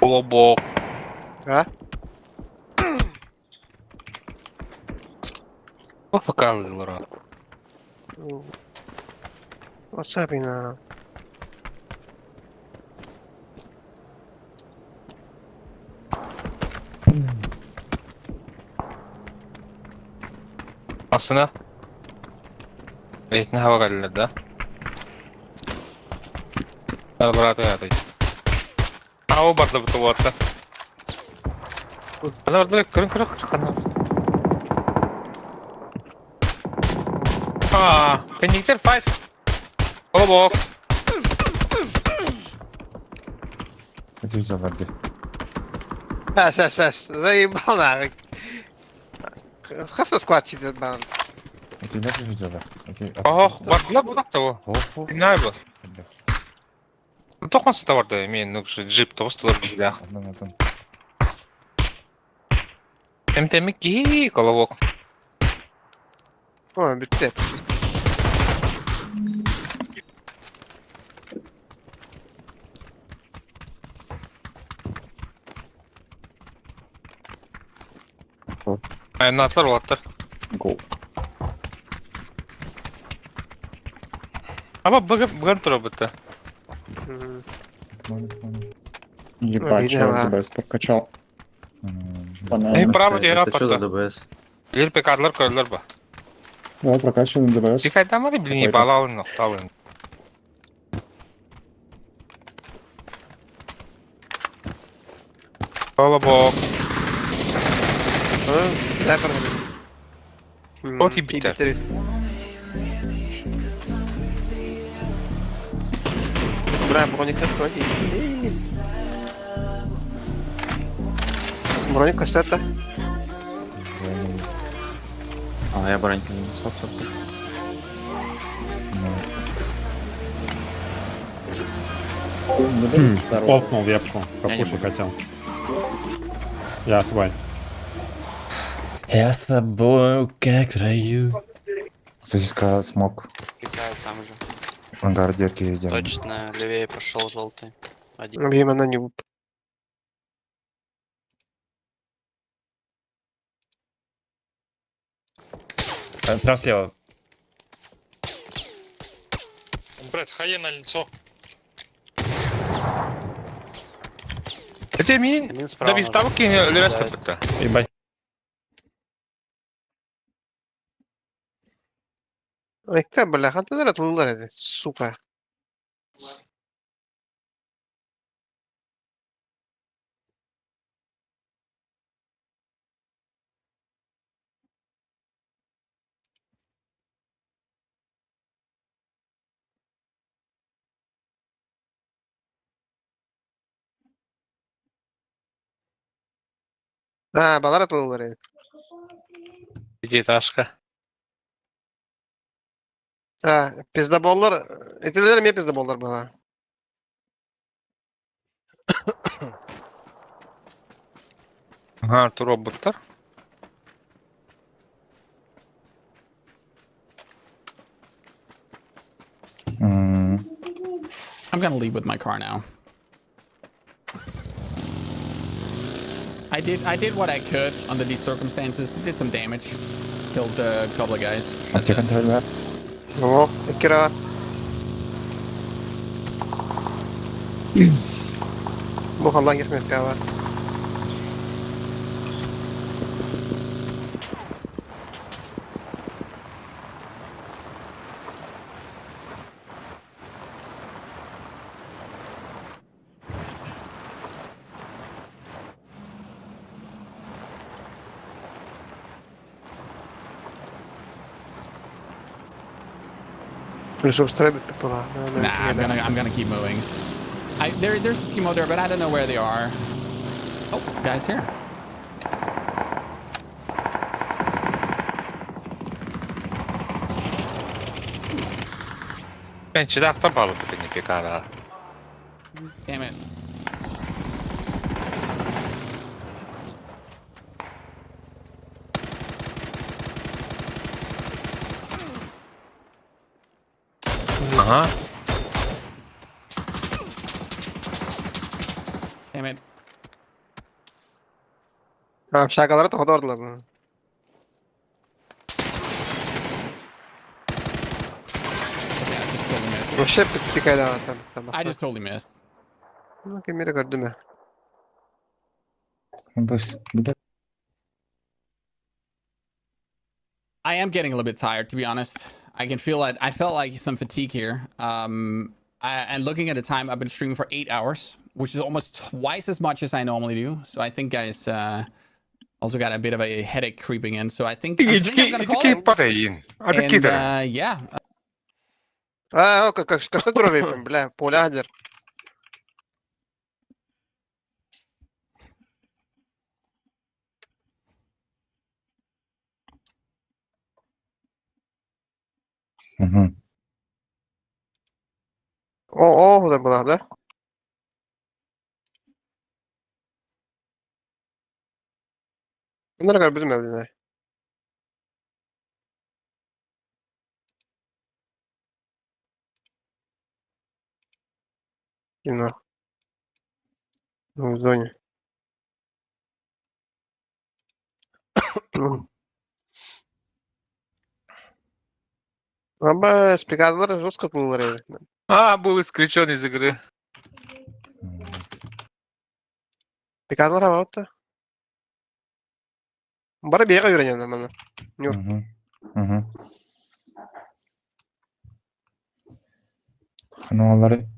Колобок. А? О, показывал. Васапина. Aslında. Бэйэтин хаба кэллэр да. Албараты аты. А, о барда бу туотта. Ана барда көрүн көрүн хана. А, коннектор файт. Колобок. Это жалар ди. Эс, эс, эс. Заебал нахуй. Хаса склад читает бан. Это не жалар. Ох, бардла бу такта бу. Ох, ох. Не бу. Тохон сыта барды. Мен ну джип тоғыстылар бигде. Атын атын. Темтеми ки колобок. О, бүттү. Айнатлар олаттар. Go. Аба бүгін тұра бітті. Атыман атыман. Ебать, Видела. чувак, ДБС прокачал. Эй, право Это деген что за апатта. ДБС? Ел пекарлар көрілер ба. Да, прокачанный ДБС. Ти кайдамады блин, Какой-то. ебала он ноқталын. Колобок. Да, пардон. Вот и битер. Бра, броника своди. Броника, что это? А, я бронька. Стоп, стоп, стоп. Опнул вепку, Я не покушать буду. хотел. Я свой. Я с собой, как в раю. Сосиска смог. Пикают там же. Ангар дверки везде. Точно, левее прошел желтый. Один. Именно не уп. Прям слева. Брат, хае на лицо. Это мин Один справа. да виставки левесте бітті. Ебать. Ой, как, бля, хантазар тыллар эди, сука. А, балар тыллар эди. Пятиэтажка. А, пиздоболлар, этилер ме пиздоболлар была. Ага, ту роботтар. I'm gonna leave with my car now. I did what I could under these circumstances. Did some damage. Killed a couple of guys. That's Аптека it. контроль О, кира. Бу халлан кесмет кава. Ресурстара бүппүт буолаа. Nah, I'm gonna keep moving. I there there's a team out there, but I don't know where they are. Oh, guys here. Мен чыдақтан бабы бітіне пекада. Damn it. Ага. Damn it. Общагалары тоҕо. Okay, I just totally missed. Вообще пикайда там. Там. I just totally missed. Ну, кемере көрдүм. Быс. Быда. I am getting a little bit tired, to be honest. I can feel it. I felt like some fatigue here. And looking at the time, I've been streaming for 8 hours, which is almost twice as much as I normally do. So I think, guys, also got a bit of a headache creeping in. So I think I'm gonna call it. And yeah, А, как как как что бля, поля. О, о, была, да? Bunlara kadar bilmem ne. Кино. Ну, в зоне. Аба, спикадалар жестко тыллар. А, был исключен из игры. Спикадалар абаутта. Бары бега үйренем нормально. Нюр. Ханалары.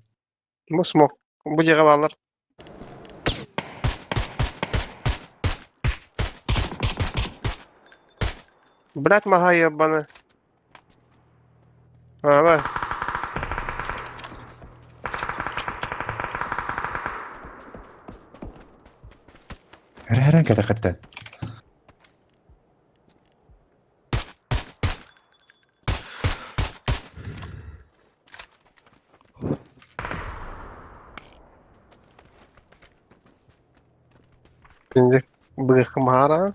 Бу смок. Бу жеге балар. Блять, мага ебаны. А, да. Хәрән кәтә хәтта. Şimdi bıkım hara.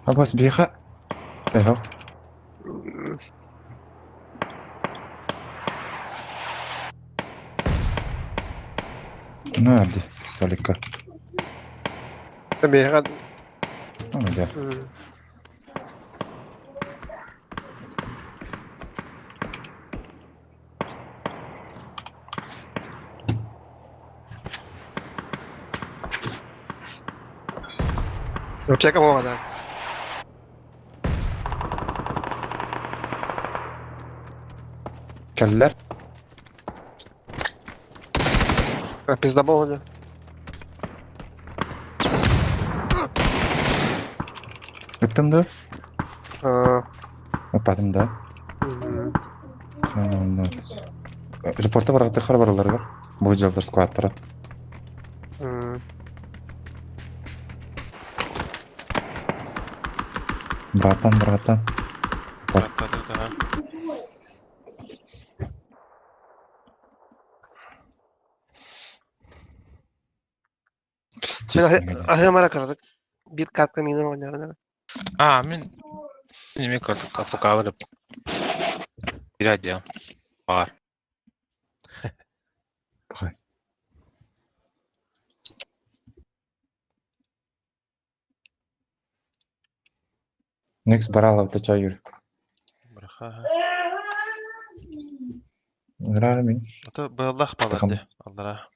Абас биха. Эхо. Ну, әбди. Толика. Бега. Ну, да. Общага болған. Кәлләр. Пизда болған. Ыттым да. Ыппатым да. Репорта баргаты хар бараларгар. Бу жылдар скваттара. Братан, братан. Да. Пиздец. Ахымара кырдык. Bir katkı minin oynar. А, мен неме көрдік, АФК деп. Bir отдел. Бар. Давай. Next баралов тача юр. Браха. Нравится. Это был Тахам. палати. Аллара.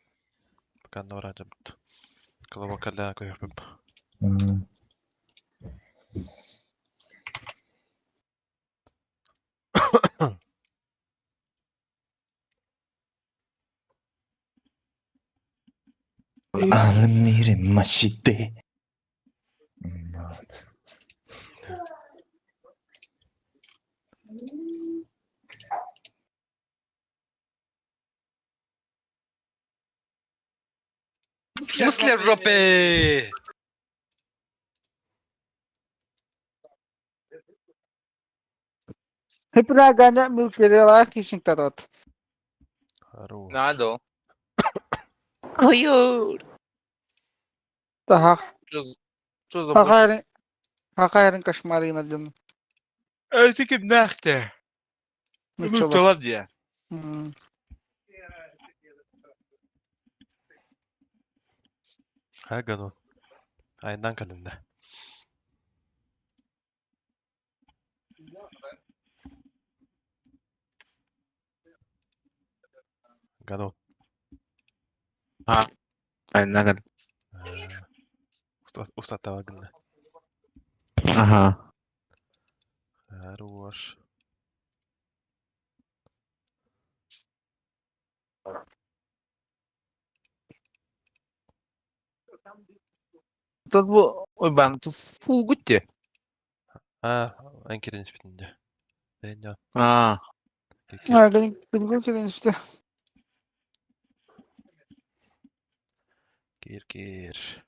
Пока на враде. Колоба каля көйөп. Алмире машите. Вот. В смысле в жопе? Хепра ганя милкерела хищник тарот. Хорош. Надо. Таха. Что за Хахайрын. Хахайрын кошмарина ден. Эти киднахте. Ну чё дия. Хайгану. Айдан калында. Гадон. Айнаган. Устатава гында. Ага. Хорош. Тут бу ой бан тут фул гутте. А, анкерин спитинде. Дэньо. А. А, гын işte. Кир кир.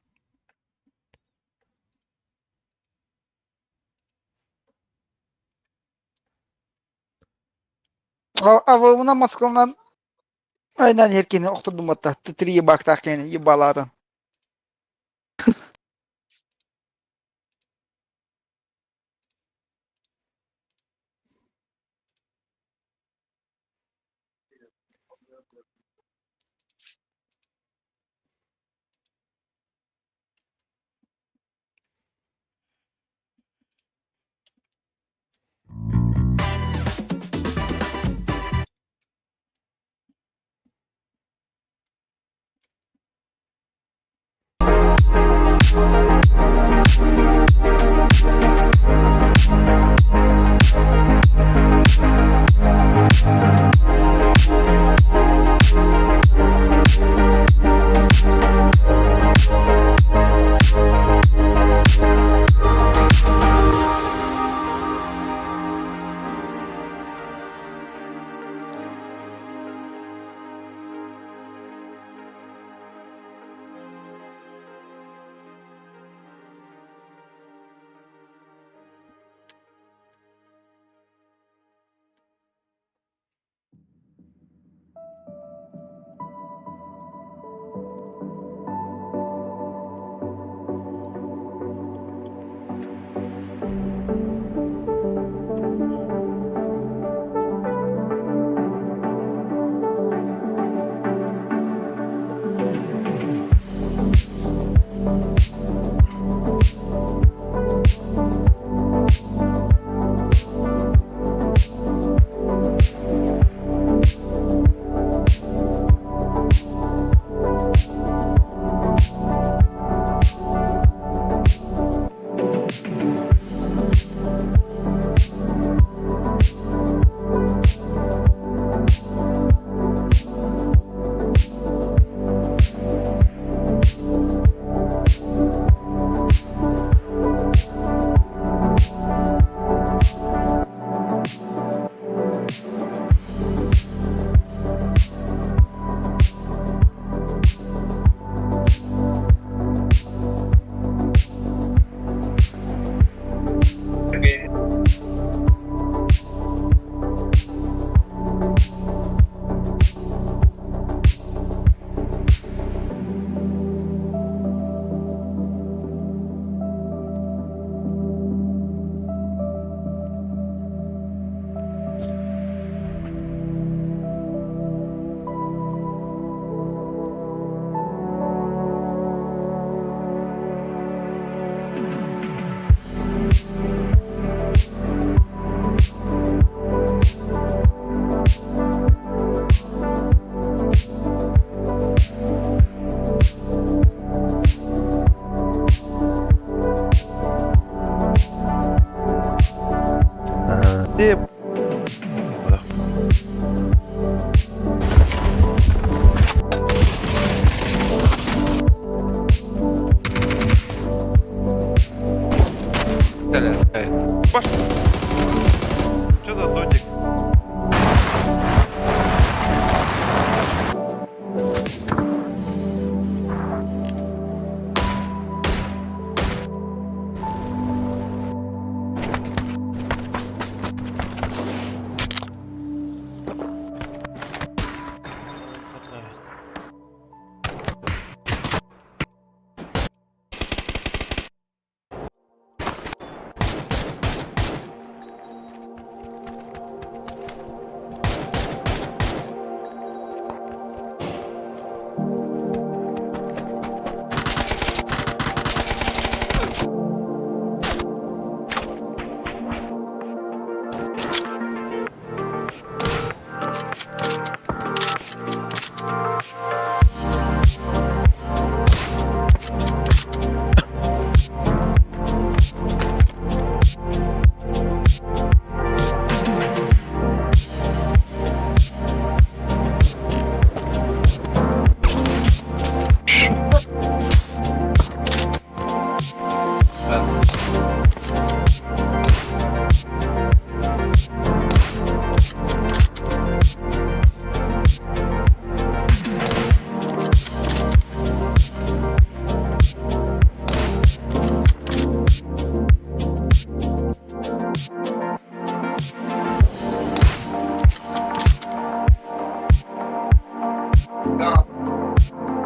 А вы мына Москвадан айнан herkeni okturdum hatta. Titriye baktak yani yibaladan.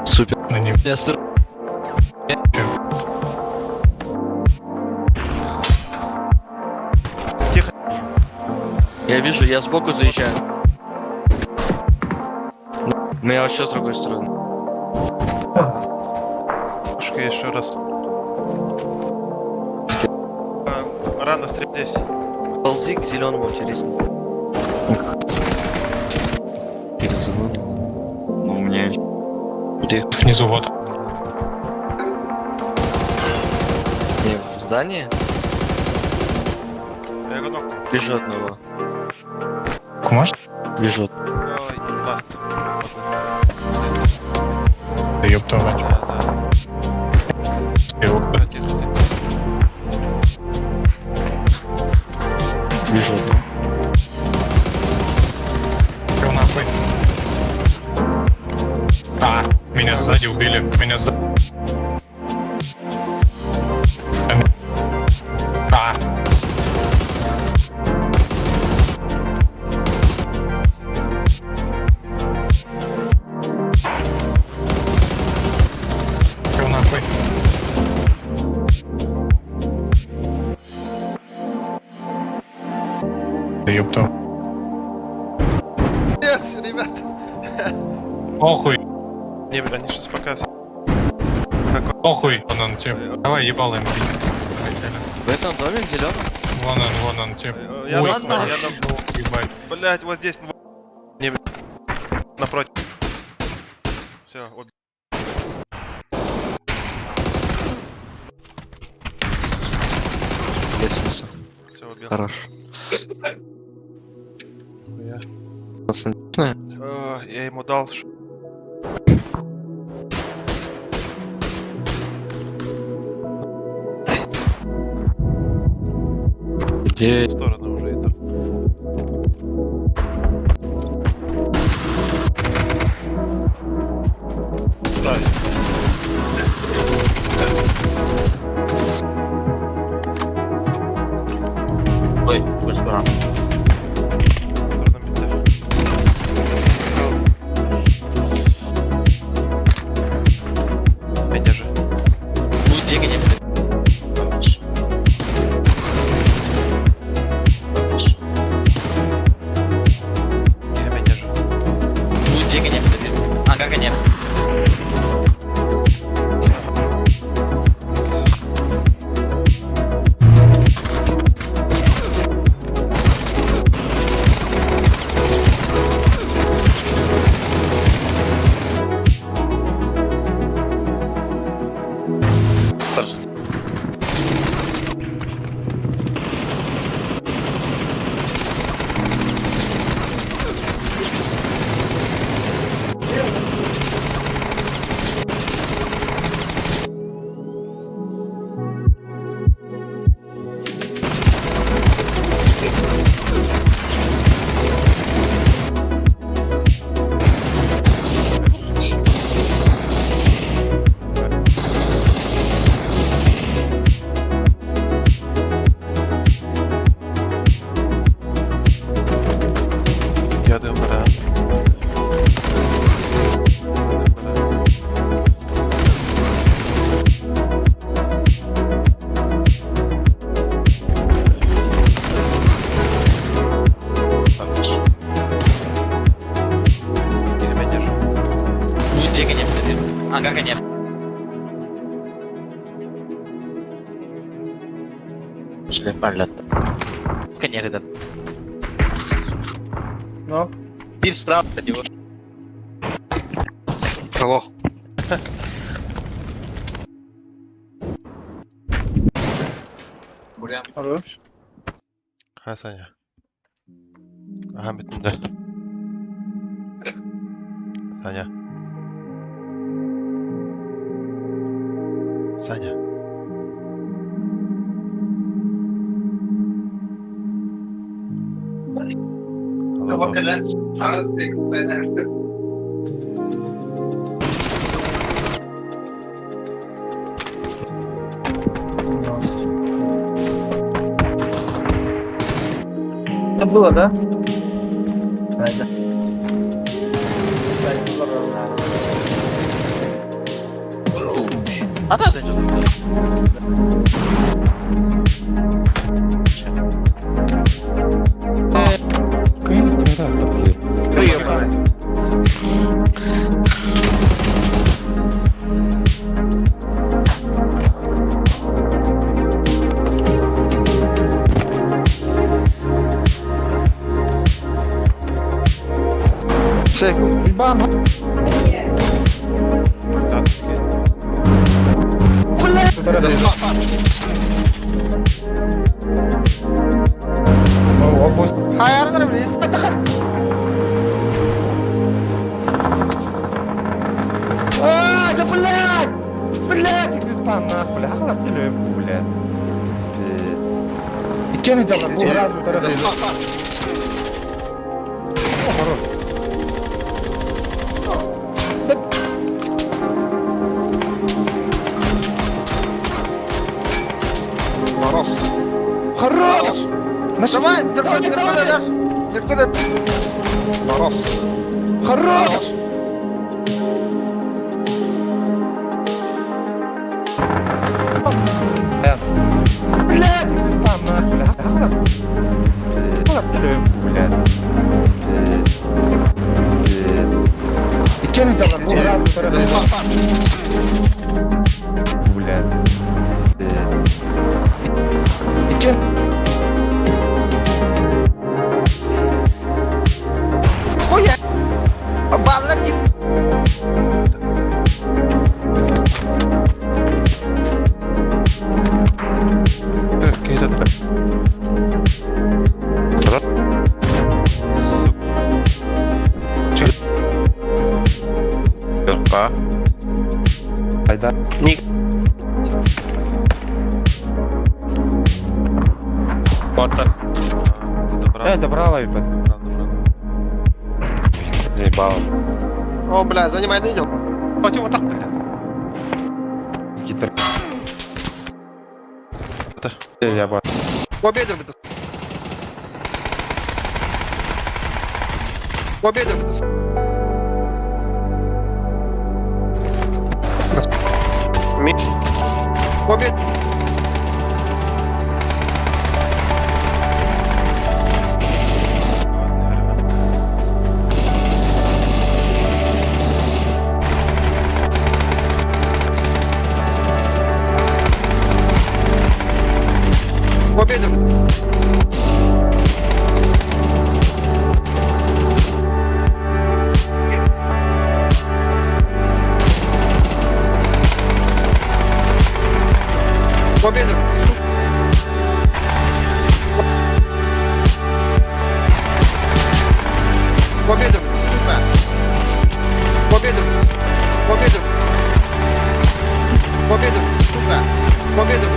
Супер. Я сыр... Тихо. Я вижу, я сбоку заезжаю. У меня вообще с другой стороны. Пушка еще раз. Рано стрель здесь. Ползи к зеленому интереснее. Перезанул. Ну, у меня Где? Внизу вот. Не, в здании? Я его нокнул. Вижу одного. Можешь? Вижу. Ой, ласт. Да ёб твою мать. Да, да. Тихо, тихо, тихо. Вижу одного. Чё нахуй? А, меня сзади убили. Меня сзади. А. Чё нахуй? Да ёпта. Нет, ребята. Похуй, Не, бля, они сейчас пока... похуй. Вон он, тип. Давай, ебало им бить. В этом доме, в зеленом? Вон он, тип. Я Ой, нокнул, я нокнул. Ебать. Блять, вот здесь. Не, бля. Напротив. Все, убил. Лестница. Все, убил. Хорош. Пацаны, Я ему дал. Где В сторону уже иду. Ставь. Ой, вышку рано. В сторону беды. Эй, держи. Ну, деньги не были. Я меня держи. Ну, деньги не были. А, как они? Я думаю, да. Я меня держу. Ну, деньги не были. А, как они? Конечно, Ну? Ты справа, кстати, Алло. Хорош. Ха, Саня. Ага, бит да. Саня. Саня. Алло, алло. Это было, да? Да, да. Ата ты что Бам! Хайардар билин. А, да блядь! Блядь, экзиспам нах, бля, ахлар теле, блядь. Пиздец. Иккиэн дьаллар, бу сразу утары. О, хорош. Да. Мороз. Хорош! Давай, Давай, держи, давай! держи, держи. Мороз. Хорош! Блядь, экзиспам нах, бля, ахлар. Пиздец. Ахлар теле, блядь. Пиздец. Пиздец. Иккиэн дьаллар, бу сразу утары. Блядь. Пиздец. Иккиэн Хуя. Баллар не. Сука. Айда. Ник. Ты добрал. Добрала, ебать. Добрал, добрал. Заебал. О, бля, занимай видел? Хоть вот так, бля. Скитер. Это. Я ба. Победа, бля. Победа, бля. Ми. Победа. Победа. Победа. Сука. Победа, сука. Победа. Победа. Победа, сука. Победа.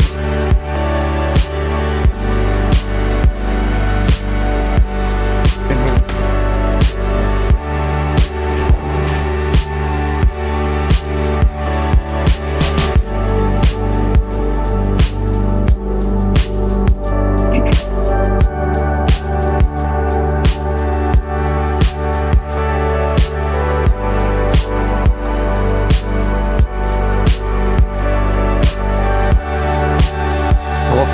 Алло.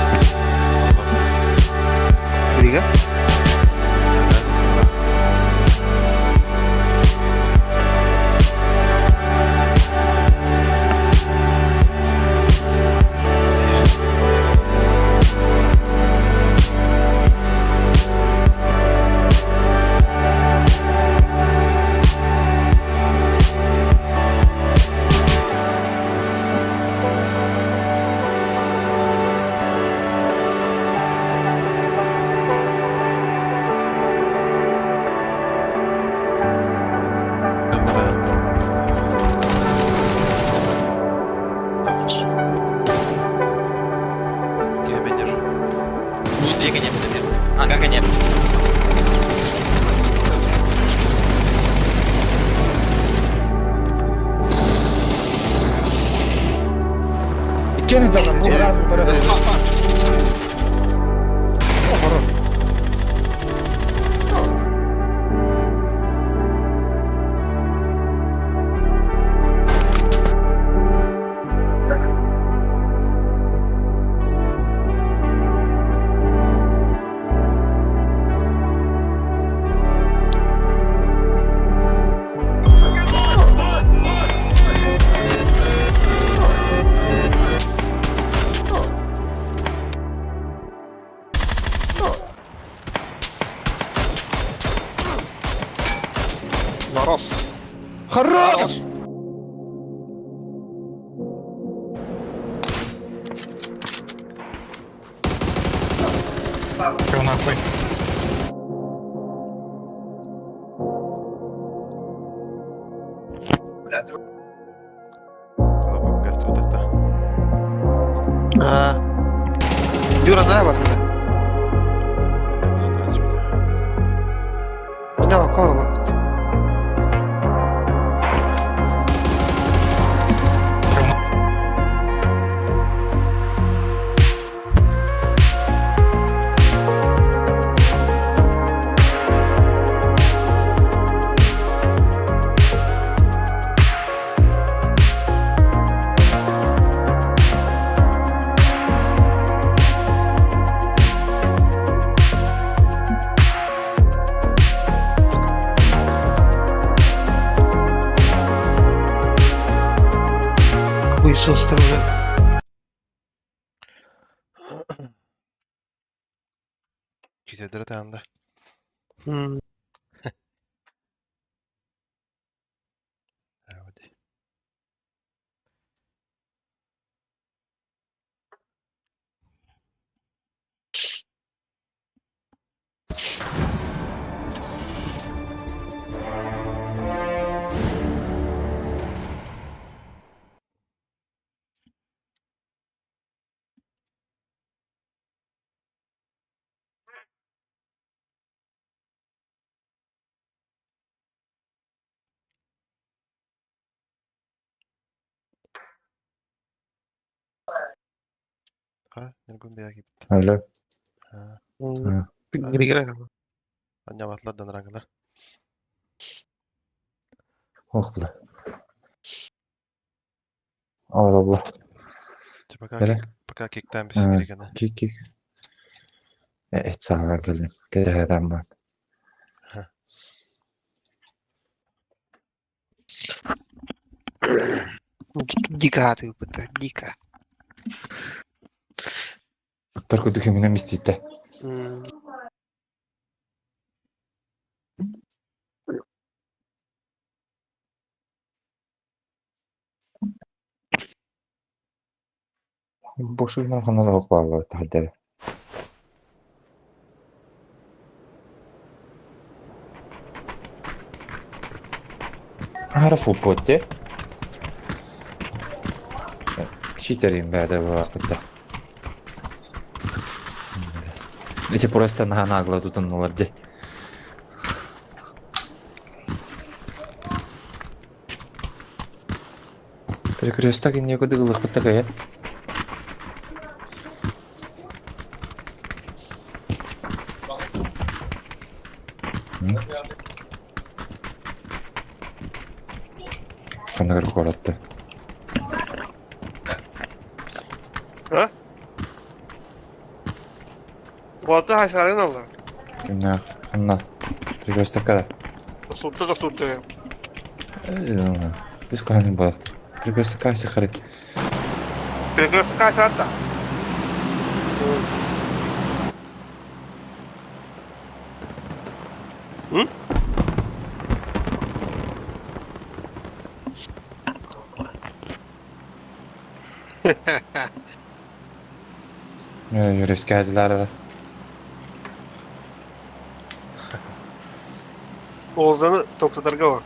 Дрига? Геби держи. Двигание, подожди. А, как нет? Иккиэн дьаллар, бу сразу утары. О, хорош. Хорош! Чё нахуй? Колобок газ туда-то. Аа. Юра нравится. Не, корма. Хуесос уже. Читердері тағында. Ha, Nurgun бияги. Алло. Ha. Григорий. Анняватлардан раңылар. Ох, бля. Алла, бла. Пока, Эре. пока киктен біз Ha. керек Кик кик. Эт саҕалаан кэллим. Кэтэһэтэн баар. Дико ты быта, дико. Ыттар курдук эминем истиитэ. Бошугунан ханна да бааллар таһырдьа. Аһара футбол дии. Читерим бэдэ буолаахпыт Эти просто наһаа нагло тутуннулар дии. Перекресток инники дыгылыхпыт такая. Ханныгар куоратты. Уолта хайсарын алла. Кимнээх ханна перекрестокка да. Сурта да сурта. Түс куһаҕан буолахтар. Перекрестокка сихары. Перекресток хайсарта. Юрискээдилэр Oğuzhan'ı токтотарга бар.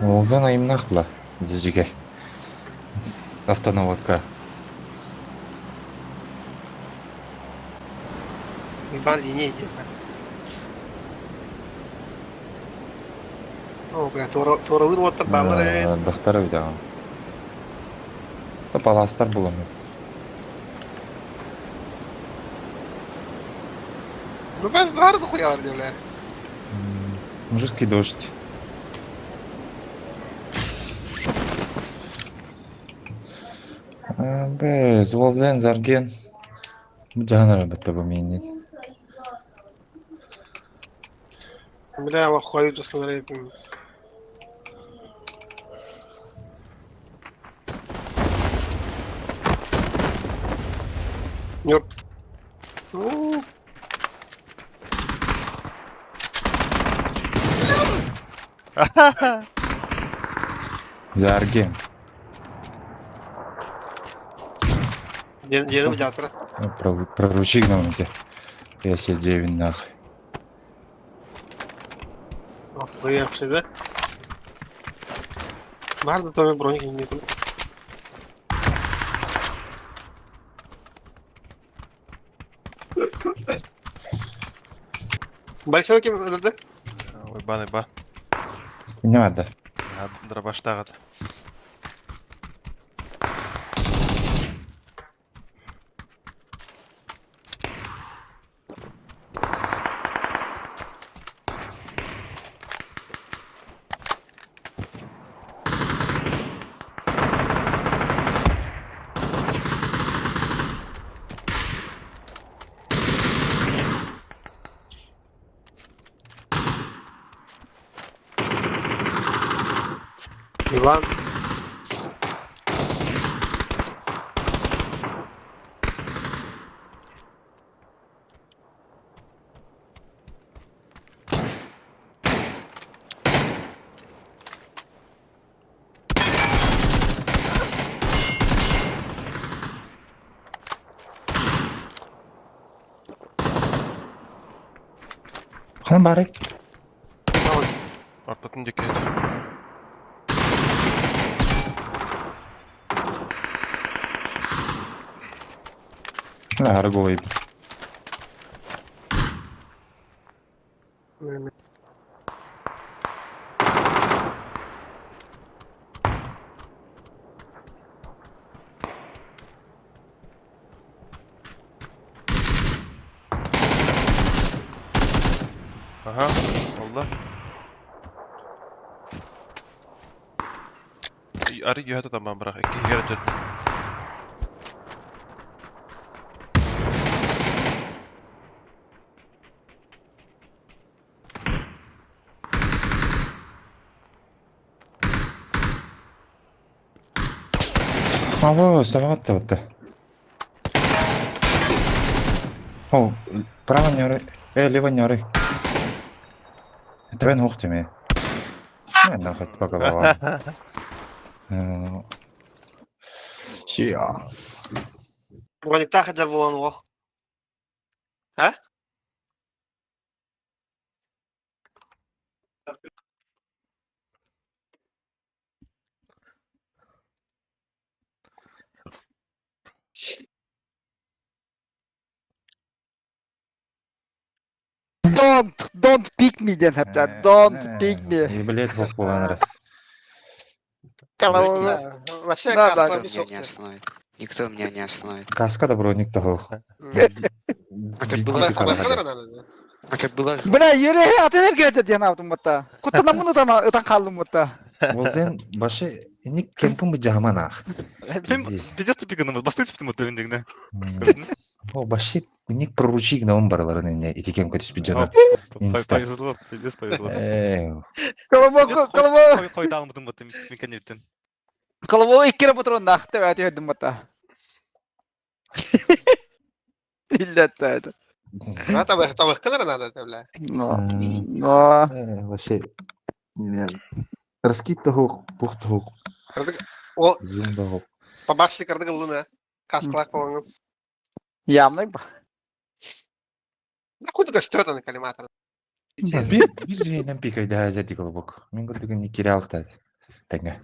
Олзан айымнах була. Зижиге. Автонаводка. Иван линей диэн. О, бля, туоралыыр уоттар бааллар ээ. Бахтар эбит Паластар буламы. Ну, бәс зарды хуялар диэ, бля. Жесткий дождь. Бе, Зуолзен, Зарген. Бу жаһанара бытта бу миинин. Бля, лохою туслар Нёр. Ну. Зарген. Дьиэни быдьаатыра. Проручи гном эти. Я себе нахуй. Охуевший, да? Баар да тоже броник не было. Большой кем өлөрдө? Уйбан уйба. Не надо. Дробаштагат. Иван. Ханан баарый? Ортотун диэки. Аһары голый. Ага, олла. Ары юһата таман бырах. Икки хигер төрт. Abo, стават О, право няры. Лево няры. Это вен ухтими. Не, нахуй, по голова. Ща. Брониктаах дьэ буолан уол. А? Don't pick me диэн хэптэ. Don't pick me. И, блядь, хух буолан Вообще Да, да. каска Никто меня не остановит. Никто меня не остановит. Каска да броник того. Это было- Это было Бля, yürü атын эргете диэн аптым батта. Куттанаммын ытан ытан хааллым батта. Ол сен башы ник кемпин бу жаман ах. Пиздец. Пиздец тупиганымыз. Бастый түптім өтті өндегіне. О, башы ник проручи гнаун бараларын эне ити кем көтүс бюджета. Инста. Повезло, пиздец повезло. Колобок, колобок. Қойдағым бұтым өтті мекенеттен. Колобок иккире патрон нахты бәти өдүм батта. Иллетте это. Табых надо, бля. Но. Но. Вообще. Раскид того, пух того, Ол зум того. побашли кардык ыллына. Каскалак по-моему. Явный ба. Нахуй только что на коллиматор. Бир биз пикайда зяти колобок. Мен көрдүгөн не киралыктады. Теңге.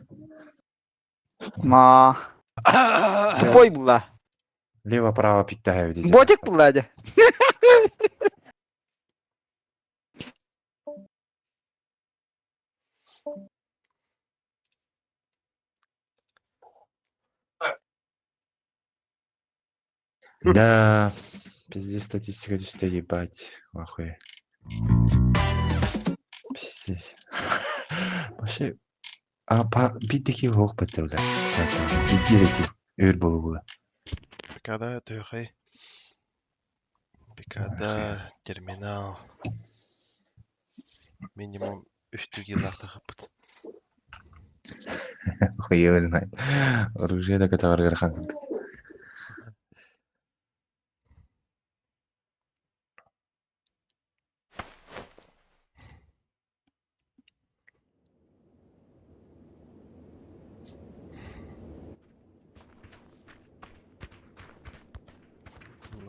На. Тупой была. Лево-право пиктаю дейт. Ботик была де. Да, пиздец статистика что ебать, охуе. Пиздец. Вообще, а по битти килл хох бітті, бля. Битти килл. Өр болу була. Пикада, төхей. Пикада, терминал. Минимум үстү киллахта хаппыт. Хуй его знает. Оружие да которое хан.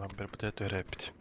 Ламбер бытая түһэрээппит.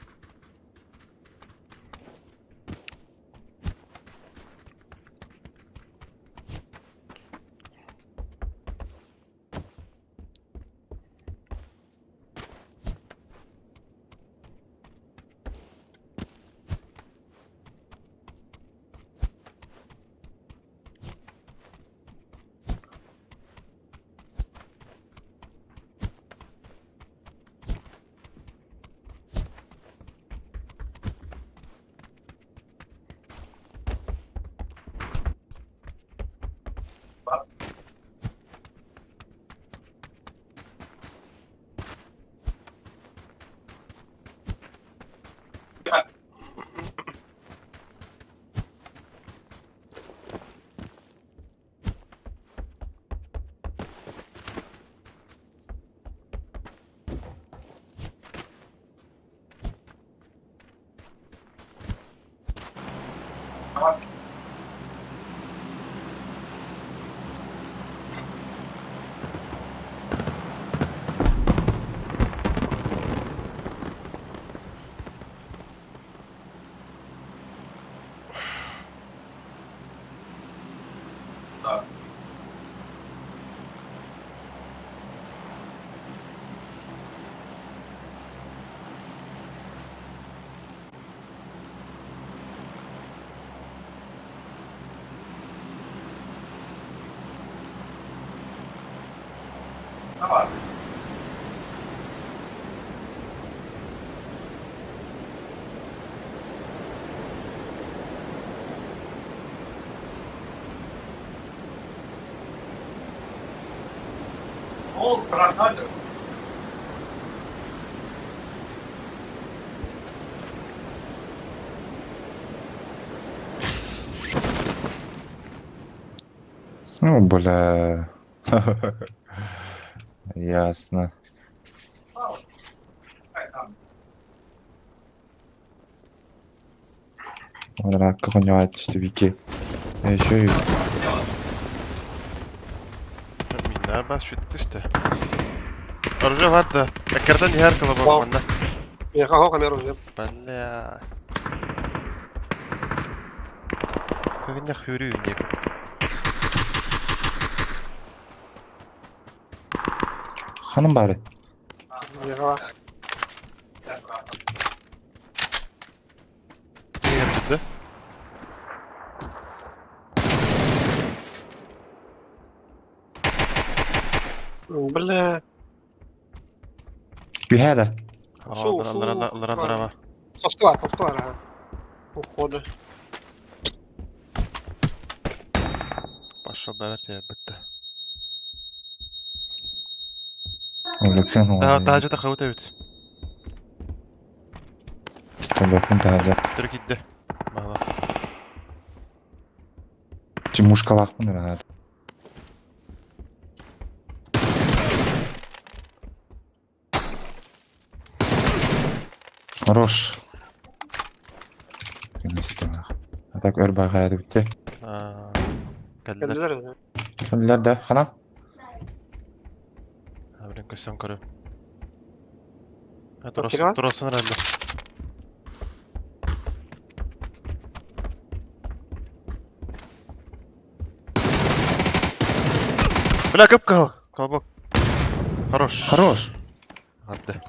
Ну, бля. Ясно. Ракка хуйневать вики. А еще и Миннар бас шүтті түсті. Оружие бар да. Әккерден ехер колобок манна. Меха хоқ эмер оружие. Бля. Көгінне хүйрі үндеп. Ханым бары. Меха. Ехер Бля. Бихәдә. Шу, шу. Алар Соска бар, соска бар, ага. Ухода. Пошел бәбер тебе бітті. Александр. Daha жата қауыт әбіт. Телефон тәһәҗә. Түрі китті. Мала. Тимушкалахпын рахат. Хорош. А так өр баға бітті. Кәлілер. Кәлілер. Кәлілер да, хана? Блин, көстен көрі. Кирилл? Турасын әлі. Бля, көп кал. Колобок. Хорош. Хорош. Атты.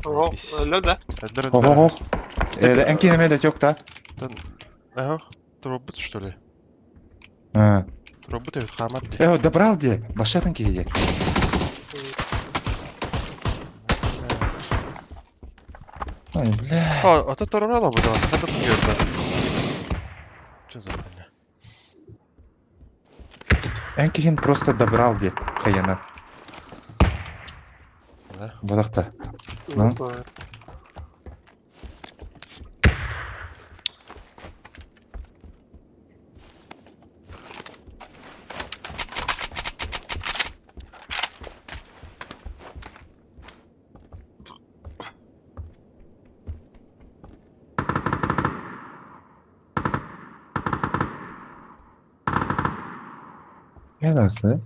Ого, өлі да. Әділер, Хо хо хо. Әнки неме де жоқ та. Ага, робот что ли? А. Робот evet, хамат. Добрал де. Башатын кейде. Ой, бля. О, а то торорало бы, да. Это тут Что за хуйня? Әнкихин просто добрал де. Хаяна. Да? Бодақта. Ну. Я да?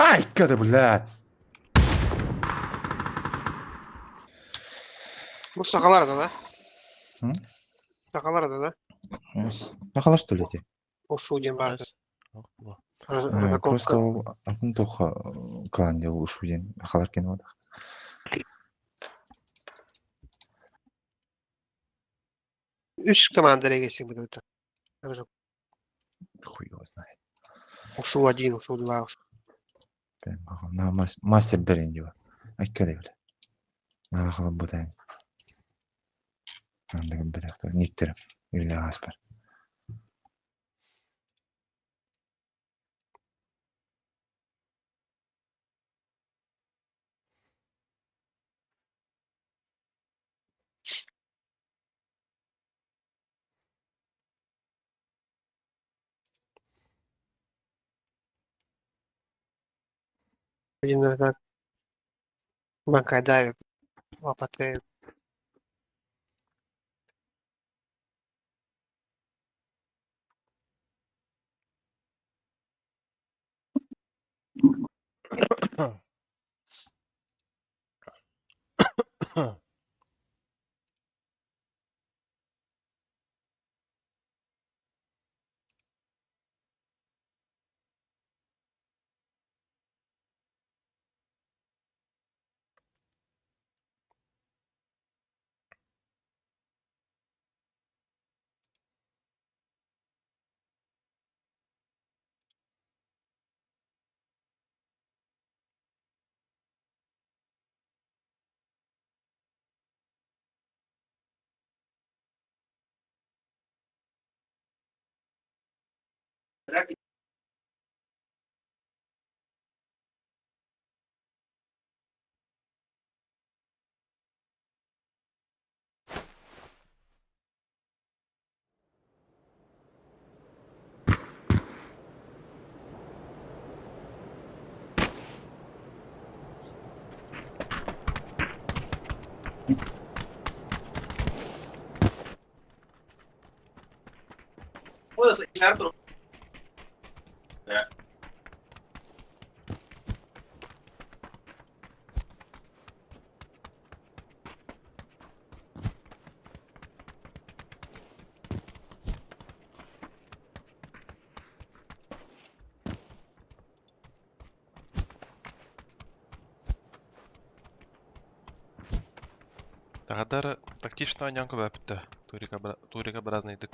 Ай, да, блядь! Бу сахалар да, да? М? Сахалар да, да? Сахалар что ли эти? Ушу диэн баар. Просто ол атын тоха клан деп ушу диэн сахалар кэн буолбатах. Үс команда регесин быдыта. Хуй его знает. Ушу один, ушу два. На мастер дэрин диба. Айка да бile. Наахалан бутайн. Андыгын бетехтер. Никтерим. Или аспар. Один так. Макадаев. Лопаты. Тагадар тактично анянка бәпті. Турикообразный дык.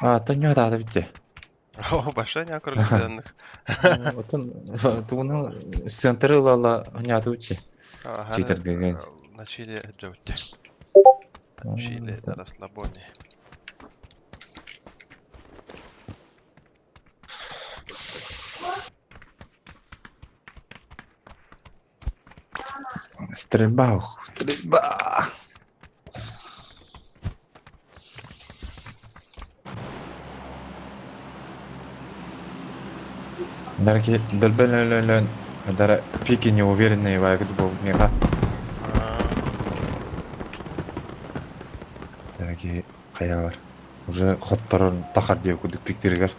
А, то не да, битте. О, баша няк рөлдәнлек. Отон тугунан центры лала анята үтте. Читер деген. На чили джаутте. Чили на расслабоне. Стрельба, стрельба. Дорогие, дара пики неуверенные вайгут был меха. Дорогие хаялар. Уже хотторон тахар деп кудук пиктергер.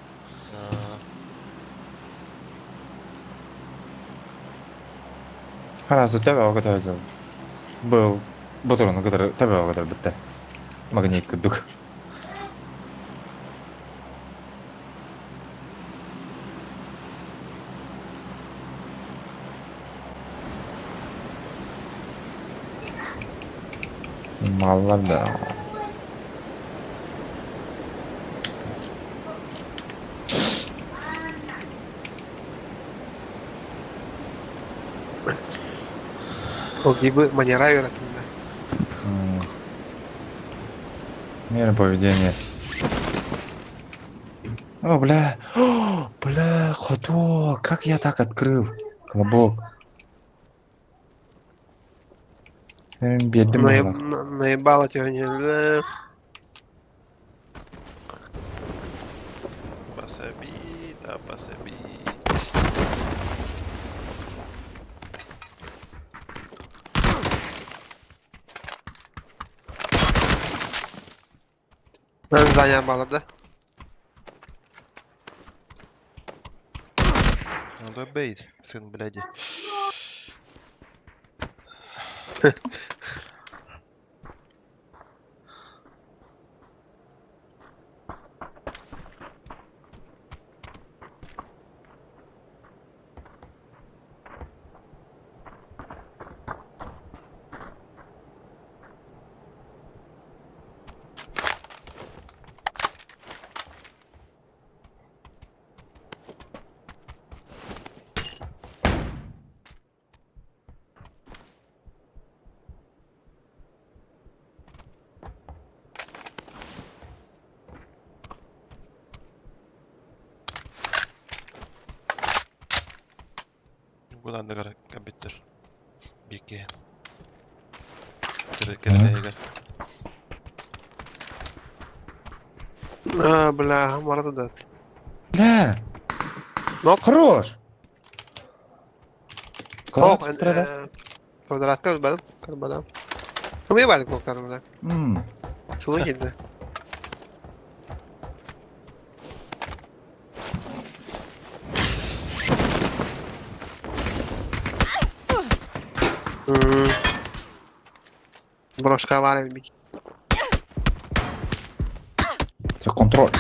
Харазу тебе оготой Был Боторону который тебе оготой битте. Магнит кудук. Маллар да. Ол манера вероятно. Мера поведения. О, бля. О, бля, ходок. Как я так открыл? Колобок. Бедный Наебало тебя не. Бля. Пособит, а пособит. Здание баллов, да? Ну добей, сын бляди. Куда компьютер? Бики. А, бля, Марата да. Бля! Нок. Хорош! Ох, Квадрат да? Квадрат көрбөдүм, көрбөдүм. Кымы бардык боктарым да. Мм. Чулу килди. Брошка бар эбит. Это контроль.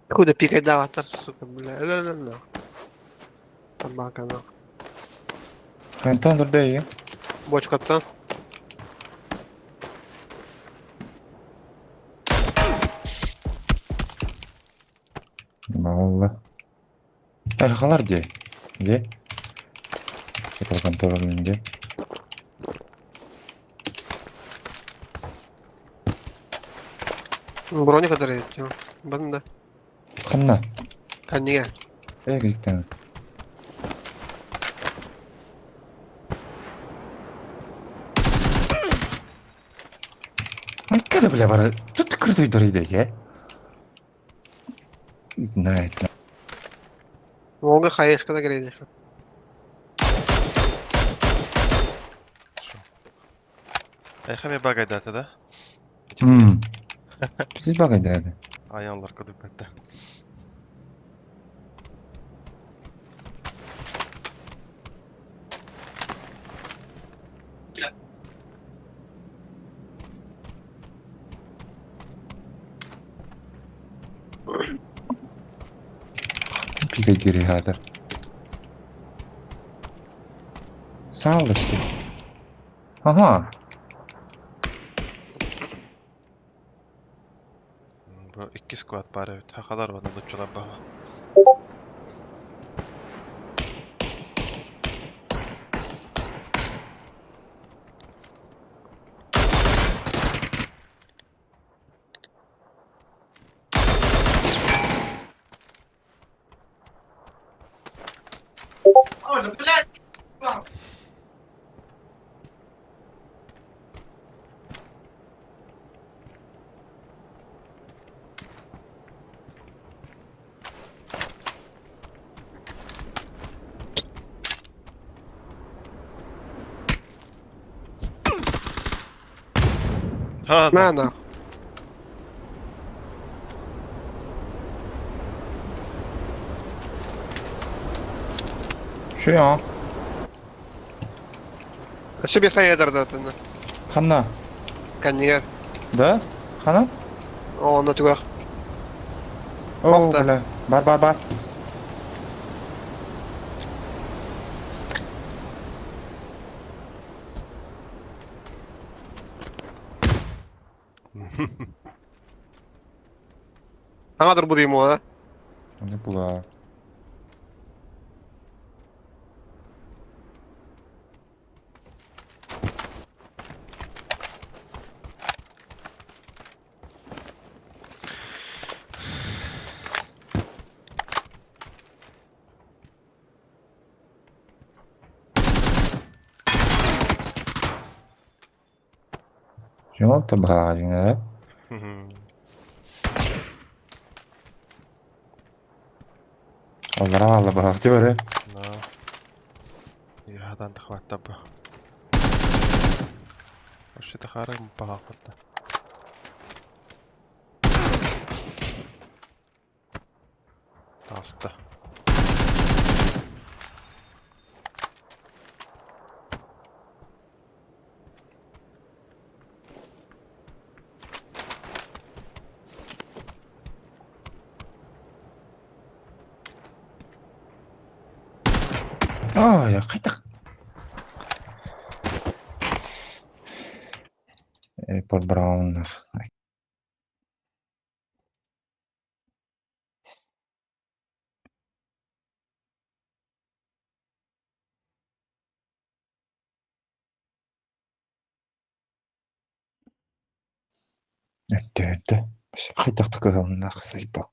Куда пикай даватар, сука, бля. Да, да, да. Собака, нах. Антон дурдей. Бочкаттан. Валла. Халар де. Де? Типа контроль де. Броня который Банда. Ханна. Каннига. Эй, гиктен. Ай, когда, бля, бара? Тут ты крутой дорыда, я? Знает. Волга хаешка да грейди. Айхами багайдата, да? Ммм. Биз багайдады. Аянлар кудуп кетти. Пигайдири хатыр. Салышты. Ага. Бу икки сквад бар эбит. Хахалар бана нуччалар баха. Ха, На, нах. Şu Себе хаедер да тына. Ханна. Каннигер. Да? Хана? О, на тугах. О, Охта. бля. Бар, бар, бар. Аңа дур бурим да. Не була. Жон табаажың, да? Аллара алла баах ти баре. На. Ядан тахватта бу. Вообще тахары баахатта. Таҕыста. Ай, хайдах Apple Brown. Эрдэ эрдэ. Хайдах да кыһалыннаах сыыйбал.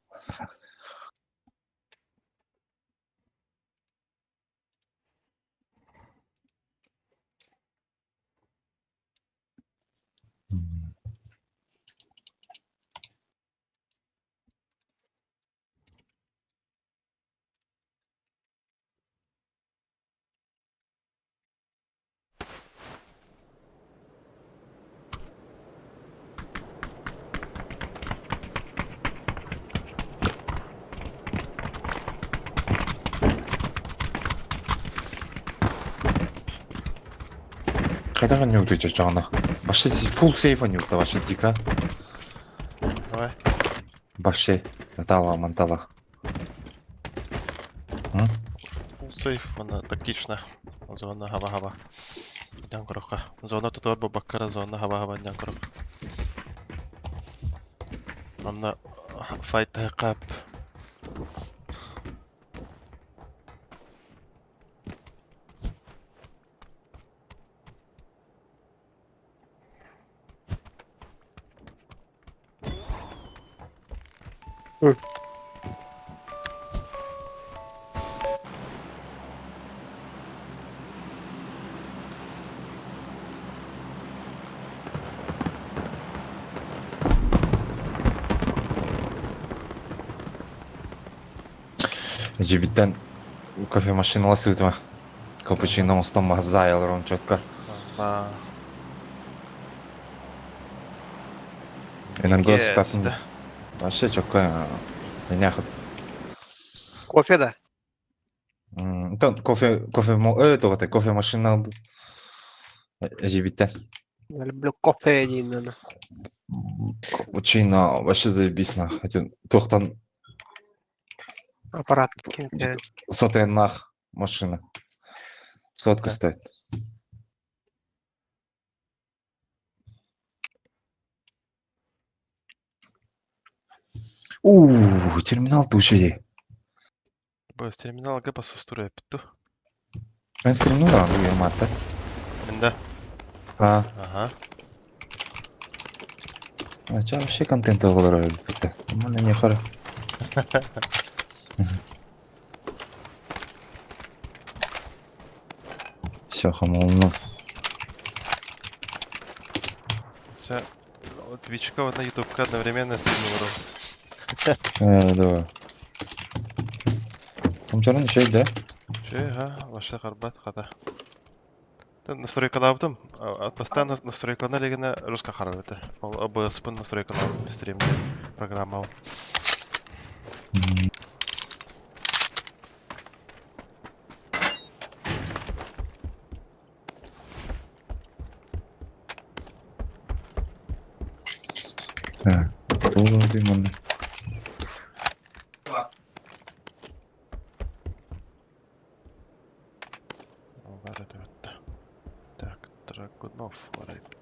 Хайдах анньыыр дьоҕуна? Вообще full сейф анньыырда вообще дико. Давай. Вообще Натала Мантала. Full сейф, она тактично. Зона хаба-хаба. Дян коробка. Зона тут бабаккара, зона хаба-хаба дян коробка. Онно файт кап. Дьиэбиттэн кофемашинала сыытыма. Капучино оҥостон маһзаайалар четко. На. Энергосипатын Есть. вообще четко. Няхот. Кофе да. Тон кофе кофе тоҕо кофемашина дьиэбиттэн. Я люблю кофе диэн. Капучино вообще заебись нах. Эти туохтан Аппарат. сотеннах машина. Сотку стоит. У, терминал тучи. Бос терминал га посустура питту. Мен стримнула, бу ерматта. Менда. А, Ага. а ча вообще контент оҕолоро өлбүттэ. Нормально не хара. Все, хамолно. Все. Твичка на ютубка одновременно стримнула. Давай. Компьютерный еще да? Че, ага, ваша карбат хата. Настройкалаабытым, постоянно настройкалана легена руска харалыты. Ол ОБС-пын настройкалаабытым стримде программа. Так, доллар манна. Так, Драгунов ларайбит.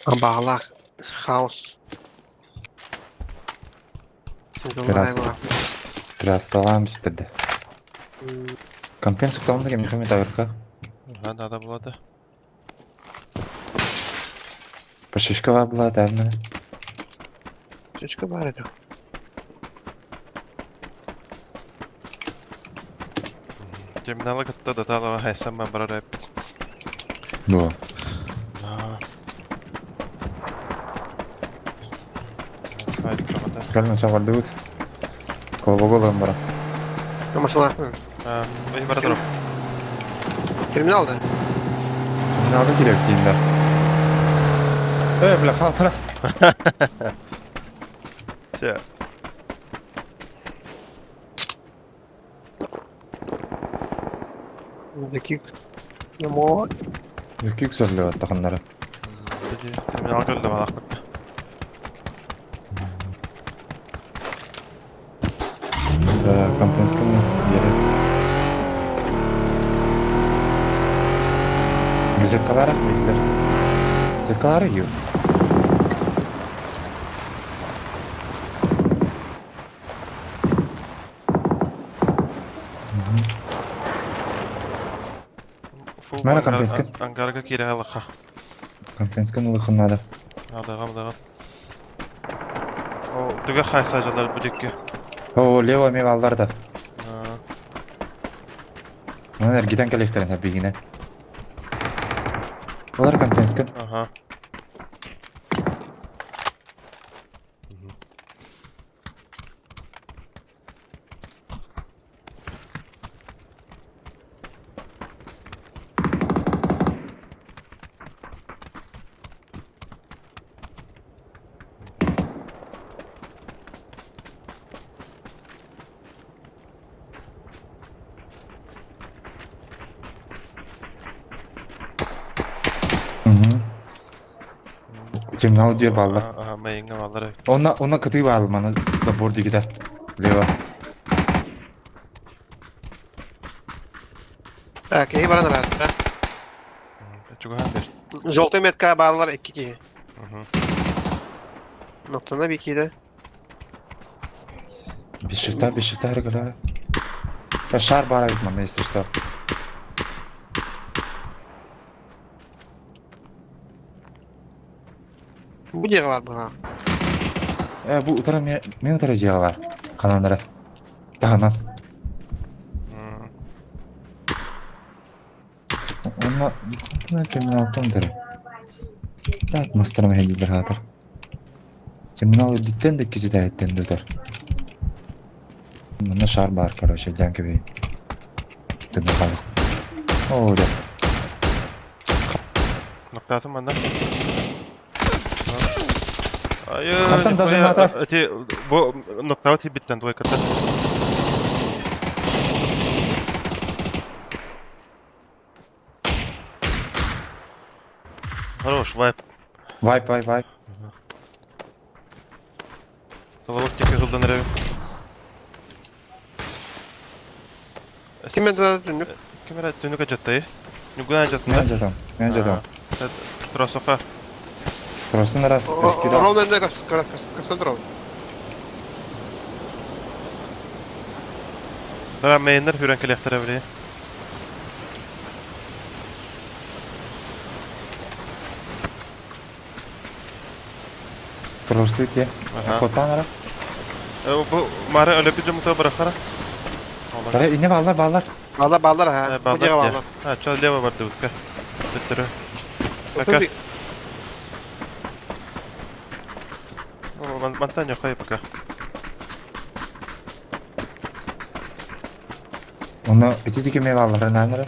Абаалаах хаос. Пиратстволаан бүтэрдэ. Компенс уктаҕын да кэмҥэ метаверка. Ага, надо было да. Пашишка бар была дәрні. Шишка бар edi. Терминалы кытта да талава хайсамма барар эппит. Бу. Правильно чабардыбыт. Колбоголом бара. Масалатын. Ой, бара турам. Терминал да. Терминалга кирек дейін да. Эй, бля, халфрас. Все. Таких. Немо. Үкі күсөрлі баттақындары. Терминалга өлді балақпыт. Компенсканы бері. Газеткалары белгілер. Газеткалары ю. Мэра компенска. Ангарга кире алаха. Компенсканы улыхын надо. Адагам, адагам. О, түгә хайса жалар бүдекке. О, лево ме балдар да. Мына эргитен келектерин бигине. Олар компенскан. Ага. Терминал диye баллар. Ага, мейинге баллар. Онна онна кытыы баал маны забор дигитер. Лево. Так, ей баран рад, да. Чугахан бер. Желтый метка баалар 2 киһи. Ноктана bir киһи да. Бешифта, бешифта регуляр. Та шар бара бит маны, если что. Бу диэҕэ бар быһаа. Бу утара мен утара дьиэҕэ бар. Хананара. Таһынан. Онно хантан терминалтан утары. Блядь, мастарым хәдилер хатыр. Терминал үрдүттэн да кизи тәһиттен да утар. Манна шар бар, короче, дән кебей. Тында қалдық. О, да. Ноктатым манда. Хантан зажимната. Эти бу ноктаут хибиттен двойката. Хорош, вайп. Вайп, вайп, вайп. Колобок тики жылдан ревим. Ким это түнүк? Кемера түнүкө жатты. Нүгүнө жатты. Мен жатам, мен жатам. Тросока. Тросын раз, раскидал. Ровно да кассандров. Дара мейнер хүрен келехтере биле. Тросы те. Хотан ара. Бу мара өлө бит жумута барахара. Дара ине баллар, баллар. Баллар баллар ха. Бу диэҕэ баллар. Ha, чал лево барды утка. Төттөрө. Пока. Мантан хай пока. Оны ити дике ме баллар нанара.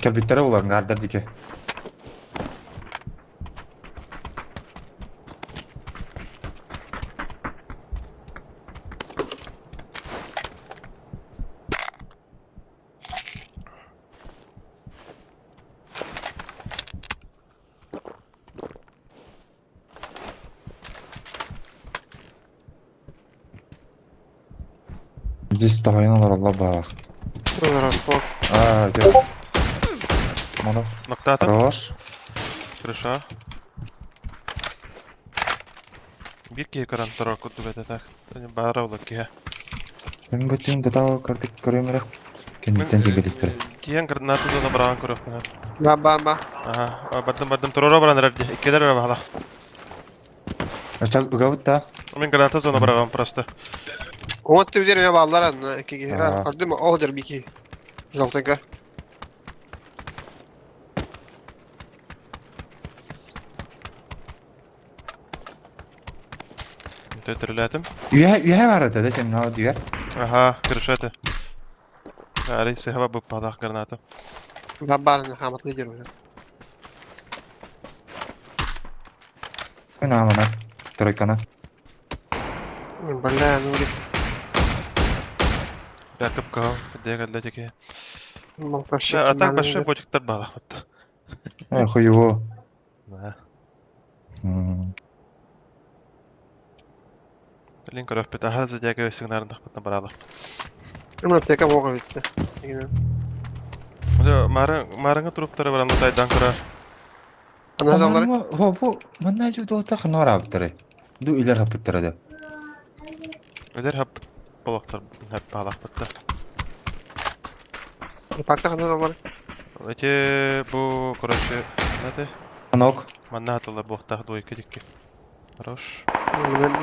Кәбиттері улар гардар дике. Здесь тағайын алла балақ. А, где? Монов. Ноктатым. Хорош. Крыша. Биир киһи көрөн турар курдук этэ так. Баара ол киһи. Мин бу түн датал көрдүк көрүм эрэ. Кэнниттэн тиийбэтиктэрэ. Киһиэн граната зона быраҕан көрүөхпүн. Бар бар бар. Аха, бардым бардым туруора баран эрэр дии. Иккилэр эрэ баһалах. Ачак ыгабыт да. Мин граната зона быраҕам просто. Вот ты уверен, я баллар на киги. Ага. Көрдүм, ол дер бики. Желтенько. Төтөрүлээтим. Үөһэ үөһэ бар этэ да темнал дүйэр. Аха, крыша этэ. Арай сыһаба быппалаах граната. Бар бар хамат лидер уже. Күн амана. Тройкана. Бля, ну Бля, кып-кыһыл, кыдыа кэллэ дьэки. вообще. А так большой ботиктар баалах бытта. Э, хуево. Да. М. Блин, көрөхпүт аһар зодиага сигнарындахпытна баралах. Аптека бога битте. Марыңы труптары баран тайдан көрөр. Ана заллар. Хо бу манна жу дота ханор аптары. Ду илер хапыттары да. Өдер хап болохтар хап баалах бытта. Пакта хана заллар. Эти бу, короче, нате? Анок. Манна хатылар болохтах двойка дикки. Хорош.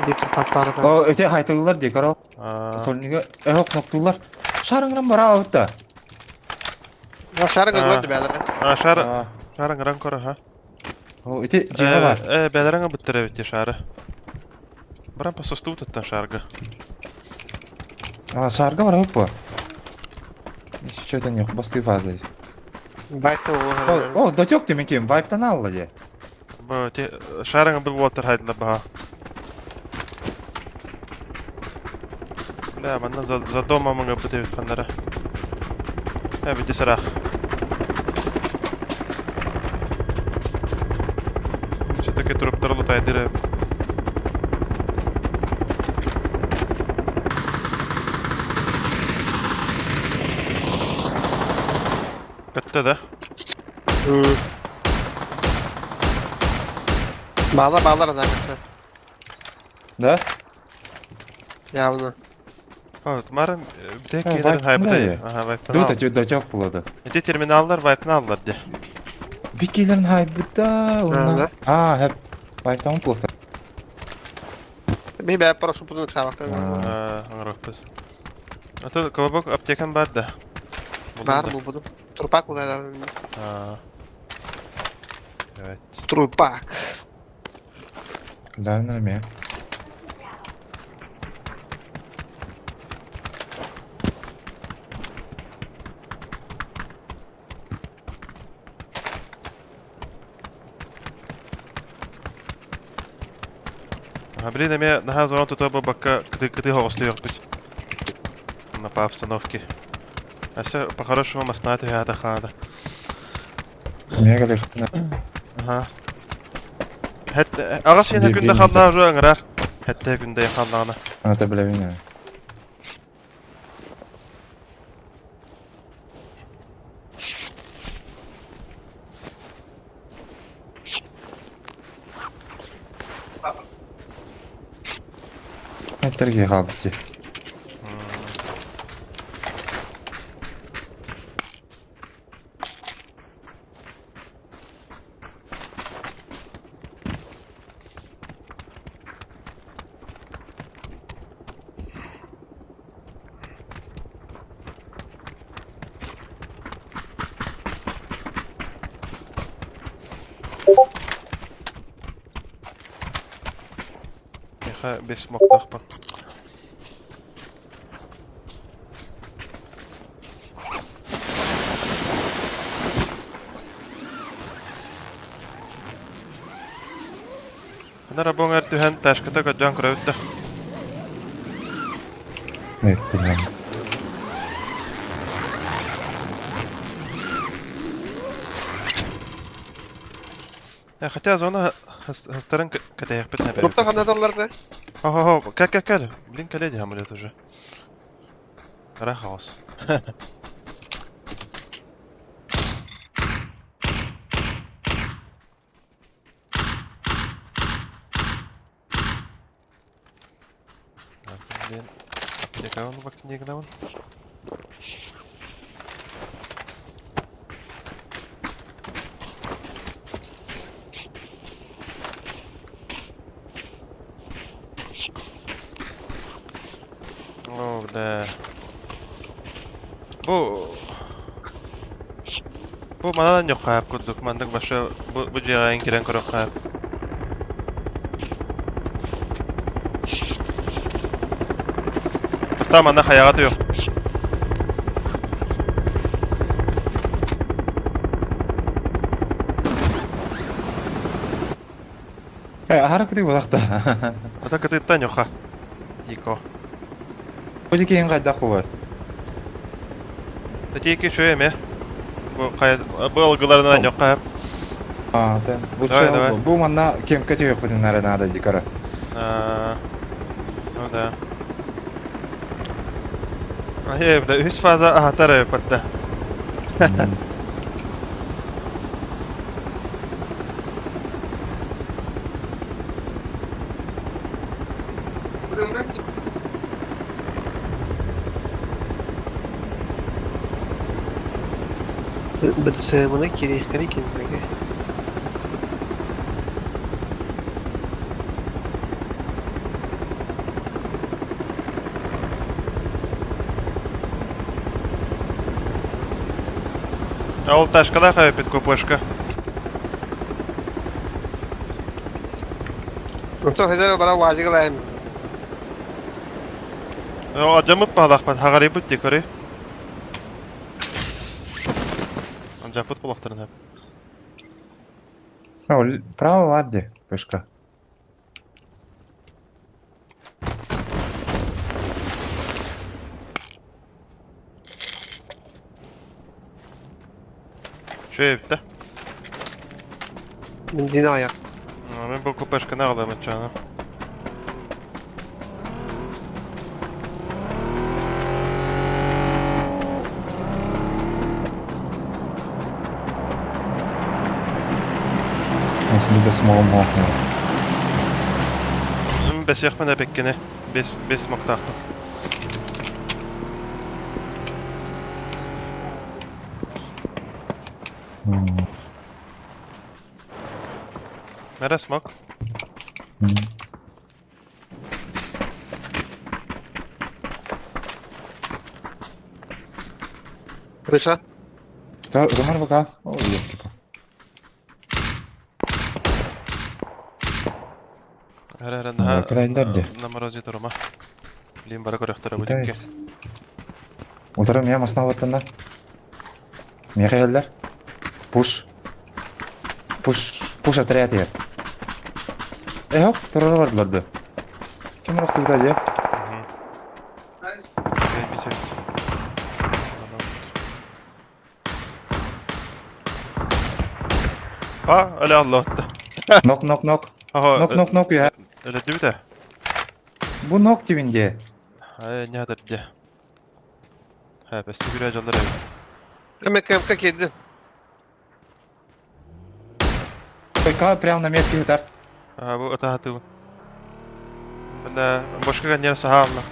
Битр пактары да. О, эти хайтылар ди карал. А, Сольнига эхок ноктулар. Шарыңран бара алыпта. Шары А. көрдү бәлер. а шар, шарың ран көрөр, ха? О, эти жига бар. Э, бәлереңе биттере бит шары. Баран пососту туттан шарга. А, шарга бар опа. Что-то не басты фазы. Байты О, олар. о, дотек ты мекем, вайптан алла де. Бу те шарыңы бу уотер хайдла баха. Бля, манна за, за дома мыңы бите бит ханнара. Э, бите сарах. Все-таки труптар лутайдыры. Бітті да? Bağla bağlar ана кырса. Да? Явно. Вот, марын бите Э, кейлерин вайп хайбыта. мындай. Ага, вайптан Ду ал. дотек дотек болады. Эти терминаллар вайптан аллар де. Бикелерин хайбыта, Да, онна. А, хеп. Вайптан плохо. Би бә прошу буду сабак. Аңырақпыз. А то колобок аптекан бар да. Бар бу буду. Трупак була. Evet. Трупак. Калдарнар ме. А, блин, эме наха зорон тута бакка кыты кыты хоғыслы бит. На по обстановке. А все, по-хорошему маснаты яда хада. Мегалих. Ага. Хәтта ағас yine күндә ханна уже аңырар. Хәтта күндә ханнаны. Ана билебин. Эттерге калбыт. Меха бес моктахпа. Анара боңар түһән ташката көдөн көрөбүттэ. Нет, билбейм. Я хотя зона хастарын катаяқпыт нәбәрі. Трупта хана заллар да. Хо-хо-хо, кәл кәл кәл. Блин, кәле амулет уже. Ара хаос. Блин. Аптекаҕын баккиньэ гынабын. О, бля. Бу... Бу манан ньоххаап курдук, маннык башы бу, бу дьиэҕэ кирэн көрөххө. Бастаан манна хайаҕа түһүөх. Э, аһара кытыы буолахта. Ата кытыыттан ньохха. Дико. Бу дикиин хайдах буолар? Тики үчүгэй эмиэ. Бу хайа бу алгыларынан ньохха. А, да. Бу Давай, давай. Бу манна кемке түһүөхпүтүн нара наада дии көрө. А, Ну да. Э, бля, үс фаза аһатар эбит БДСМ-ны кириэхтэри кинилэргэ. А ол ташкалаах эбиппит купешка. Онтон хайдах бара уазик ылайым. Адьаммыт баалаахпын хаҕарыйбыт дии көрүй. Адьаппыт булахтарын Право бар дии, пешка. Үчүгэй эбит да. Бензин аҕыйах. Мин бу купешканы аҕалыам ыччааны. Осмида смогом Бэсиэхпин эпиккини. Бес, бес моктаахпын. Мэрэ смок. Крыша. Румар пока. Ой, ёлки Эрэ эрэ наһаа Кытайдар дии. на морозе турума. Лин бара көрөхтөрө бу дикки. Китаец. Утром я масна ваттана. Михаэллер. Пуш. Пуш. Пуш отряд я. Э, хоп, турары бардылар да. Ким ырахтыбыта дии? А, öyle Allah attı. Нок, нок, нок. Нок, нок, нок я. Öyle değil de. Бу нок дибинге. Ay ne kadar diye. Ha, bes bir acallar evi. МКМК киирдин. Только прямо на метке удар. Ha, bu ata hatı. Ben başka kan yer saha Allah.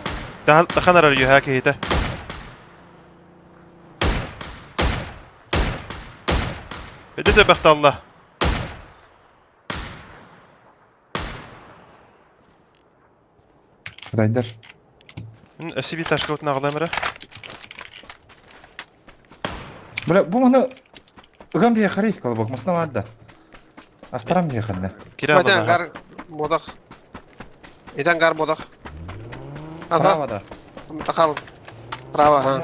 Daha daha narar yuha ki hite. Bedese بخت الله. Садайдар. Өсі bir ташка отын ағыламыра. Бля, бу маны ыган бие харих колобок, масна варда. Астарам бие ханна. Кире Итан алла. гар модах. Итан гар модах. Ага, Право да. тахал. Право, ха.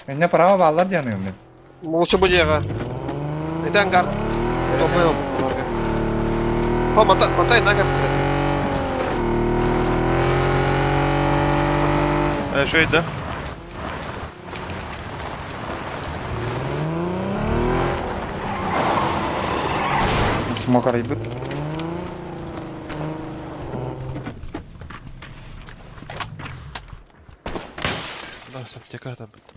Меня право баллар дианы мен. Лучше будет. Итан гар. Топай оларга. О, мантай, мантай нага. Şöyle. Смог арайбыт. Nasıl tekrar da bitti.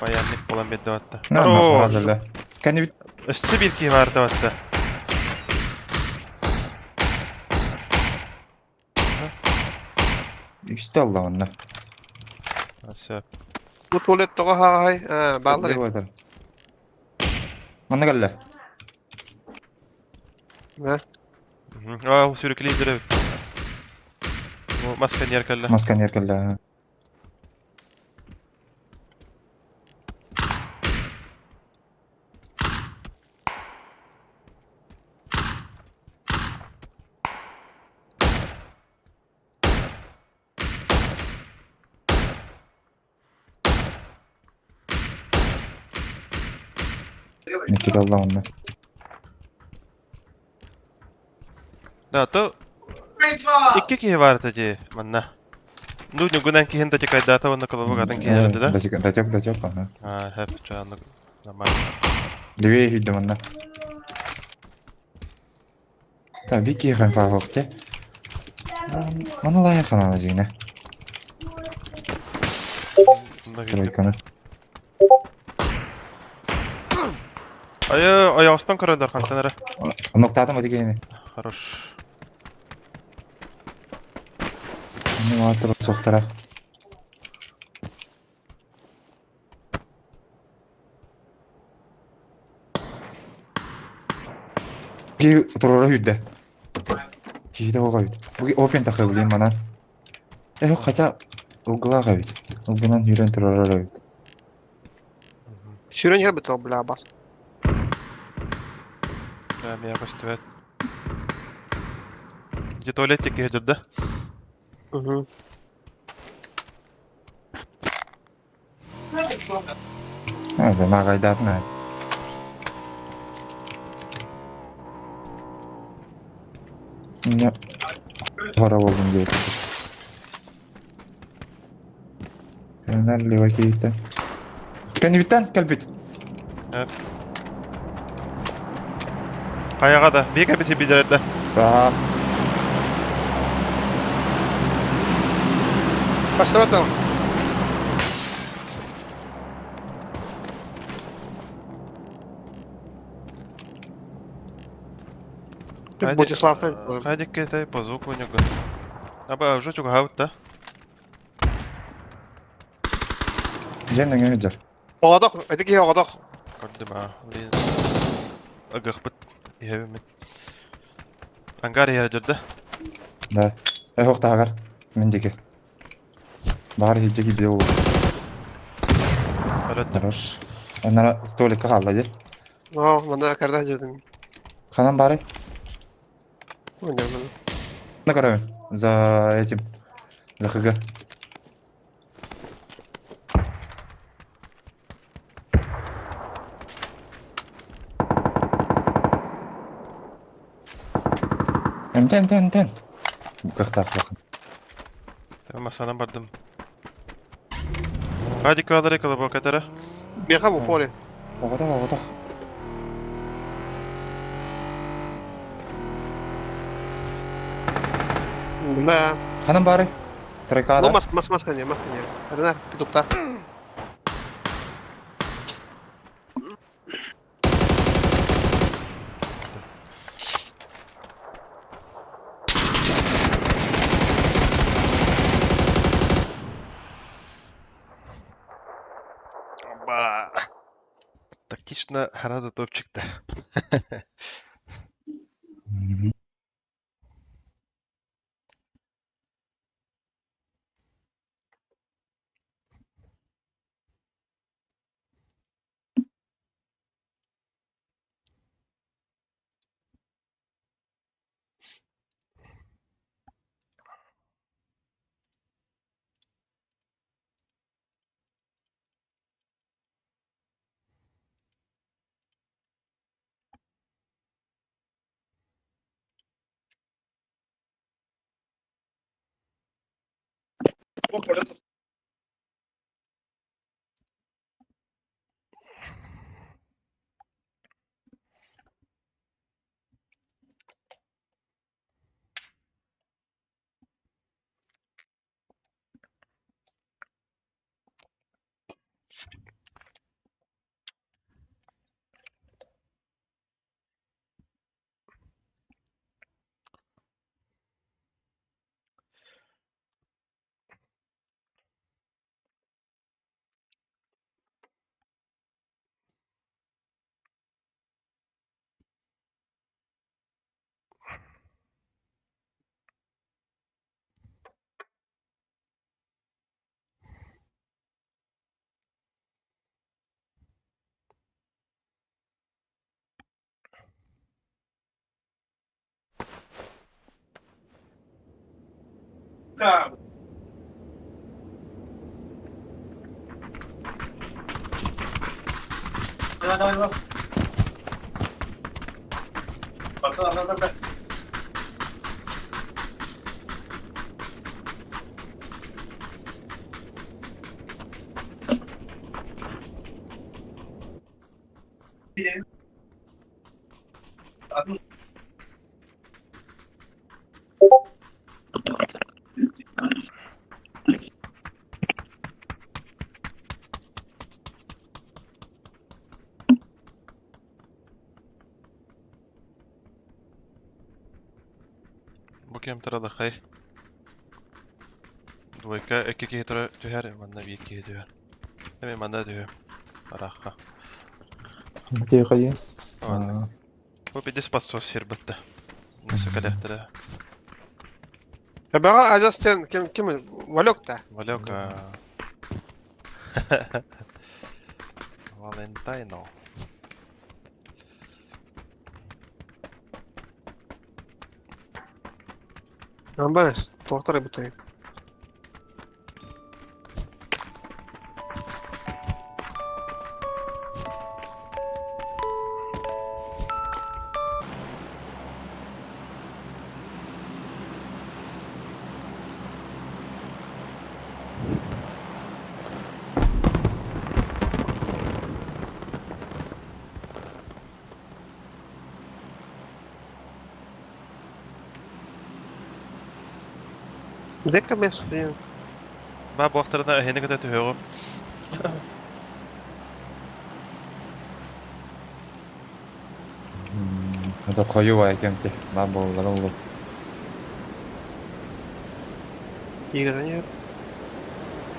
Баянник болан бедді атты. На, на, Кәне бит Өсті бір ки барды атты. Үстэ алла онно. Сөп. Бу туалет тоҕо хаҕаһай? Аа, бааллар. Левый Манна кэллэ. Да. Аа, ол сүрүкүлейдер эбит. Бу масканьер кэллэ. Масканьер кэллэ. Никита алла онно. Да, то икки киһи баар этэ дии манна. Ну, ньугунан киһин да тикайдаата уонна колобок атын киһи да? Дачок, дачок, ага. Аа, хэп, чааннык нормально. Левее хүйдэ манна. Та би киһи павохте. Маны лайы ханана жине. Тройканы. Айы, аяғыстан көрөлөр хантан эрэ. Ноктаатым эти киһини. Хорош. Ну, атыр соқтара. Ки турора хүрдэ. Киһи оҕо бит. Бу опен тахы билин манан. Э, хотя углаға бит. Угунан хүрен турора бит. Сүүрэн иһэр бит бля бас. Да, меня көстүбэт. Где туалеттик киһи да? Угу. Это нагайдат на. Не. Пора болдум деп. Тренер лева кейті. Кәнебіттен кәлбит. Хайаға да, бека бити бидерді. Да. Бастабат Бодиславтан. Хайдик кетай по звуку нюга. Аба, уже чугаут, да? Жен өңе жар. Оҕодох, эти киһи оҕодох. Көрдүм аа. Блин. Ыгыхпыт. Иһэбимин. Ангар иһэр да? Да. Э, хоқтағар. Мен деке. Бар хиджеки бил. Хорош. Анара столикка қалды дер. Оо, манна карда дедим. Ханан бары? Ойнамын. На каравен. За этим. За ХГ. М-тен, тен, тен. Кахтах бақын. Масана бардым. Хадик калары колобок этара. Беха бу поле. Оғатақ, оғатақ. Бля. Ханан бары? Тройкада. Ну, мас, мас, маска не, маска не. Ренар, петухта. Оба. Тактично сразу топчик-то. Мгм. Бу кэм таралахай. Двойка икки киһи тура түһэр, манна биир киһи түһэр. Эми манна түһүм. Арахха. Тихо, Ладно. Бу бидис подсос сир бытта. Nasıl кэлэхтэрэ. Эбэҕэ адьас диэн ким ким Валек да? Валек Валентайно. Амбас, тортар эбит. Дека место. Ба буохтарына эһини кытта түһүөҕүм. Это хою кемти. Ба боллар олу. Игры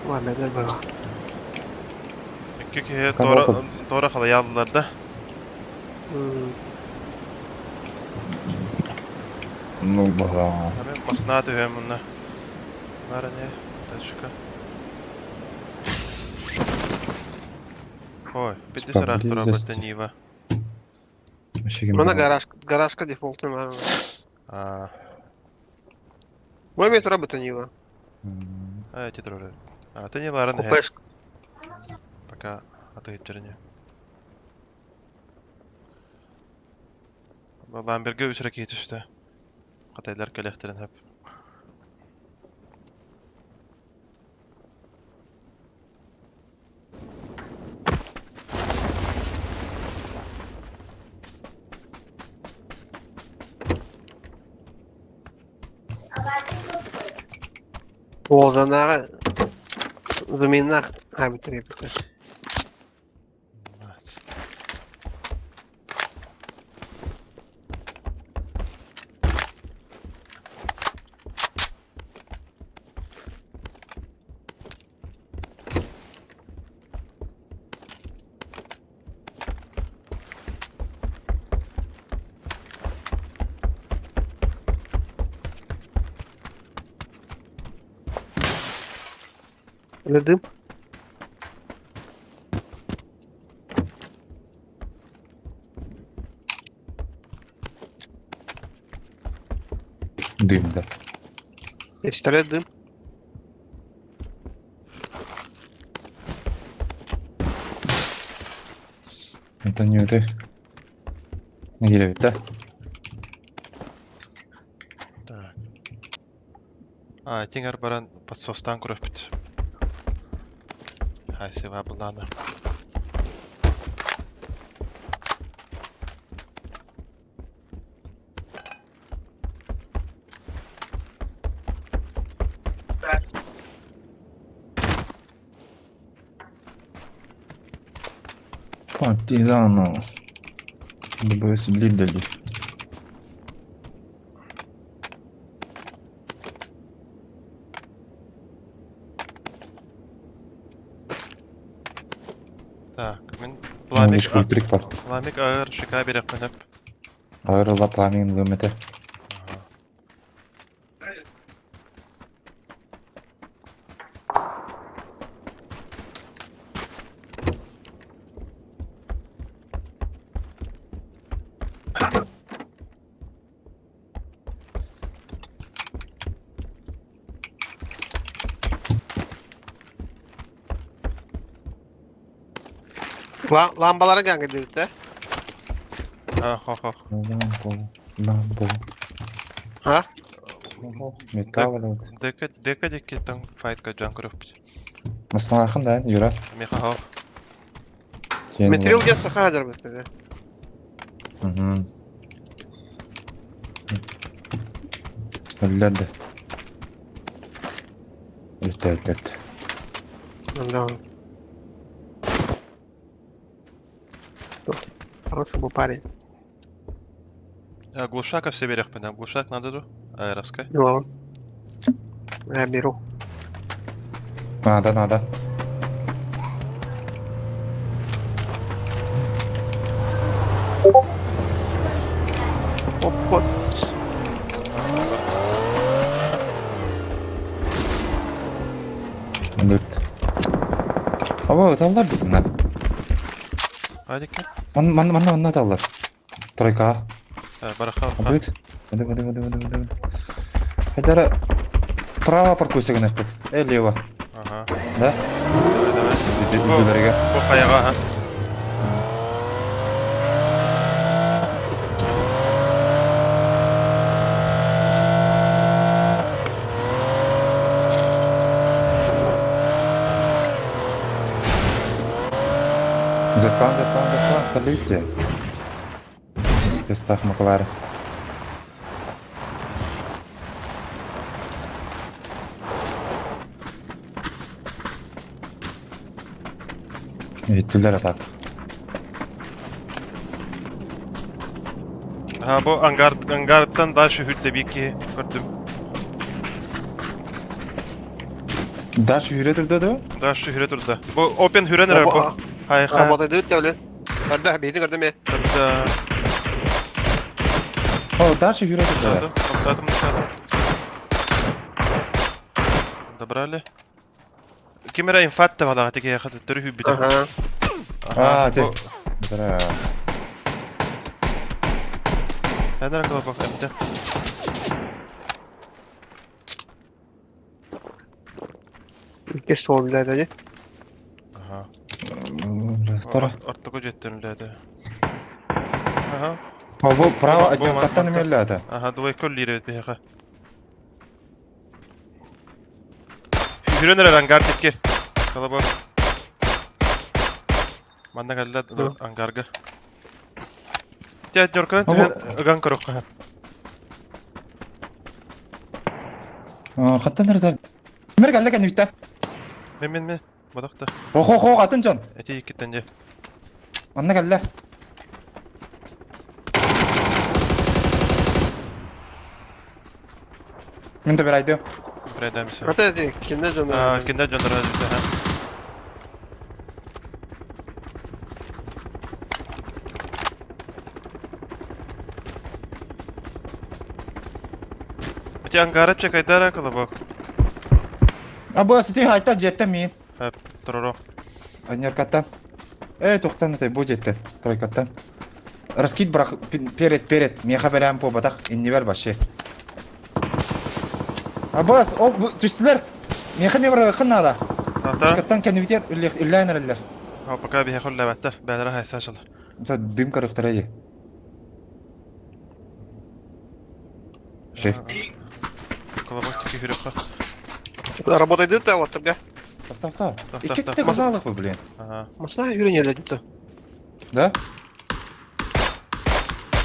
Ладно, было. Икки киһи Кого туора кот? туора халайааллар да. Ну, бага. Эми маснаа түһүөм мунна. Бара не? Тачка. Ой, бидис Типа ыраах тура близости. бытта Нива. Вообще кем Мана гараж, гаражка дефолтный бар. А, Мой метро бы Нива. а эти тролли. А, ты не ларан Купешка. Пока атыгыттерине. Ламберге үс ракет түстэ. Катайлар кэлэхтерин хөп. Олжанағы Зуминнах хабитри. Nice. Или дым? Дым, да. Пистолет дым. Это не это. Или да? Так. А, тиңер баран подсостан көрөппүт. Хайсыва буллана. Партизано. ДБС длили. Так, мин пламик Электрик бар. пламик агыр шика берек менеп. Агырла пламен лымете. Ламбалары ганга дебит А, хо-хо. Ламбо, ламбо. А? Метка валют. Дека, дека деки там файтка джанкеров. Маслахан да, Юра. Миха хо. Метрил ген саха дербит да. Угу. Өллөрдө. Өлтө, өлтө, өлтө. Да. Хороший был парень. А, глушака все берег пена. Глушак надо ду. Аэроска. Милан. Я беру. Надо, надо. Оп, вот. Бүт. Аба, ыталлар бит мына. Адики. Ман, ман, манна, манна ыталлар. Тройка. Бараха. Бүт. Бүт, бүт, бүт, бүт, бүт. Хайдара право паркуйся гынахпыт. Э, лево. Ага. Да? Давай, давай. Үдүләргә. Бу каяга, ага. Заткан, заткан, заткан, полюйте. Тестах Маклар. Иттилер атак. Ага, бу ангар, ангардан дальше хүрдө бики көрдүм. Даш хүрө турду да? Дальше хүрө турду. Бу open хүрен бу. Хай хай. Работает дебит Көрдө, бейди көрдө ме. Да. О, дальше хүрө турду. Добрали. Кимера инфатта бала теге хаты төрү хүбүтэ. Ага. А, те. Да. Әнәр колобок әмдә. Икки сол биледі. Ага. Второй. Ортого жеттен үләді. Ага. О, бу право однёкаттан эмелләді. Ага, двойка лире бияга. Хүрен ангар тикке. Колобок. Манна калла ангарга. Тя дёркан ыган көрөккө. Хаттан эрдер. Мер калла кән үтә. Мен мен мен. Бодакта. Хо хо атын жон. Эти иккиттен же. Анна калла. Мен де бер айды. Бредемся. Работает кинде жона. А, кинде жонор ха. Эти ангара чекайдара колобок. А бу сити хайта жетте мин. Тороро. Однёркаттан. Эй, тоқтан этой бу жетте. Тройкаттан. Раскид брак перед перед. Меха берем по батах иннивер башы. Абас, ол түстүлөр. Меха ме бар надо. Ата. Каттан кәнебитер үлләйнер А пока бихе холлабаттар. Бәдәр хайсашыл. Мисал дым карыктыра е. Шей. Колобок тики хүрөккө. Работает да вот тогда. Та та. Та, Икки та, те та. казалых вы, блин. Ага. Масна үйренеді деді. Да?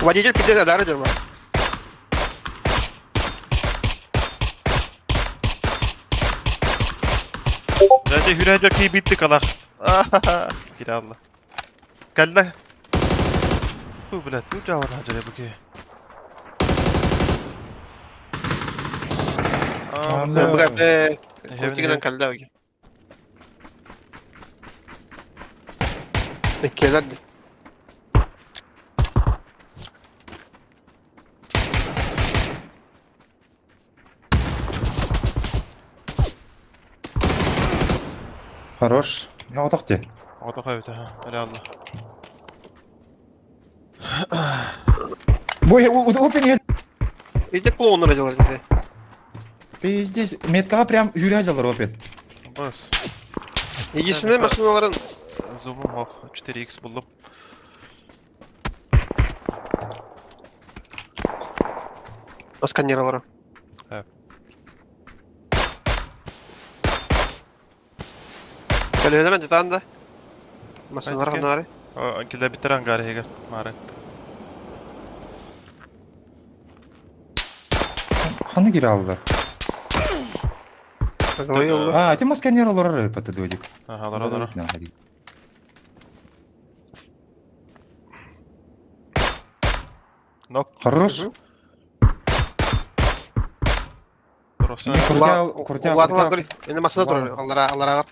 Водитель пиздец дары дерма. Дәде хүрәҗә ки битте калах. Кире алла. Калла. Бу блядь, бу жавар хаҗа бу ки. Алла. Бүгәп Кутигынан калда үги. Иккелерди. Хорош. Я отакты. Ата кайбыта, ха. Әле алла. Бой, опен ел. Иде клоун родилар деди. Пиздец, меткага прям хүрә жалар опен. Бас. Егесіне машиналарын Зумум ох 4x буллум. Сканировала. Көлүөнэн дьатаан да. Масыналар ханнаары. Килэбиттэр ангар иһигэр маары. Ханна кире аллар? А, ити масканер олорор эппэт дуодик. Аха, олорор, олорор. Нок. Хорош. Курдя, курдя, курдя. Эне масына турар, аллара, алларагар.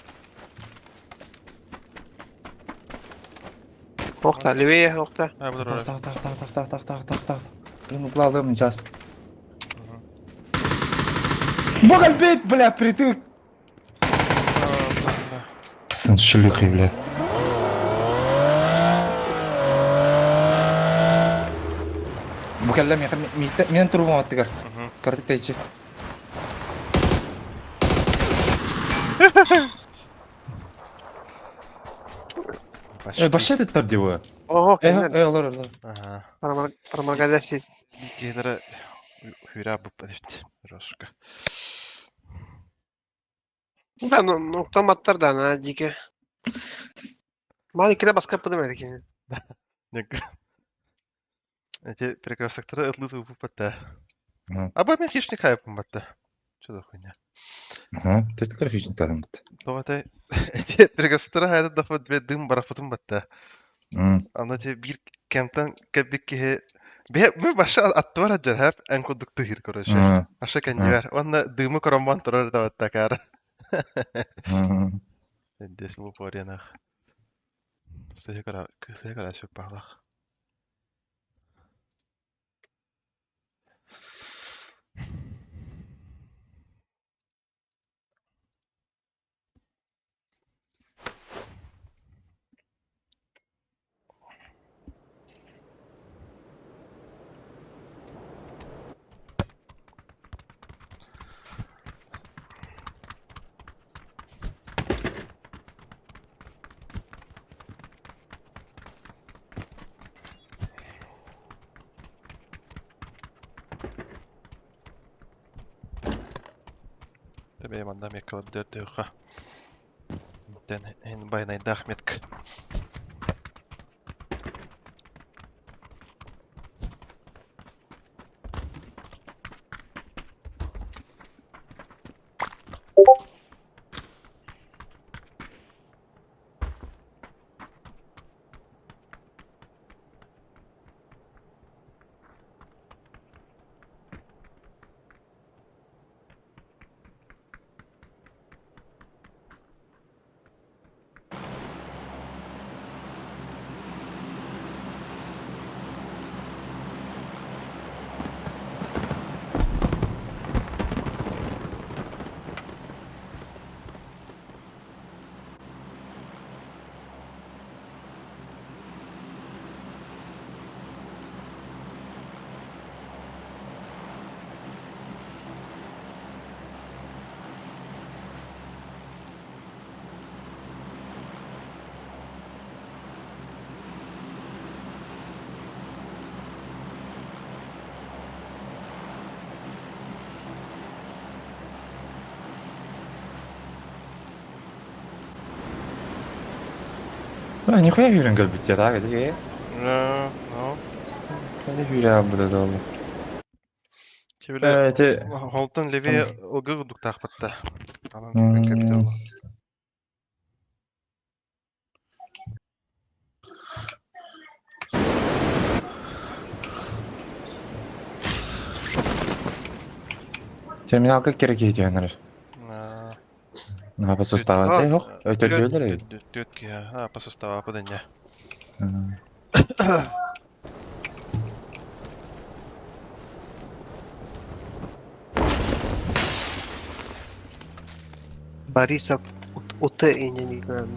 Охта, левее, охта. Так, так, так, так, так, так, так, так, так. Блин, укладываем сейчас. Бога бить, бля, притык. Сын шлюхи, бля. Бу кэллэ миэхэ миэн турбум аттыгар. Картык тэйчи. Э, башша тыттар диво. Ого, Э, э, олор, олор. Ага. Проморгадasi. Киһилэрэ хүрэ буппат эбит. Росука. Бля, ну, ну, кто маттар да, на дике. Мали кида баска подымает такие. Эти перекрестактары ытлы буппат А бу мен хищник хайпым батта. Что за хуйня? Ага, төтлөр хищник тадым бит. Давай эти перекрестактары хайда дафа бе дым барапытым батта. Аны те бир кемтен кебик киһи Бе бу баша аттыбар аджар хэп эн курдук тыһыр короче. Аша кэннибэр. Уонна дымы коромбан турар да баттакар. Здесь бу поренах. Сыһы кара сөп баалах. Тебе мандам якалап дердеха. Тен эн байнай дахметк. А, нихуя хүрэн кэлбит да, где? Ну, ну. Кэлэ хүрэ буда долу. Чебиле Э, те Холтон левее ылгы дуктаах батта. Алан хүрэн кэлбит Терминалга керек кетенер. На по составу. Э, ох, өтөрдөлөр. Төт ки, а, по составу падanya. Борисов УТ и не знаю,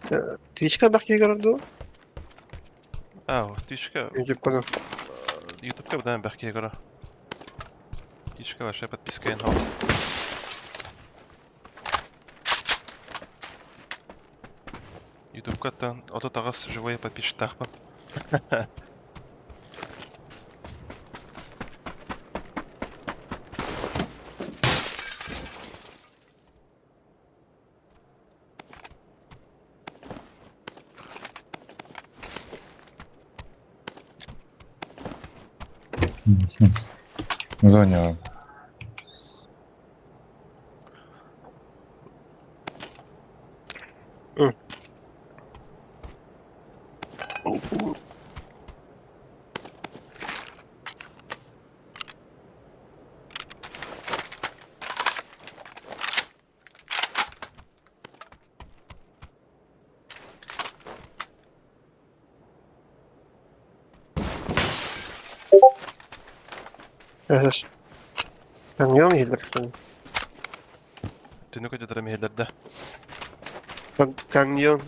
да. Твичка бахки городу? А, Твичка. Ютубка. Ютубка бдан бахки гора. Твичка ваша подписка ин. Сука, 38 живой подписчиктаахпын. Зоня. Эс. Каньон иһиллэр. Түнүк өтөтөрө миһиллэрдэ. Каньон.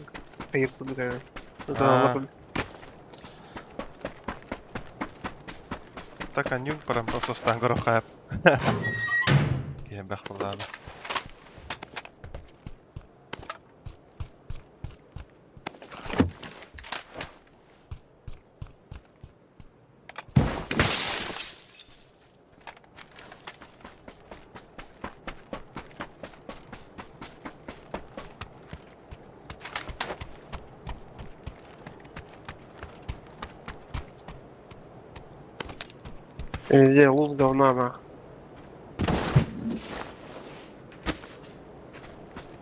Хайыр курдук ээ. Аа. Так анюк парам посостан горох хап. Киһи бэх буллаана. Э, лут говна нах.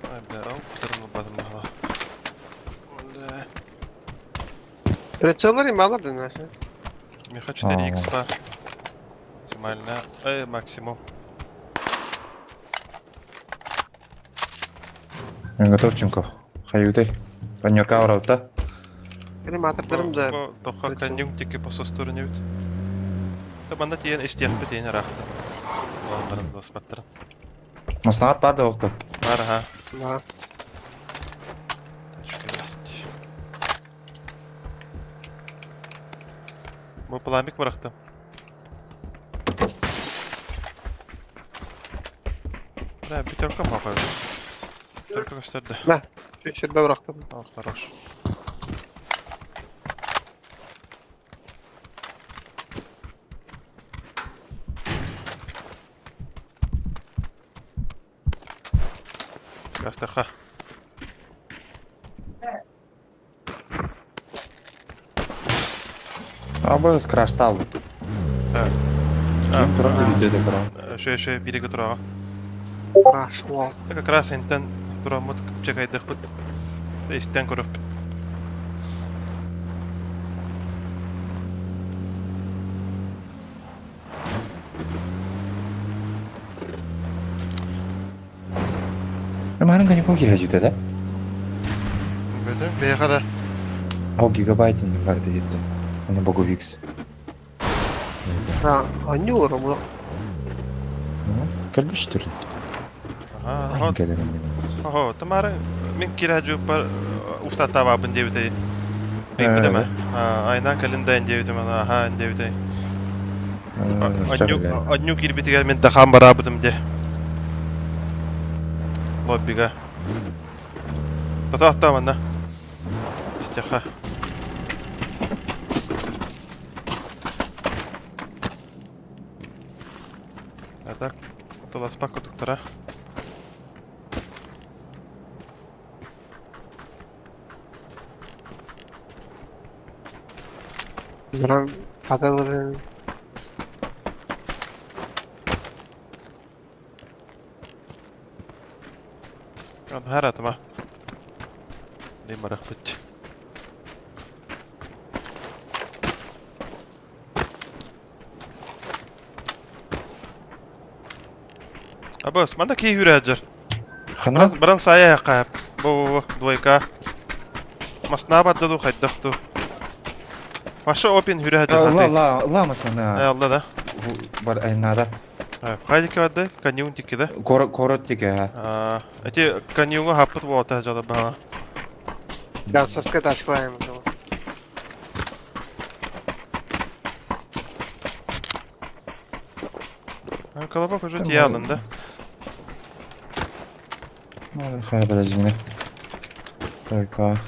Ай, бля, ал кутарын батым бахала. Да. Прицеллар ималар да наша. Меха 4х бар. Максимально. Максимум. Я готов, Ченков. Хаютай. Панерка ураута. Аниматордарым да. Тоха прицел. каньон тики по стороне бит. Табанда тиен истиэх бит рахта. Ландарын баспаттар. Маслаат бар да оқты. Бар ха. Да. Тачка есть. Бу пламик барахта. Да, пятерка мапа. Пятерка көстөрдө. Шүрбе бырактым. О, хорош. Гастаха. Абы скраштал. Так. Ким туран үйдө де Шö шö бириге турага. Рашло. Как раз энтен турамыт чекайдык бит. Истен көрөп. Марын каникул кире жүдө да. Бөтөн бэха да. О, гигабайт не бар дейт. Аны боговикс. А, анюлар бу. Кэлбиш түр. Ага. Хо, тамара мен кире жупар устата бабын дебите. Битеме. Айна календарь дебите мана, аха дебите. Одню кирбитигер мен дахам барабытым де. Лоббига. Тата манна. Истяха. А так, таласпак доктора. Баран падалыр. Харатыма. Лимарах бит. Абас, манда кей хүрәджер. Хана Баран сая кап. Бу бу двойка. Масна бадду хайдахту. Маша опин хүрәджер. Ла ла ла масана. Алла да. Бар айнада. Хайдики бадды, каньон тики да. Кор корот тике ха. А, эти каньонга хаппыт болта жада бана. Гансовская тачка Колобок уже тиялын да. Хай подожди меня. Только.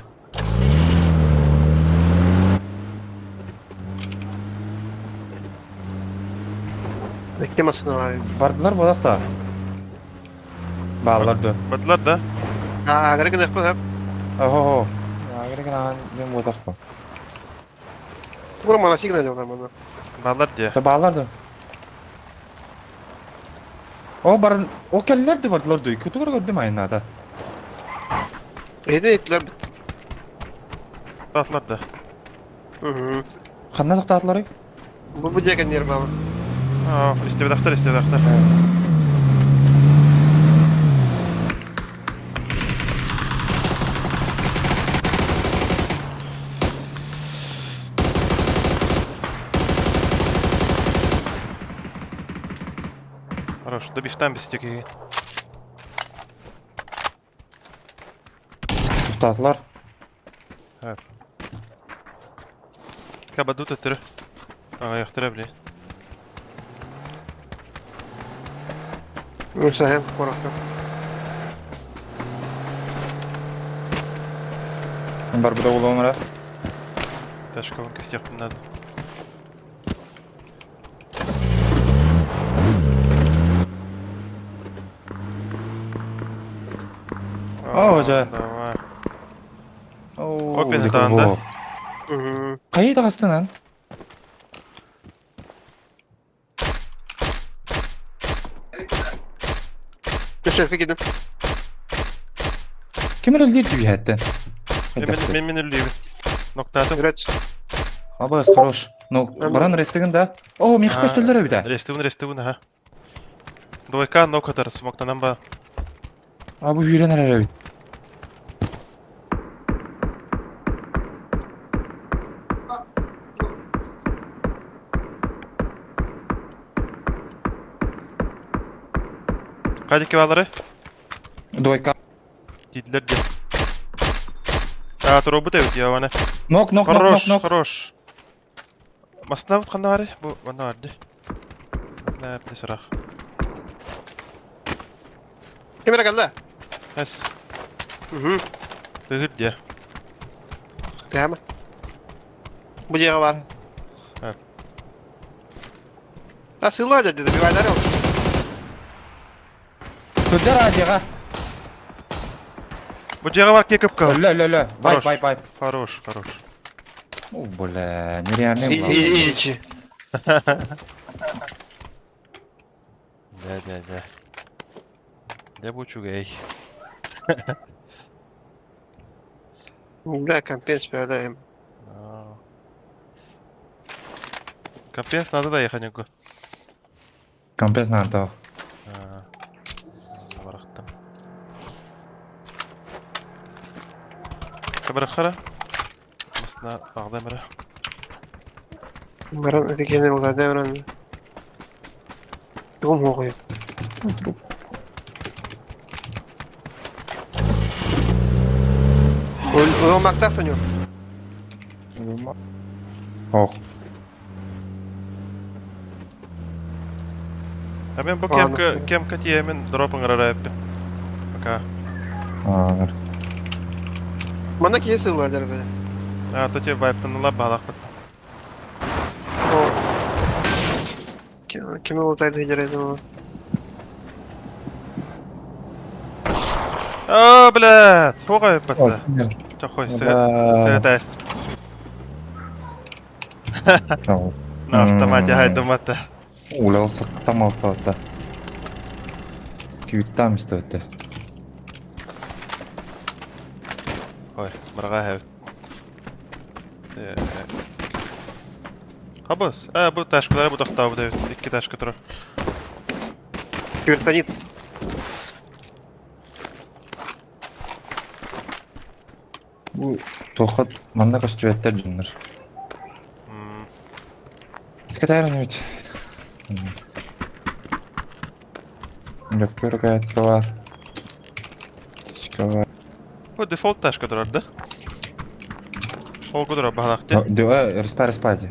Икки массыыналар. Бардылар буолах да. Бааллар да. Бардылар да? Агры гыныахпын хөп. Охо-хо. Агры гынаан мен буотахпын. Тугура манасик гына мана. Бааллар дии. Та бааллар да. О бар о кэллэр да бардылар да. Көтүгөр көрдүм айнаата. Эйде итлер бит. Татлар да. Угу. Ханна тохтаатыларый? Бу бу диэки нервалы. Аа, истебедахтар, истебедахтар. Хорош, добивтан бистеки. Тохтаатылар. Кабаду төттөрү. Аҕыйахтара били. Мусаһын куоракка. Барбыта улуонара. Ташковын кистиэхпин наада. Оо, дьэ. Давай. Оо, Опен дьэ, ытаан да? Угу. Хайыы таҕыстынан? Шефи кидим. Ким эрэллиир түбүһэттэн? Мен мен мен үллүүбүн. Ноктаатым. Грач. Абас, хорош. Ну, баран рестигин да. О, миха көстөллөр эбит. Рестигин, рестигин, аха. Двойка нокатар смоктанан ба. А бу үйрен эрэр эбит. Кадики балары? Двойка. Дидлер де. А, робот эбит я вана. Нок, нок, нок, нок, Хорош, нок. хорош. Масна бут ханна бары? Бу манна барды. Нәрде сұрақ. Кемера калла. Эс, Угу. тыгыр де. Прямо. Бу диэҕэ бар. Э. А сыла деді, добивайлар ол. Кыджар адига. Бу жеға бар кекіп кал. Лө, лө, лө. Вайп, Хорош. вайп, вайп. Хорош, хорош. О, бля, нереальный. Изичи. Да, да, да. Да бу чугай. Бля, компенс передаем. Компенс надо доехать него. Компенс надо. Барахтам. Кабарахара. Масна ағдамыра. Баран офигенный был, да, баран. Дом охуй. Ол мактаф у него. Ох. А мен бу Ладно. кемка кемка тиемен дропын рарайппин. Пока. Аар. Мана кие сыла деді. А, то тебе вайптаныла балах бат. Кеме ол тайды жереді. А, блядь, тоғай батта. Тохой, сыгатаст. На автомате хайдамата. Уля, ол сақтам алтаута. Скюттам истөтө. Ой, мырға хэв. Хабыс. А, бу ташкалар бу тохтау бу Икки ташка турар. Кибертонит. Бу тохот манна көстүбэттер дьоннор. Скатайран ведь. Лөккөр каятка бар. Ташка бар. Бу дефолт ташка турар да? Холгу турар баһалах ти. Дөө, респа респа ди.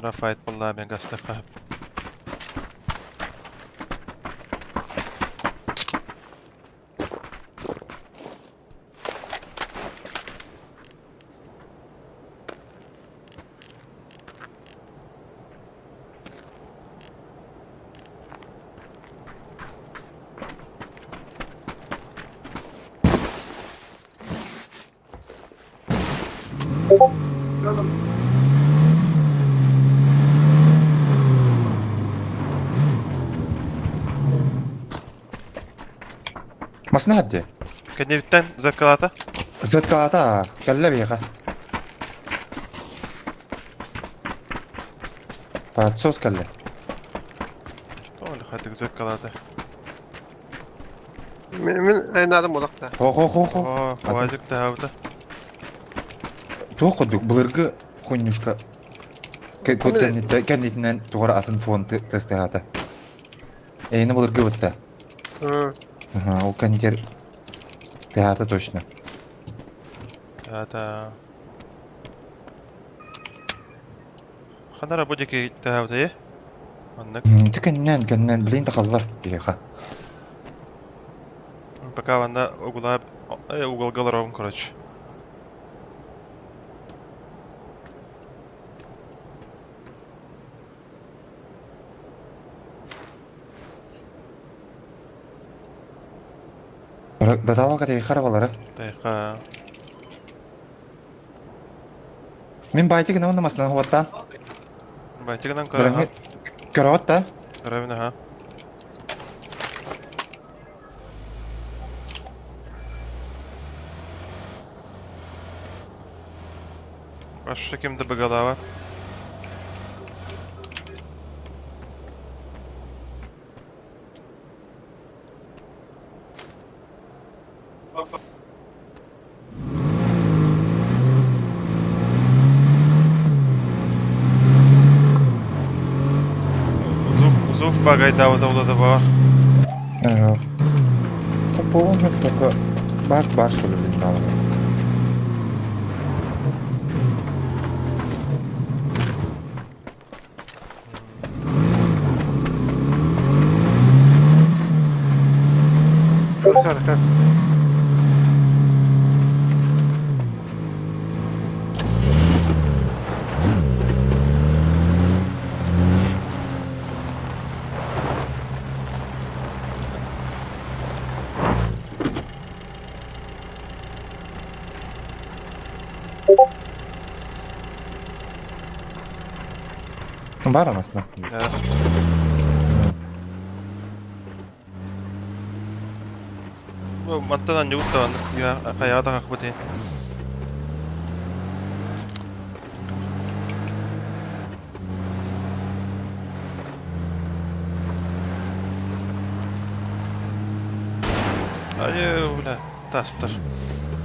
Ханара файт буолла мегастаха. Масна хадде. Кэннибиттэн зеркалата. Зеркалата кэллэ биһиэхэ. Подсос кэллэ. Тоҕо хатык зеркалата. Мин мин айнаадым олохта. Хо-хо-хо-хо. О, УАЗик таһаабыта. Туох курдук былыргы хунньушка кэннитинэн тугара атын фон тестыһаата. Эйини былыргы бытта. Ол кэннитер тыһаата точно. Таата. Ханара бу диэки таһаабыта е? Маннык. Ити кэннинэн кэннинэн билин тахаллар биһиэхэ. Пока ванда угла уголга олоробун короче. Даталога тайхара балары. Тайха. Мин байтик гына онно масынан хуаттаан. Байтик гынан көрө. Көрөҕүт да? Көрөбүн аха. Башы кимде быгалава? Звук, звук багайдаабыта улата бар. Полный только бар бар что ли блин Бар anasını. Мантан анньыбыт даҕаны хайаҕа да хахпыт иһин. Айы, бля, тастар.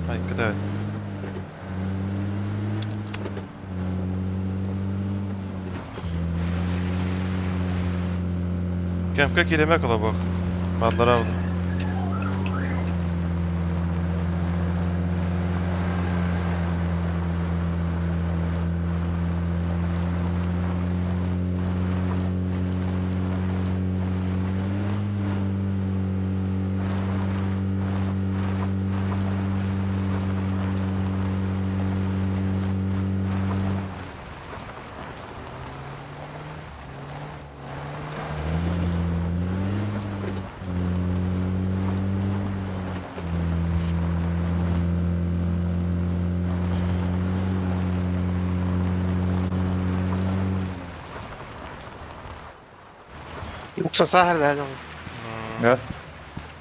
Ай, кыда. Кемка киремек колобок. Баллара Укса сахар да. Да.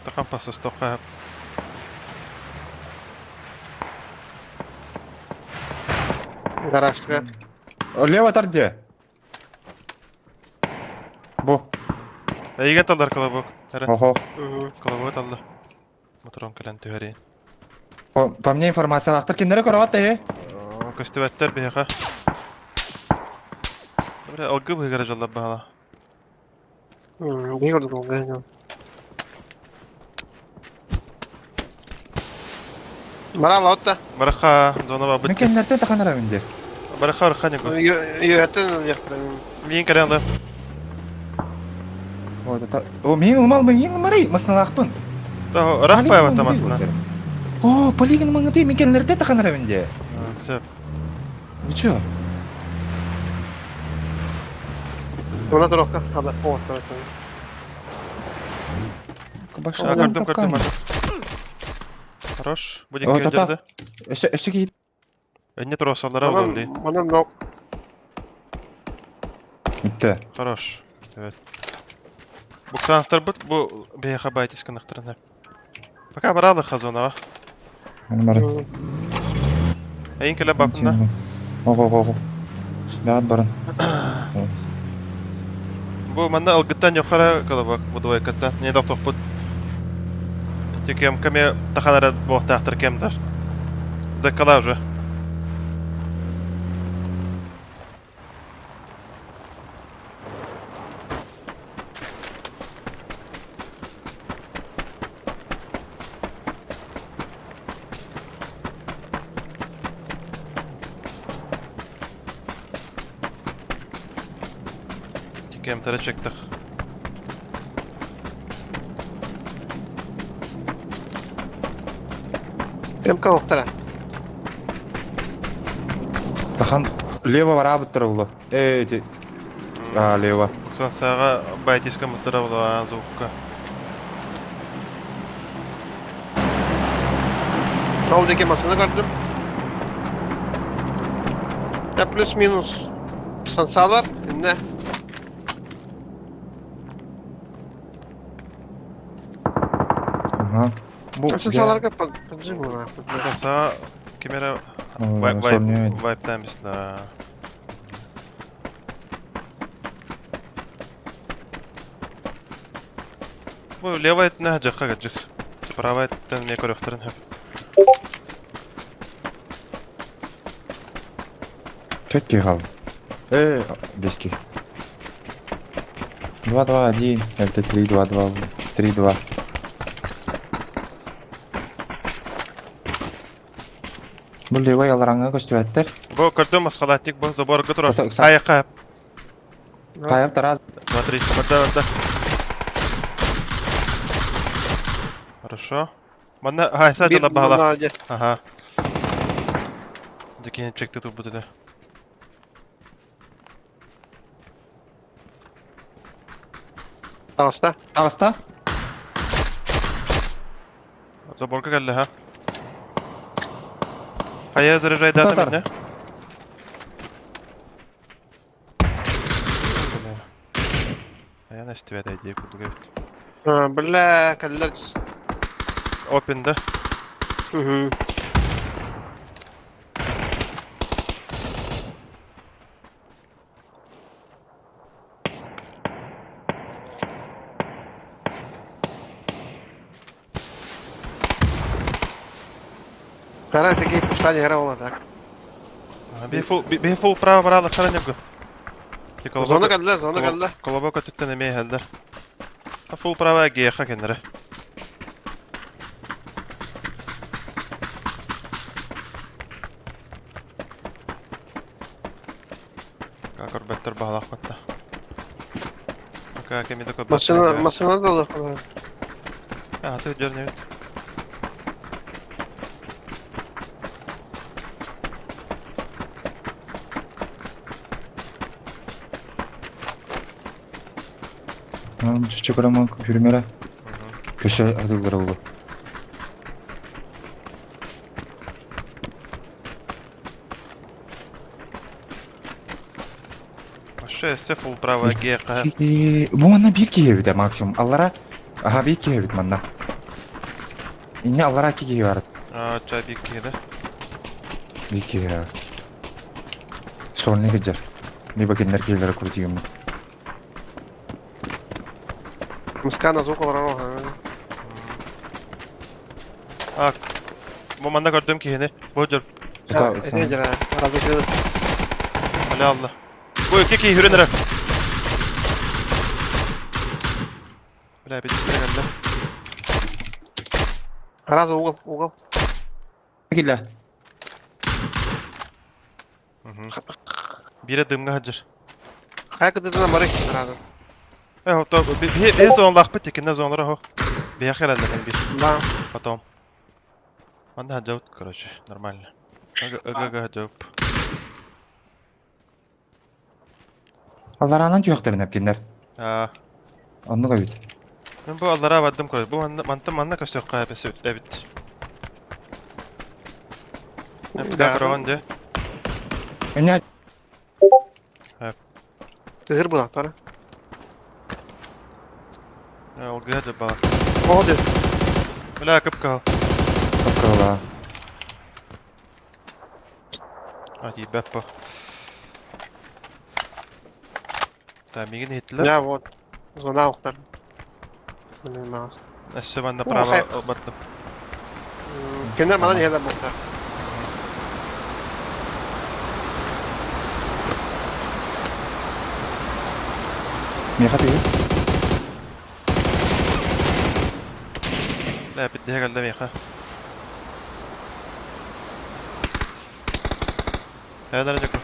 Тахан пасыстокка. Гаражга. Лево тарде. Бу. Эйген талдар колобок. Эре. Охо. Колобок талды. Моторон кэлэн түһэрин. По, по мне информация лахтар киндере көрөҕөт эһи. Көстүбэттэр биһиэхэ. Бля, алгы быһыгара дьаллар баһала. Биир ордук Барал отта. Бараха, зона Мен бабыт. кеннерте таханара минде. Барыха барыха Ньургун. Үөһэттэн ылыахтарын. Миин кэлэн ылыам. О, да О, мин ылмал, мин ылмарый, масналаахпын. Того, ыраах паабатта масна. О, полигон маңыты, мин кэллэрдэ таханарабын де. Сөп. Вы чё? Она турокка, хабар, о, Көрдүм, көрдүм, көрдүм. Хорош. Бу диэки дьарды. Өссө, өссө киһи. Энне туросаллара буолуо Онон нок. Итте. Хорош. Evet. Буксанстарбыт бу биһиэхэ байтис гынахтарына. Пока баралы хазонова. Барын. Эйин кэлэ бапына. Ого, ого. Баат барын. Бу манна ылгыттан йохара кылабак бу двойкаттан. Не тохтохпут. Текем каме таханара буохтаахтар кемдер. Заккала уже. Кемтере чыктык. МК охтара. Тахан лево барабыттар улу. Э, эти. А, лево. Буксан саға байтиска муттара була звукка. Ол деке масына көрдүм. Я плюс-минус сансалар, инне. Ага. Бу Сансаларга поджим була. Буксан саға кемера вайптан бисла. Бу левая этне жакка гаджик. Правая эттен не көрөктөрүн хөп. Четкий гал. Бески. 2, 2, 1, это 3, 2, 2, 3, 2. Бу левый алараңа көстүбәттер. Бу көрдүм маскалатник бу заборга турар. Аяққа. Таяп тараз. Смотри, барда барда. Хорошо. Манна хайса дала бахала. Ага. Дикин чекти тут будет. Таҕыста. Таҕыста. Заборга кэллэ ха. Хайа заряжай дата минне. Хайа нэстибэт айдия курдук эбит. Бля, кэллэр. Опен да. Угу. Қара такие пуштани играла так. Бифул право баралы хара небгы. Зона кэллэ, зона кэллэ. Колобок өттүттэн эмиэ иһэллэр. Фул право геха кеннере. Көрбөттөр баһалаах батта. Пока кеми да көрбөт. Машина, машина дала. А, ты дернет. Чүчү көрөмөн хүрмөрө. Көшө адылдыр улу. Вообще, өссө фул право геха. Бу манна бир киһи эбит максимум. Аллара аха бир киһи эбит манна. Инне аллара киһи бар. А, чай бир киһи да. Бир киһи. Сольный кыджар. Либо кинилэр киһилэрэ крутигым. Мускана звук олорор. А, бу манна көрдүм киһини. Бу жер. Аля алла. Бу икки киһи хүрэн эрэр. Бля, битистер кэллэ. Раз угол, угол. Киллэ. Бире дымга хаджыр. Хайа кыдытына бары сразу. То бе зоналаахпыт тикинне зоналара хо. Бе хелеллер бир. Да. Потом. Манна хаджабыт, короче, нормально. Ага, ага, хаджаб. Алларанан түйөктерин әпкеннер. Аа, Оннук эбит. Мен бу аллара бардым, короче. Бу манна мантан манна көсөк кайып эбит. Мен Да. көрөгөн де. Эне Тыгыр була тора. Алгыга деп бала. Молодец. Бля, кып кал. Капкала. А, ебать по. Да, мигин хитлер. Я вот. Зона охтар. Блин, маас. Әссе мен О, направо хай. баттым. Кенер мана не да бухта. Меха тиги. Бля, бидде келді меха. Хәдәр жакы.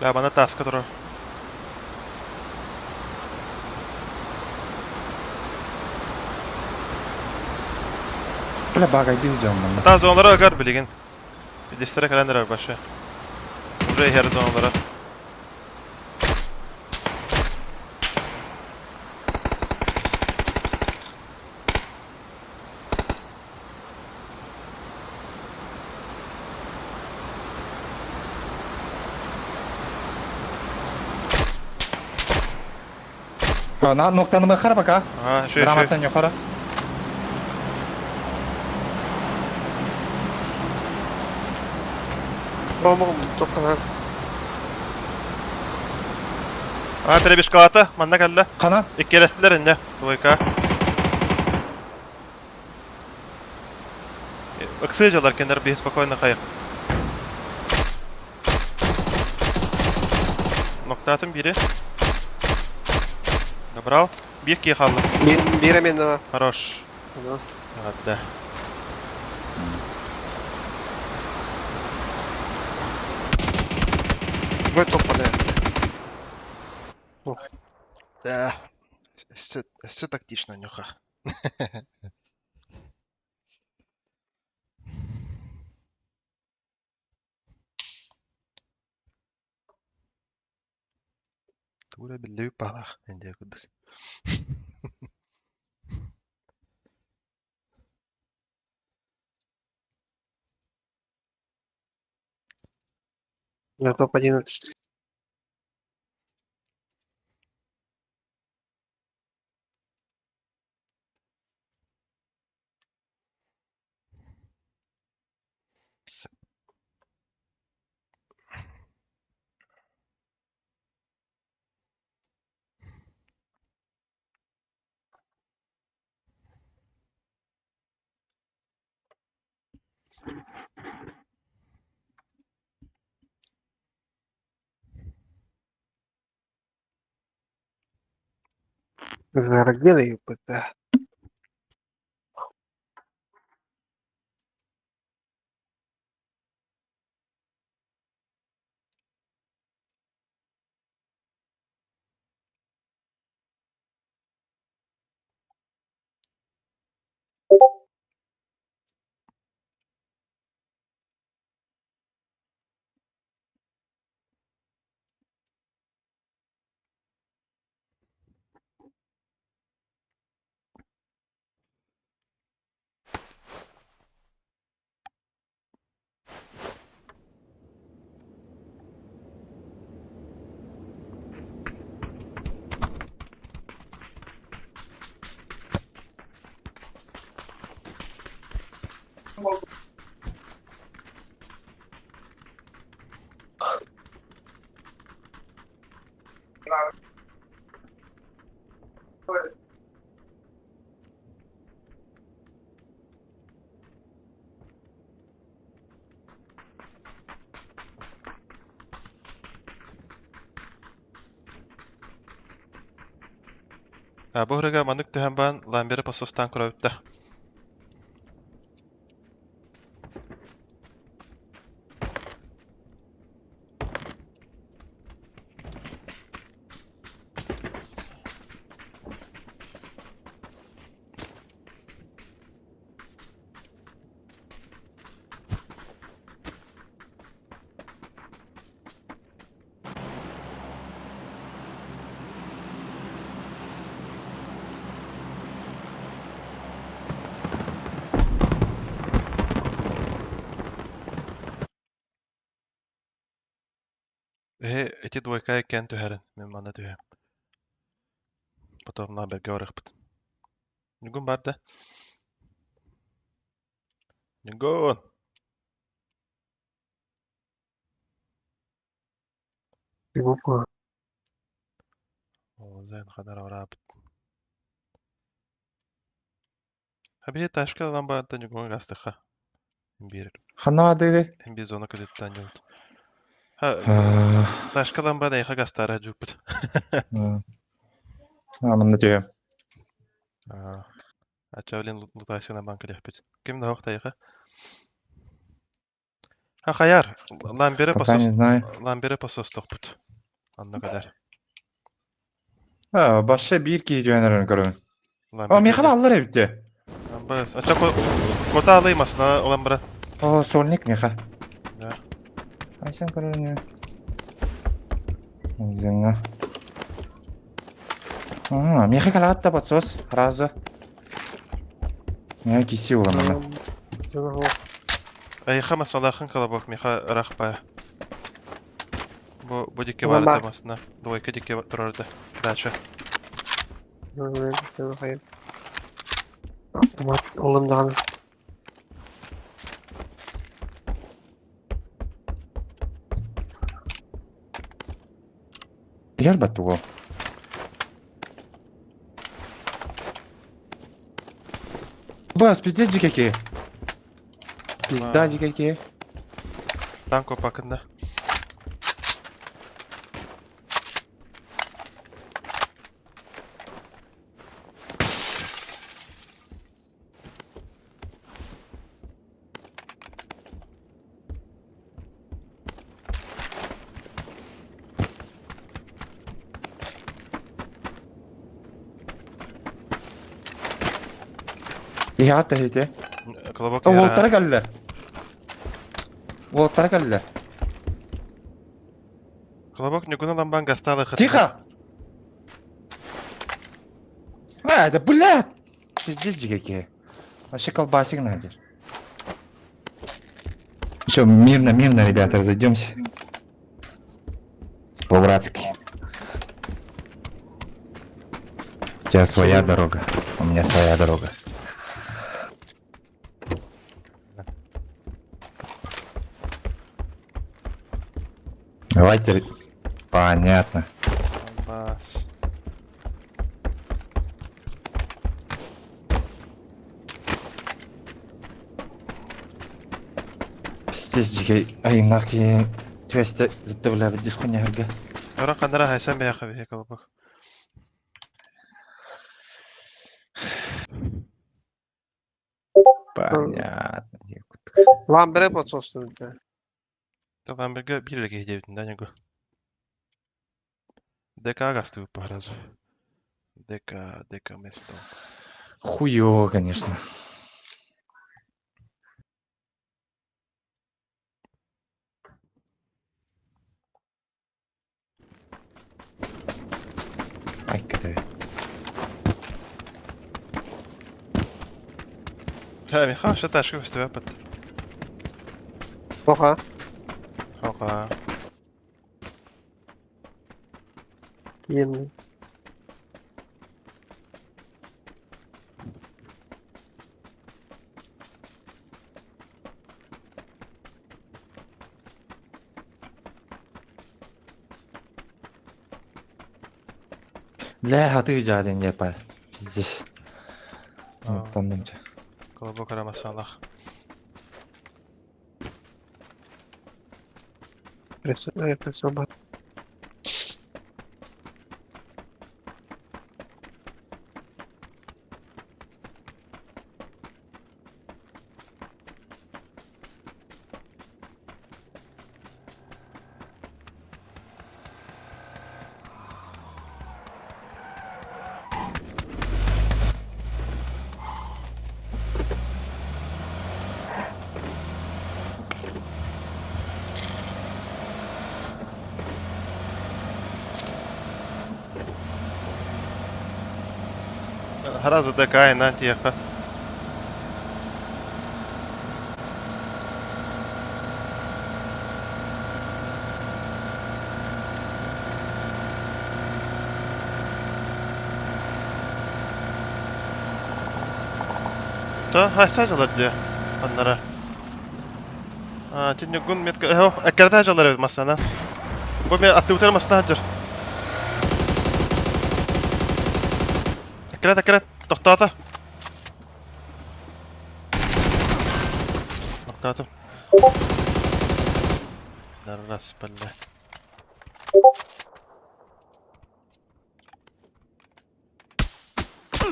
Бля, бана таска турар. Бля, багайды жаман. Та зоналара агар билеген. Бидестере календер башы. Уже хер зоналара. На ноктаны махара пока. Ага, шö шö. Грамотно юқары. Бом топканан. А, перебежкалата, манна келді. Қана? Иккелестилер инде. Двойка. Ыксы жалар кендер бей спокойно кайык. Ноктатын бири. Добрал. Бир ки қалды. Бире мен да. Хорош. Да. Да. Бой топкана. Да. Все, все тактично, нюха. Тура билли палах, энде кудук. Я топ 11. Где ЮПТ? А бу ырыга маннык түһэн баран Ламберы посостаан көрөбүт да. Эһи ити двойка иккиэн түһэрин, мин манна түһүөм. Потом Ламберга барыахпыт. Ньугун бар да? Ньугун! Ол ханар бараабыт. Хабиһи ташка ылан барантан Ньугуҥа гастыха. Биир Ханна бардыгы? биир зона көлүттэн дьубут. Ха, ташка ылан баран эйха гастара дьуппут. Манна түһүм. Ача блин лутасина банка диэхпит. Ким да тайха? Ха хаяр. Ламбере Пока не знаю. Ламбере посостохпут. Анна кадар. А, башы бир киһи түһэн көрөбүн. О, миэхэ аллар эбитте. Бас. Ача кота алый масна олан бара. О, сольник миэхэ. Да. Айсан көрөбүн. Зыңа. А, миэхэ калаатта подсос, сразу. Я киси уламана. Айха масалахын колобок миха рахпа. Бу бу дикке Улан барда бар. масна. Двойка дикке турарда. Дача. Олым даҕаны. Яр баттуго. Бас, пиздец дикеки. Пизда дикеки. Танк опакында. Иһаат тэһите. Колобок Уолтара кэллэр. Уолтара кэллэр. Колобок ньугун ылан бан гастаалы Тихо! А, это блядь! Пиздец дикеки. Вообще колбасик надер. Все, мирно, мирно, ребята, разойдемся. По-братски. У тебя своя дорога, у меня своя дорога. Давайте. Понятно. Бас. Пиздец, дикей. Ай, нахи. Твесте, заставляю дисхуня харга. Ора кандара хайсан бэйха бэйэ колобок. Понятно. Ламбере подсостун да. Ламберга биир киһи диэбитин да ньугу. ДК гастыбыт сразу. ДК, ДК место. Хуёво, конечно. Ай, ты. Ха, Миха, что ташка выступает? Оха. Оха. Киин. Бля, а ты жаден епа. Пиздец. А. Таннымча. Колобок арамасалах. Пресо бар. Сразу ДК на тихо. То хайса дьалар дии аннара. А, тиннюгун метка, э, эккерте дьалар эбит массана. Бу мен аттыбытар масна хаджар. Эккерет, эккерет, тохтоото. Тохтоото. Раз, бля.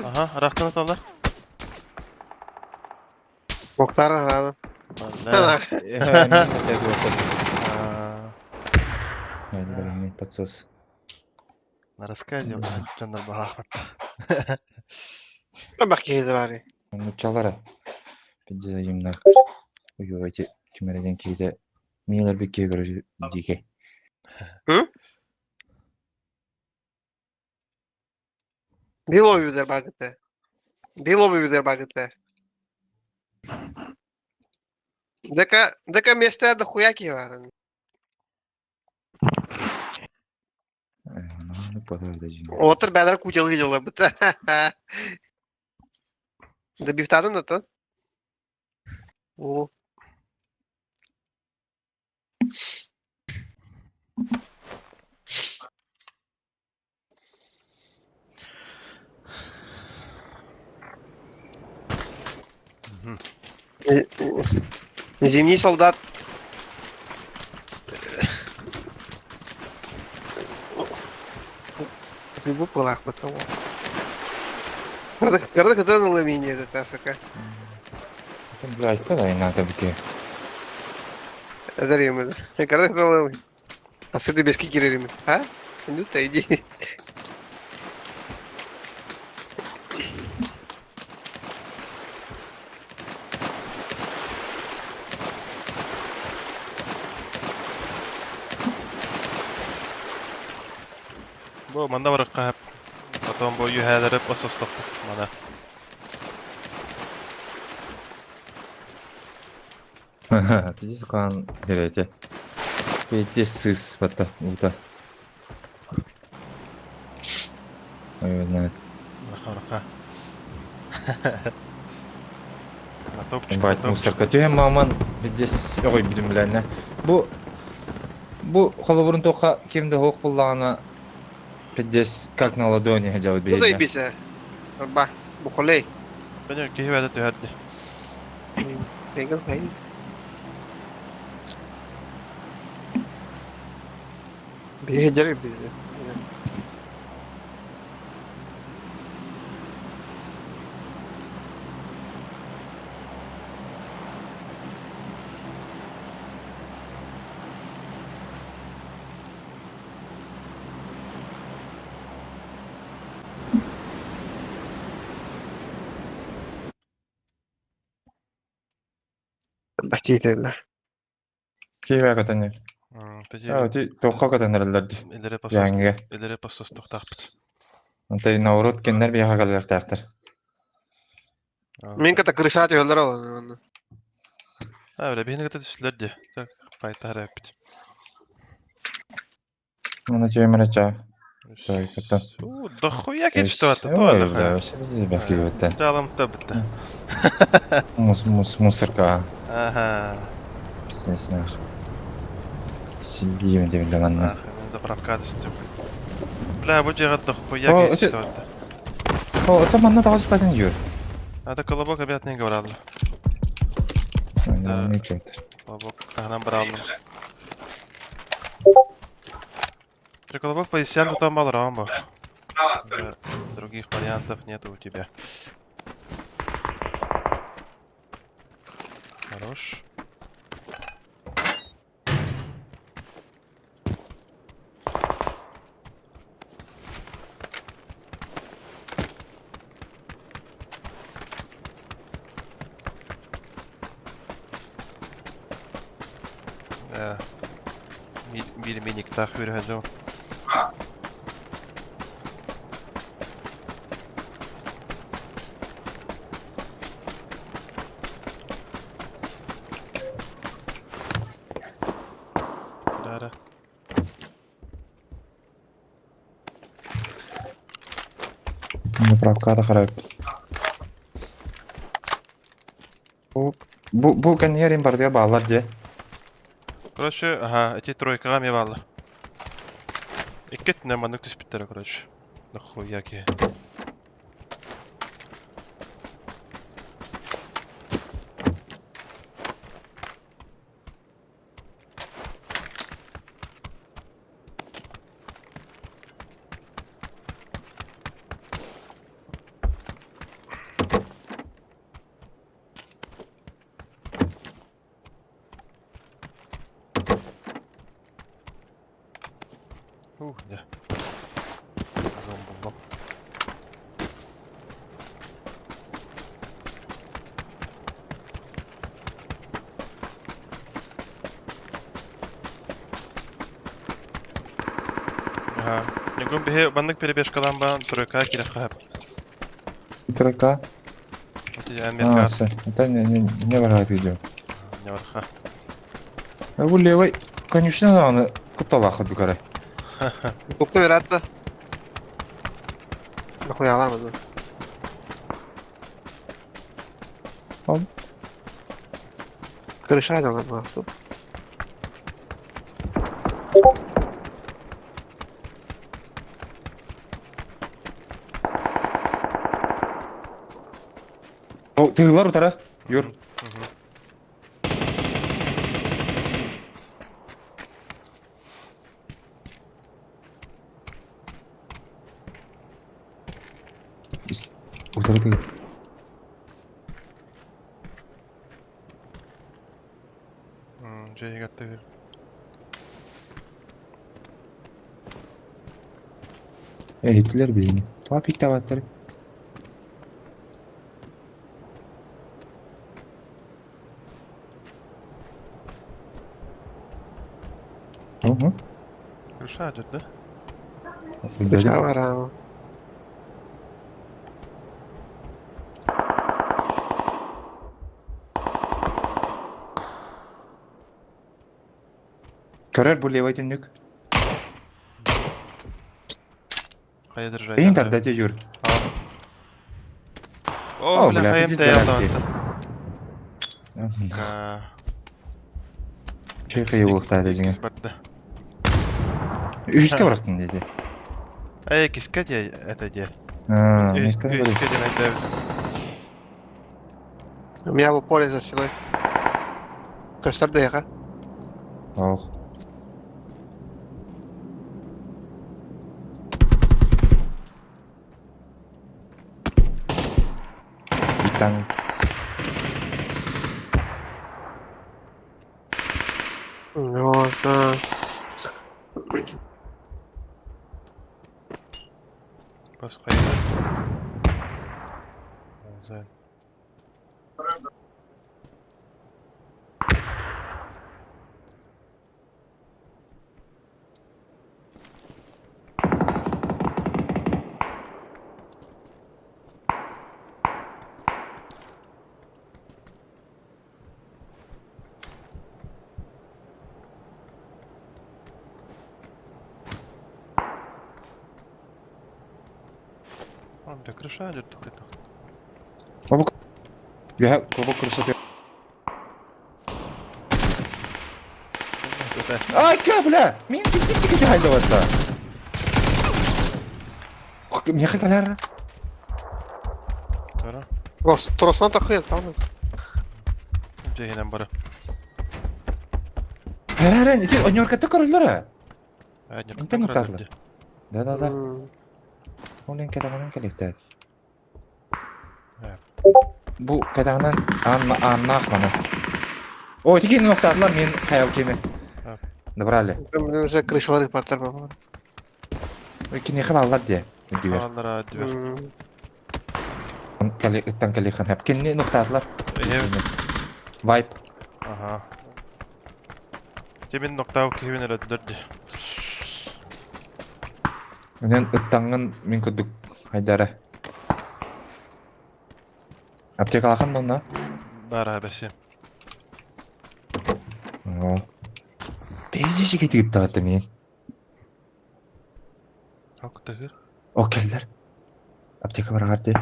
Аха, арахтан аталар. Мохтар араана. Бля. Подсос. На рассказе дьоннор баһаахпат. Бах киһи баары. Нуччалара. Пиздец имнах. Уй, эти кимерден киһитэ миилэр биккиһи короче дикэй. Било бюдер багыты. Било бюдер багыты. Дека, дека место да хуяки бар. Ну, подожди. Отыр бәдер кутелы дела бит. Да бифтадын ата. О. Зимний солдат. Зубы пылах потому. Когда когда на ламине это сука. Там, блядь, когда и надо бики. Это римы. Когда когда ламине. А с этой без кикерерими. А? Ну то иди. Бу манна барыкка потом бу юһээлери посостохтук мана. Пиздец, кан берете. Пиздец, сыс, бата, ута. Ой, знает. Барака, барака. На топчик, Бать, мусорка. Түһэн маман, пиздец, ой, билим биләнне. Бу бу холобурун тока кимде хок буллагана пиздец, как на ладони делать Ну бейне. заебись, а. Ба, бухолей. Бәне киһи бәдә түһәрди. Бегал хай. Беге беге. Бахтийтеллер. Киһи көтөнөр. Тәҗи А, ти тоққа көтөнөрлөр. илери посос Яңгы. илери посостохтаахпыт. Онтой наоборот кеннер бияха калар тартар. Мен ката крышат йолдор ол. А, бля, биһини кытта түслөр ди. Так, файтар эппит. Оны чөмөрө Так, это. У, да хуя кетишти атты, то Ой, да. бля, вообще без киһи Жалым табытты. Мус, мус, мусорка. Ага. Пиздец, нах. Сидим, деп билемин. Заправка түстү. Бля, бу жега да хуя О, кетишти это- атты. О, это манна тагыз батын юр. Это колобок обязательно не говорил. Да. Ничего. Колобок таханан баралым. Колобок по там мал рамбо. Других вариантов нету у тебя. Хорош. Bir minik tah bir. Заправкада харап. Бу бу бу кэннигэр барытыгар бааллар дии. Короче, ага, эти тройкаҕа эмиэ бааллар. Икки өттүнэн маннык түспүттэрэ, короче. Нахуя киһи. Ух, дьэ. Зомбуллам. Аха. Ньугун биһи маннык перебежкалаан баран тройкаҕа киирэххэ сөп. Тройка. Ити А, Америкаҕа все. Это не, не, не бараат видео. не барха. Бу левый конюшня даҕаны кутталаах курдук эрэ. Тупта берет да. Нахуя бар Оп. Крыша дала нахуй. О, тыылар утара. Юр. Утары тыгын. Дьиэгэр тыгыр. Эһиттилэр биһини. Тоҕо пиктабаттар? Угу. Крыша да? Крыша бар ама. Көрөр бу левый түннүк. Хайа держать. Бейін тарда те жүр. О, О, бля, бля, хайа пиздец, МТЛ бля, даватта. Чөй қиы болықтады дегенге. Иккис барда. Үске барақтын деді. Эй, киске де, это де. А, мектен бір. Үске де найдем. У меня в упоре за стеной. Көстөр бэйэҕэ. Ох. Итан. Вот, да. Бас хайа. Зен. О, бля, крыша идет только. Я клубок красоты. Ай, ка, бля! Мин пиздец кете хайдаватта. Меха каляра. Тросна тахыйын там. Дьиһинэн бары. Хәрәрен, ити оньорката көрөллөр. Интен Интен утарлар. Да, да, да. Олен кәтәгәнен кәлектә. Бу кәтәгәнен ан аннах мана. Ой, тикин ноктарлар мен хаял кени. Добрали. Там уже крышалары паттар бабар. Кини хабаллар де. Дигер. Аллара дибер. Кәле иттан кәле хан хап. Кини ноктарлар. Вайп. Ага. Тебин ноктау кибин өрөдүлөр ди. Мен ыттаңын мен көдүк хайдара. Аптекалахан мына. Бара бәсе. О. Бейжи кетип тагаты мен. Ак тагыр. О келдер. Аптека бараҕар дии.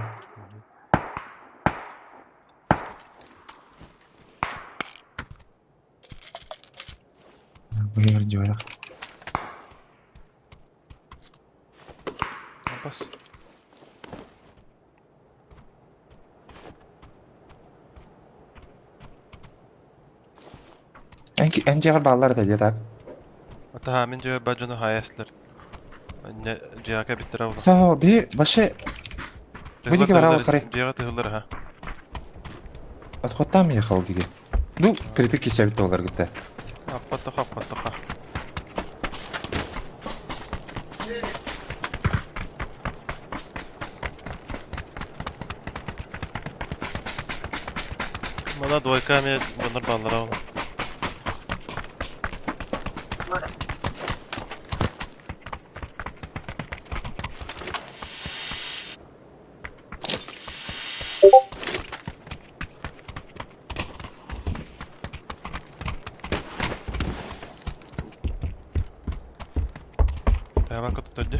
Быйыл дьүөрэх. Бас. Эн дьиэҕэр бааллар этэ дии так? Атаһа мин дьиэбэр бар дьону хаайа эстилэр. Дьиэҕэ кэлбиттэрэ ол. Соо, биһи вообще бу диэки бараал харай. Дьиэҕэ тыһыллар аха. Отходтаам ехал диги. Ну, притык кисэбит доллар гытта. Аппаттаха, аппаттаха. Мана двойка эмиэ дьоннор бааллара ол. Давай көттөрдү.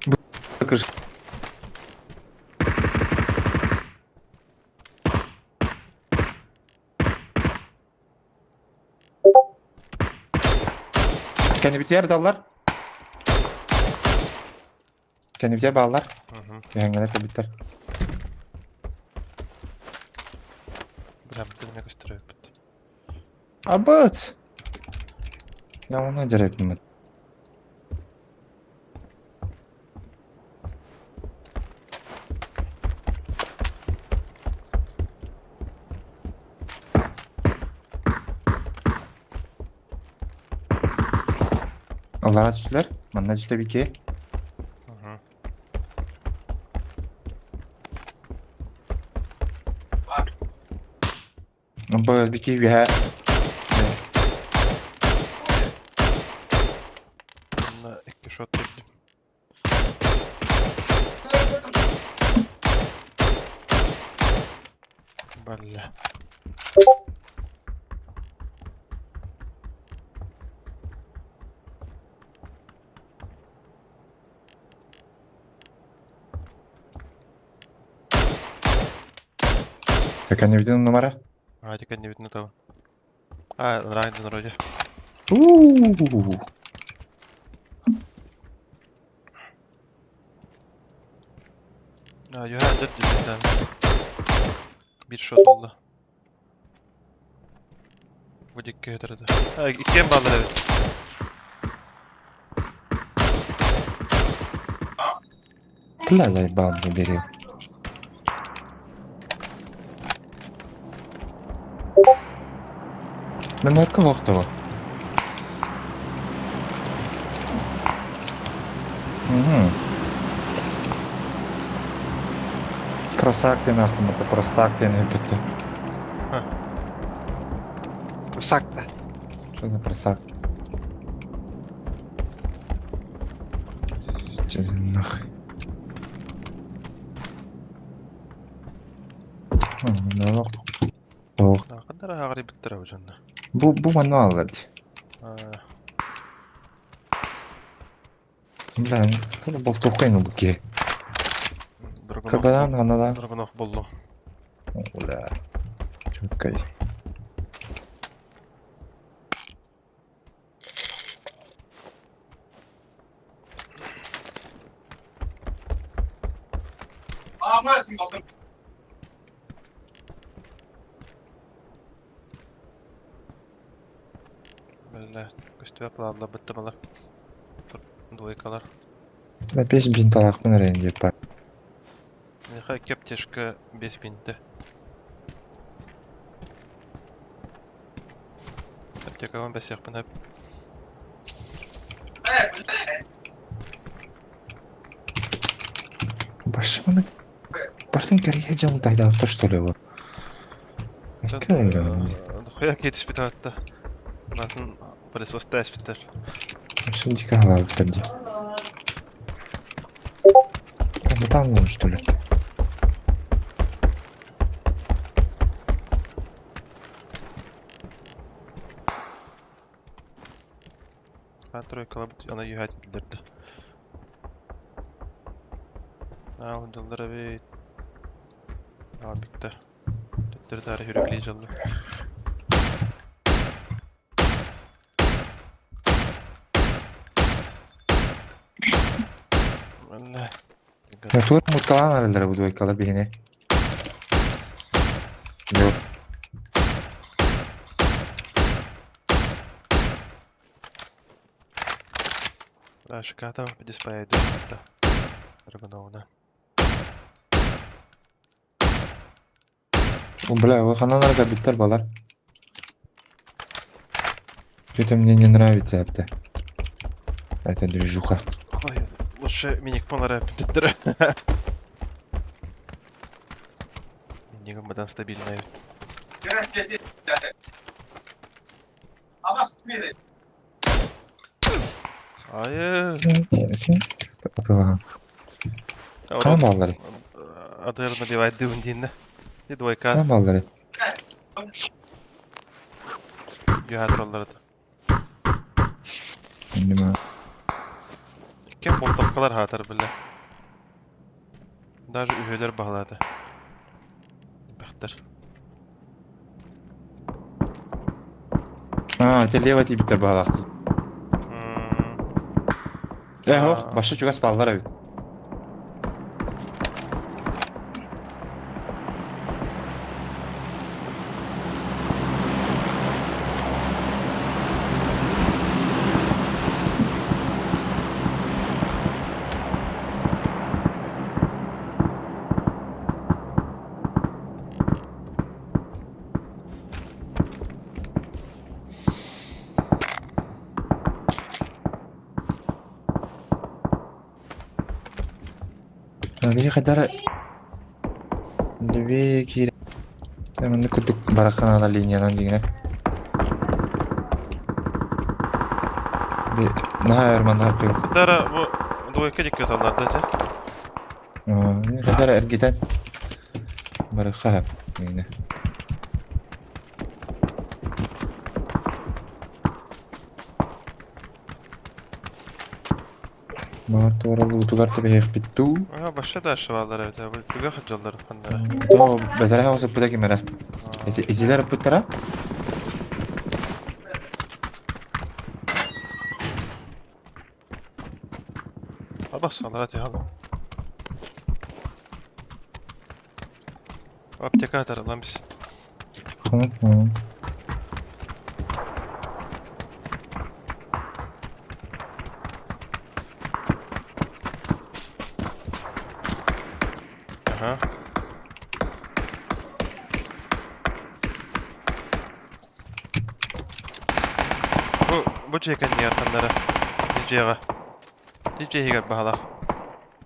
Бу крыша. Кэннибитигэр даллар. Кэннибитигэр бааллар. Түһэҥҥэлэр кэлбиттэр. Бля, бит эмиэ көстөр эбиппит. Абыт! Я оны дьарайбыммыт. Аллара түстүлэр. Манна түстэ бики. Бу бики үөһэ. Манна икки шот көрдүм. Бля. Так не видно номера? А, теперь не видно того. А, нравится вроде. У-у-у. А, юга дед да. Bir shot oldu. Bu dikkat edin. Ha, ikiye mi bağlar evet. Бля, заебал мне бери. Номерка лохтова. Угу. Просак ты нахуй, это простак ты не бити. Просак да. Что за просак? Че за нахуй? Ох. Қандар ағари біттір ау жанна. Бу бу мануал Бля, болтовкайны буке. Кабадан анада. Драгонов болду. Бля. Четкой. Бля, көстүбэ планла быттымалар. Двойкалар. Бес бинталахпын эрэн диэппа. Миха кептешка без бинты. Аптекаҕын бэсиэхпин сөп. Башыманы бартын кэрийэ дьон тайдаабыттар что ли вот. Хуя кетиспит аатта. Матын пылесос тээспиттэр. Өссө дико халаабыттар дии. Бытаан что ли? А тройкалабыт ана юһаат этилэрдэ. Аал дьаллар эбит. Аал биттер. Төттөрү таары хүрүклии дьаллар. Манна. Туор муткалаан араллара бу двойкалар биһини. Yok. Шиката диспайды. Аргоновна. Бля, ханан арга биттер балар. Что-то мне не нравится это. Это движуха. Ой, лучше миник понара биттер. Минигом бадан стабильная. Айы. Қан баллары. Адырны деп айтты үндейінді. Де двойка. Қан баллары. Юхатроллары. Bilmiyorum. Кем болтовкалар хатар біле. Даже үйелер бағалады. Бақтар. А, те лево тибиттер бағалақты. Э, башы чугас баллар эбит. Биһи хайдара Левее киирэ. Манна курдук барахаана линиянан дигинэ. Би наһаа өр манна артыгар. Дара бу двойка дикке талларда те. Хайдара эргитэн барыха дигинэ. Бар туора луутугар тэбэһиэхпит дуу. Ага, баша дальше баллар эбит. Бу түгә хаджаллар ханнара. То бэтэрэ осыппыта кимэрэ. Итилер ыппыттара? Абас, алар ати хал. Аптека атар lan biz. Ага. Бу бу чекен ханнара. Дижега. Дижега бахалах.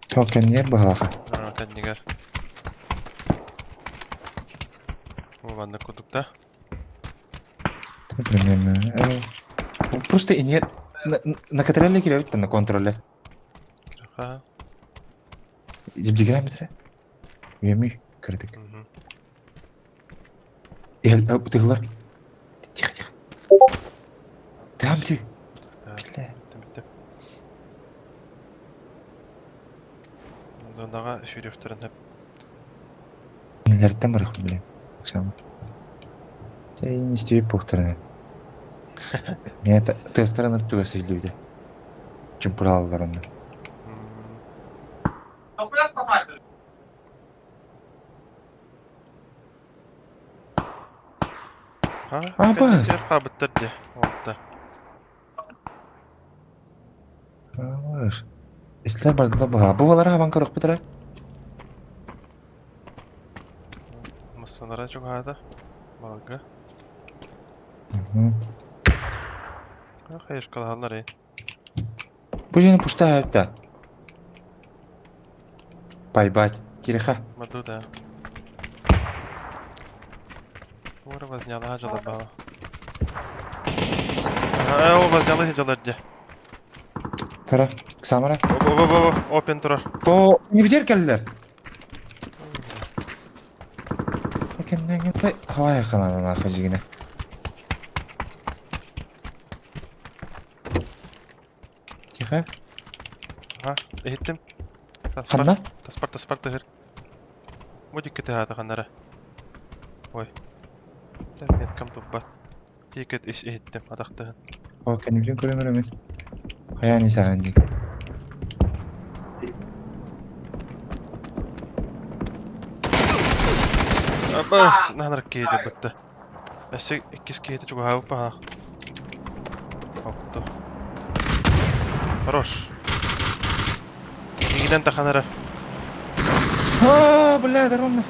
Токеннер баһалаха. А, кэннигэр. Бу маннык курдукта. Примерно. Просто и нет. На контроле киребит на контроле. Ха. Дибдиграметре. Үөмүй кырдык. Тыгылар. Тихо, тихо. Там ты. Бля. Битте. Зонага сүйрөхтөрүн Нелерден барах, блин. Сам. Те не стебе похторны. Меня тестерын туга сейлибде. Чумпуралалар онны. А, бас. Хабыттар де. Олта. Бар. Истер бардыла баха. Бу балар хабан көрөх битре. Мыссанара чугада. Балга. Хайш калалар э. Бу жени пушта хапта. Пайбать. Киреха. Маду да. Ура возняла хажала бала. А, ол возняла хажала де. Тара, Самара. Оп, опен турар. Го, не битер келлер. Хавай ханана хажигине. Тихо. Ага, иһиттим. Ханна? Таспар, таспар тыһыр. Бу дикки тыһаата ханнара. Ой. Меткам туппат. Тиикет ис иһиттим, атахтыһын. О, кэннибитин көрөн көрөмүн. Хайаан исахан дии. Абас, наханар киһи бытта. Өссө иккис киһити чугаһаабыт баһа. Отту. Хорош. Мигинен таханара. А, бля, ровно.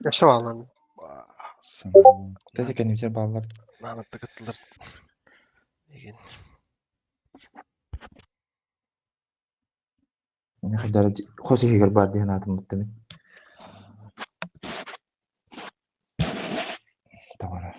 Өссө баалан. Кстати, кэннибитин баллар. Наханар тыкыттылар. Еген. Хайдара хоси хигер бар диэн аатым буттамын. Тавара.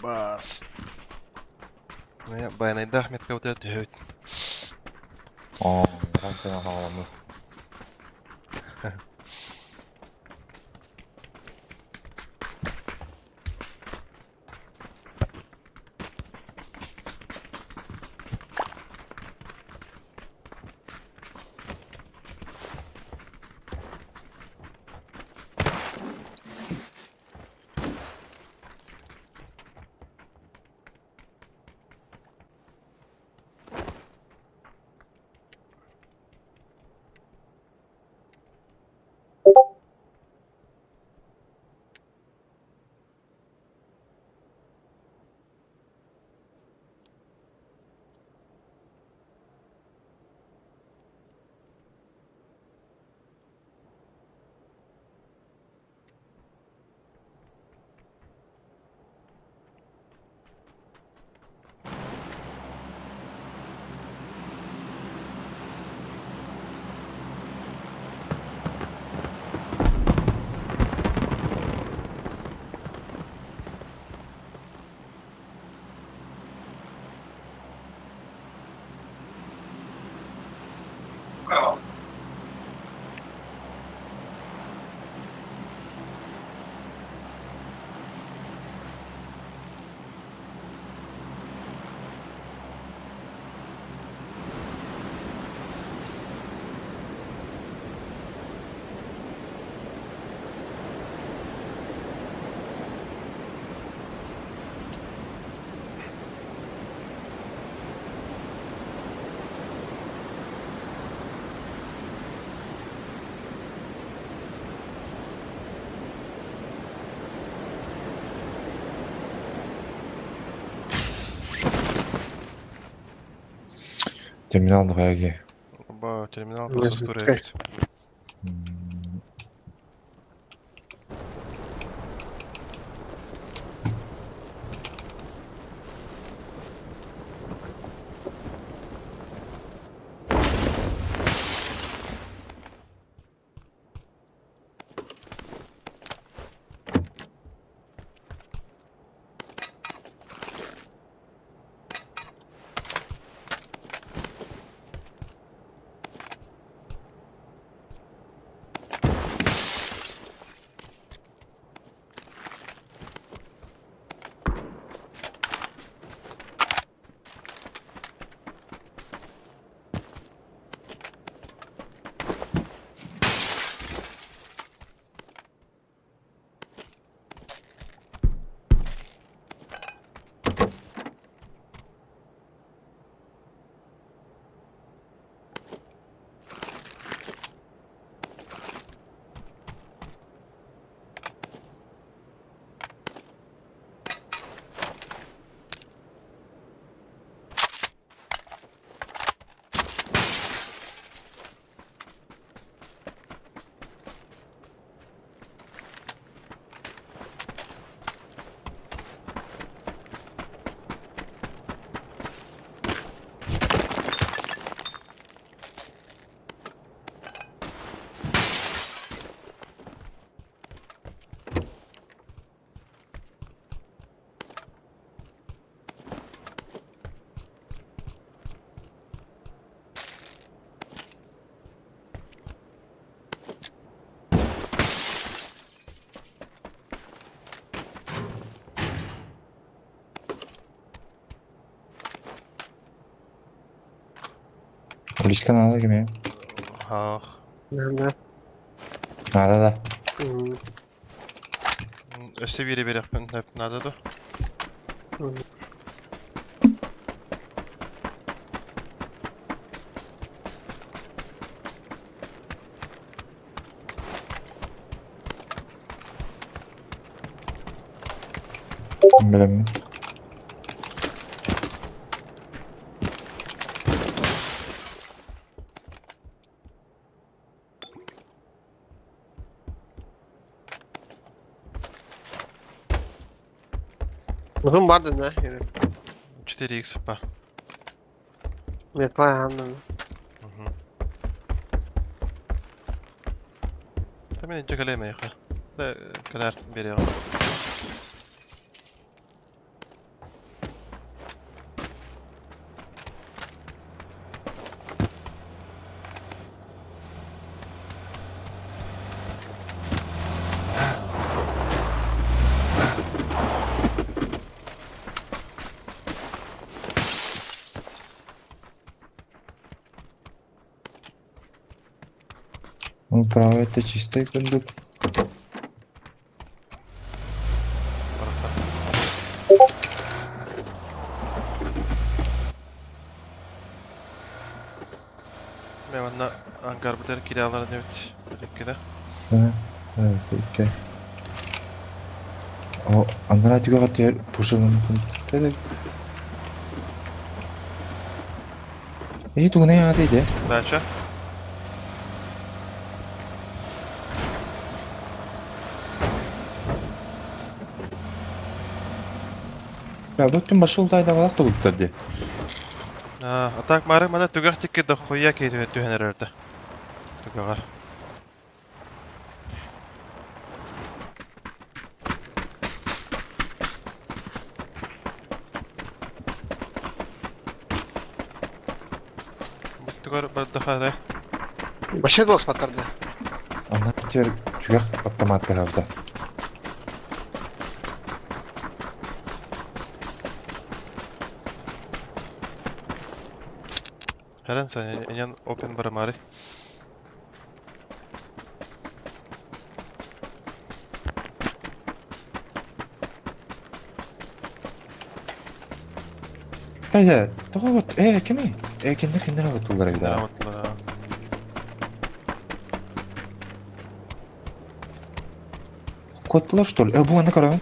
Бас. Баянайда метка өтө төһөт. О, ранчо халамы. Терминал дороги. Ба, терминал Не просто знаю. история. Уличка надо кими? Ах. Да. Надо да. Өссө биири биэриэхпин наада дуо? Билэммин. Uzun var dedin ha. 4x бар. Нет, понятно. Та мен инче кэлиэм эйиэхэ. Та кэлээр биэриэҕим. Ну, право, это чистый кондук. Мен манна ангарбытыгар киирэ алар инибит. Иккитэ. Икки. О, анараа түгэҕэр түһэр пушилын Эһи тугунай аата ити? Дача. Бля, бу өттүн башы ултайдабалах тугуттар дии. А так мары мана түгэх тикки дохуя киһи түһэн эрэрдэ. Түгэҕэр. Буттугар бардахара. Вообще голос подтарда. Анна түгэр түгэх автоматтыһарда. Хәрән сен инен open барамары. Эйде, тоҕо вот, э, кими? Э, киндер киндер оттулар эбит аа. Оттулар. Куоттулар что ли? Э, бу аны көрөбүн.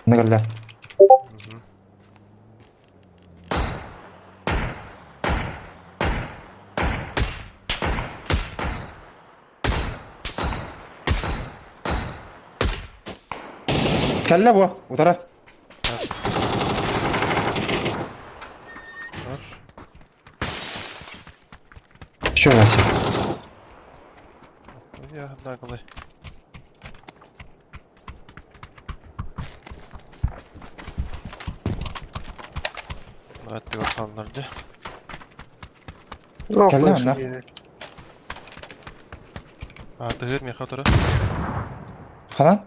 Аны кэллэ. Кэллэ бу, утара. Еще раз. Я наглый. Аттыгар хааллар дьэ. Кэллэ онно. Аатыгыр миэхэ утары. Ханан?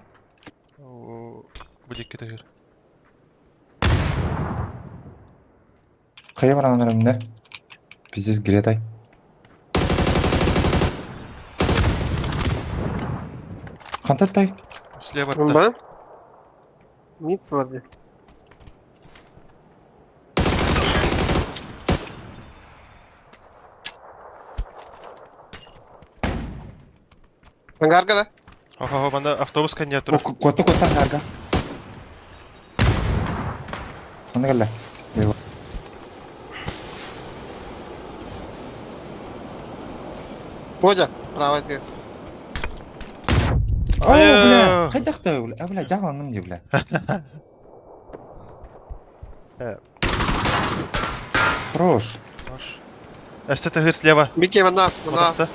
Бу диэки тыгыр. Хайа баран эрэмнэ? Пиздец, гретай. Хантан Слева Бомба? Мид вроде. Ангарга, да? Охо, манда автобус кэнниэр турар. Куотта куотта ангарга. Ханна кэллэ? Бодя, правая дверь. О, бля, хайдах да, бля, бля, дьаҕаланным дии, бля. Хорош. Хорош. Өссө тыгыр слева. Микки, мана, мана.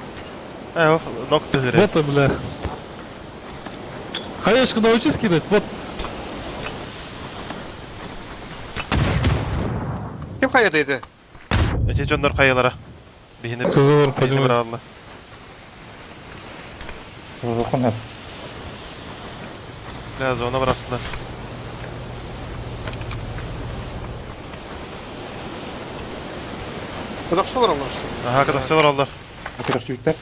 Э, ног тыгыр. Вот, бля. Хаешку научись кидать, вот. Ким хайа ити? Эти дьоннор хайалара. Биһини Кызылыр, биһини поднимай. быраалла. Хонап. Бля, зона бырахтылар. Кытахсылар олор что? Аха, кытахсылар олор. Кытахсыйыттар.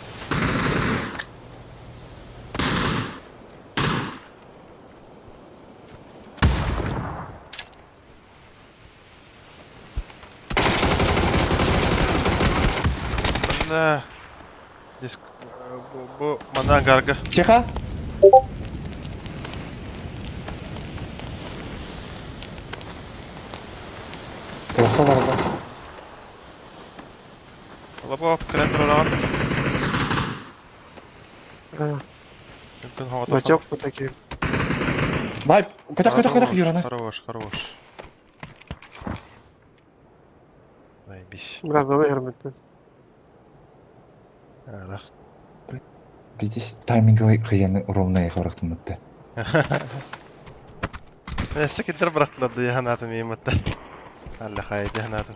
Да. Диск бу манан гарга. Тихо. Кытахсылар олор. Лобов кэлэн турар. Бачок вот такие. Бай, көтөх көтөх көтөх Юрана. Хорош, хорош. Заебись. Брат, давай герметте. Ара. Здесь тайминговый хыяны ровно хорахтымытты. Эссе кидер быратларды яханатым ематта. Алла хайды яханатым.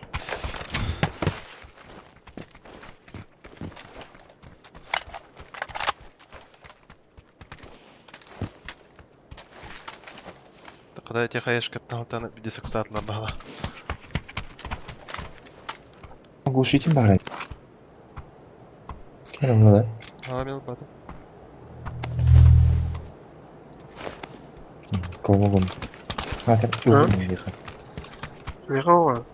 Когда я хаешь каттан бидесек сатлар бала. Глушитель бар. Кәрім да. Ага, мен батым. Колмогом. Хатыр үлгін Михаил.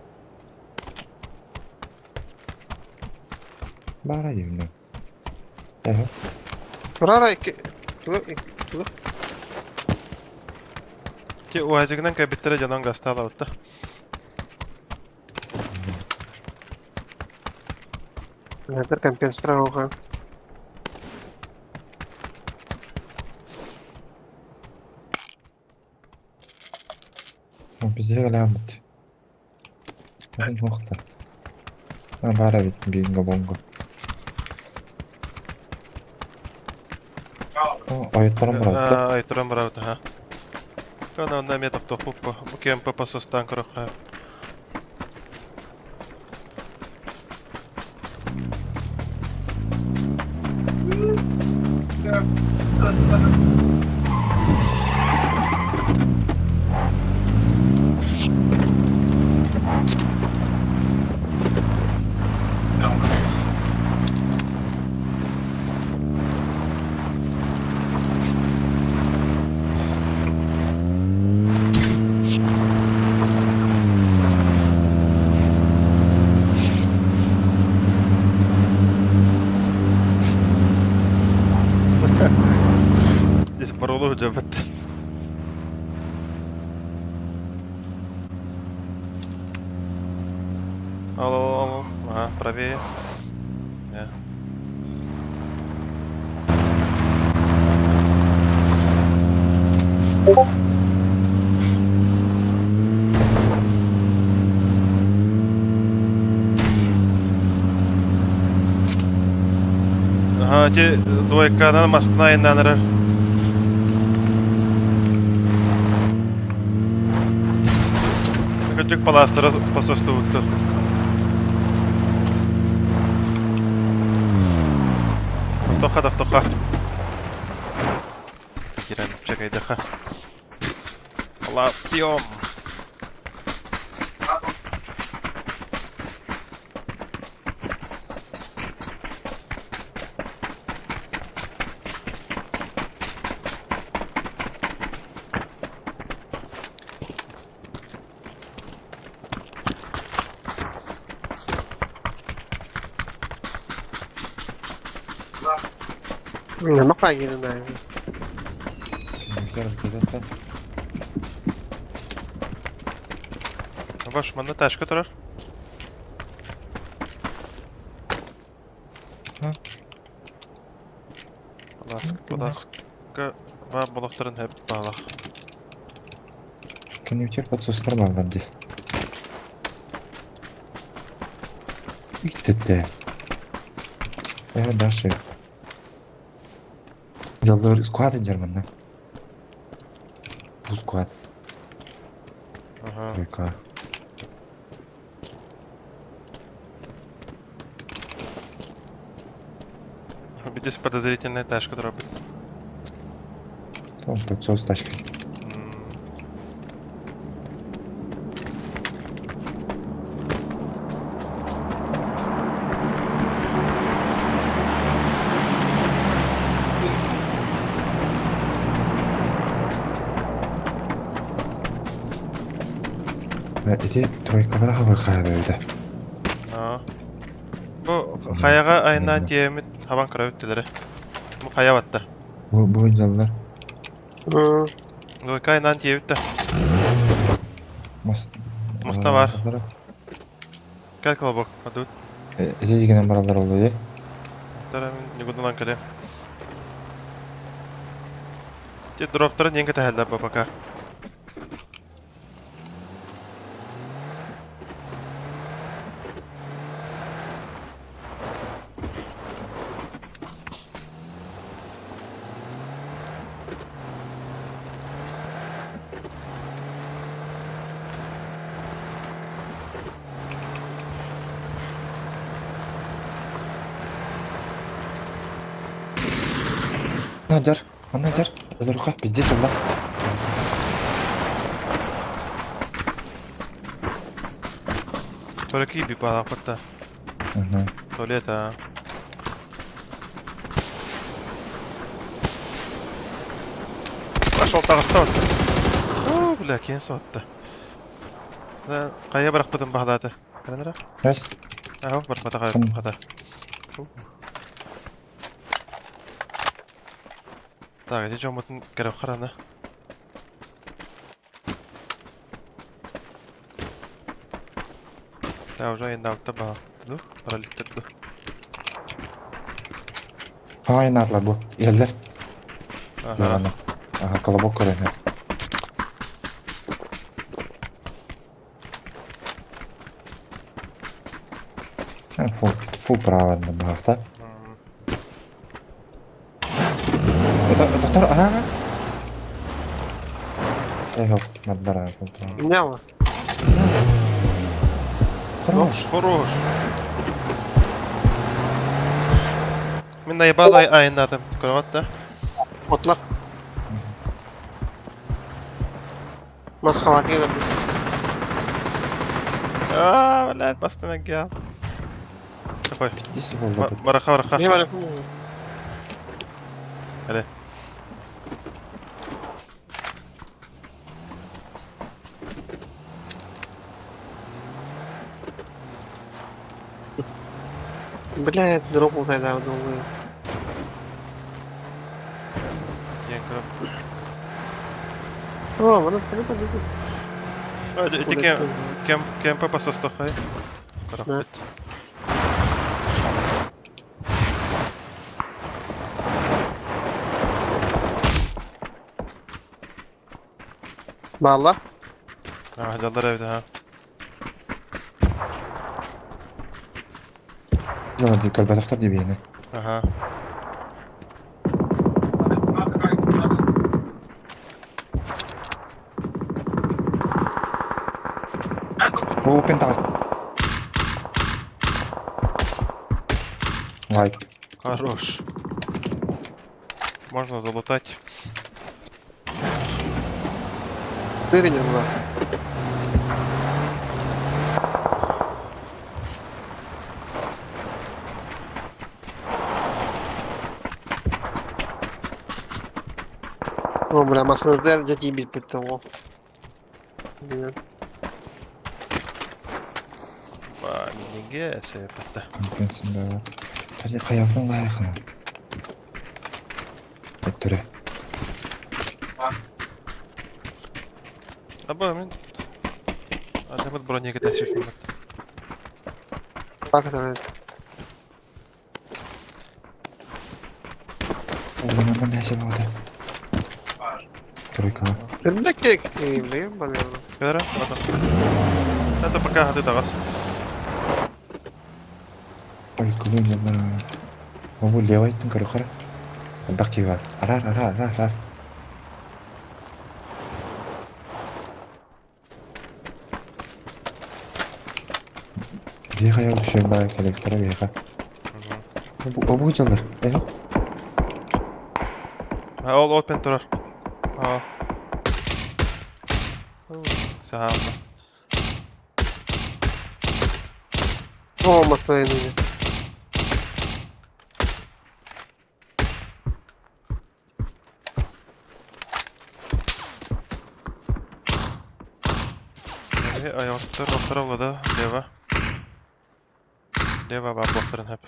Бара деймін. Әхе. Рара, кило. Те уазигнан кабиттере жанан гастала утта. Нәтер компенсатор алған. Бізде ғаламыт. Маған жоқты. Бара бит бинго бонго. Айттарым барады. Айттарым барады, ха. Кана онда метр тоқпып, бу КМП пасостан көрөк. Здесь паролу жабат. Алло, алло, ага, правее. Ага, те двойка на мостна и на Көтүк паластары посостубуттар. Тоха да тоха. Кирен чекайдаха. Ласьом. Маққа келін. Баш, манна ташка турар. Паласка, ба болохтарын хеп бала. Коннектер подсостар балдар ди. Иттете. Э, дальше. Жалдыр сквад жерман да. Бул сквад. Ага. Тройка. Здесь подозрительная ташка дробит. Там подсос тачкой. Ити тройкалара хабы хаабыта. Аа. Бу хайаҕа айаннаан тиэммит хабан көрөбүттүлэрэ. Бу хайа батта. Бу дьаллар. Двойка айаннаан тиэбит да. Мас Моста бар. Кэл колобок, адут. Ити дигенен бараллар ол дии. Тара мин нигудалан кэлем. Те дроптары ненге тәһәлләр бу пока. Надяр, Надяр, өлөрөхө, пиздец алла. Туалетке киирбит баалаахпыт да. Туалет а. Пошел таҕыста отта. Оо, бля, киэн соһутта. Да, хайа бырахпытын баһылаата. Кэлэн Раз. Аһо, барбатах хата. Так, ити дьоммутун кэрэх харана. Да, уже айаннаабыттар баһылааттар дуу, паралиттар дуу. Айнаатылар бу. Иһэллэр. Аха. Аха, колобок көрөн. Фу, фу, правильно, бахта. Это, доктор, ара, Эх, мардара, Меняла. Хорош. Хорош. Мин наебал айыннатым. Көрөҕүт да? Отлар. Мас халаты келер. Аа, блядь, бастым гел. Какой? Пиздец болды. Бараха, бараха. Не бар. Әле. Блядь, дропнул тогда, думаю. Диэн көрөм. О, маны маны маны. Эти кем кем кемпе пасостохай. Көрөппүт. Баалар. Аа, дьаллар эбит аха. Дьалар көрбөтөхтөр дебиэни. Аха. Бу пентагас. Лайк. Хорош. Можно залутать. Дырынер была. О, бля, масына дьэ тиийбиппит того. Ба, миниге сэпэтте. Компенсация. Кәли каябын лайыхына. Төттөрө. Аба, мин Адамыт бронега тәсиф. Как это? Оғланардан бәсе болды. Тройка. Бля, керек, бля, бля. Кара, ладно. Это пока хаты тагас. Ой, кулын жаллар. Бу левый түн көрө хара. Бак киба. Арар, арар, арар, арар. Беха я düşüyor баа коллектора беха. Бу бу жаллар. Эх. А, ол опен турар. А. Саам. О, масына иди. Киһи айаҕыттар охторо Влада, лево. Лево баар буолтарын хөп.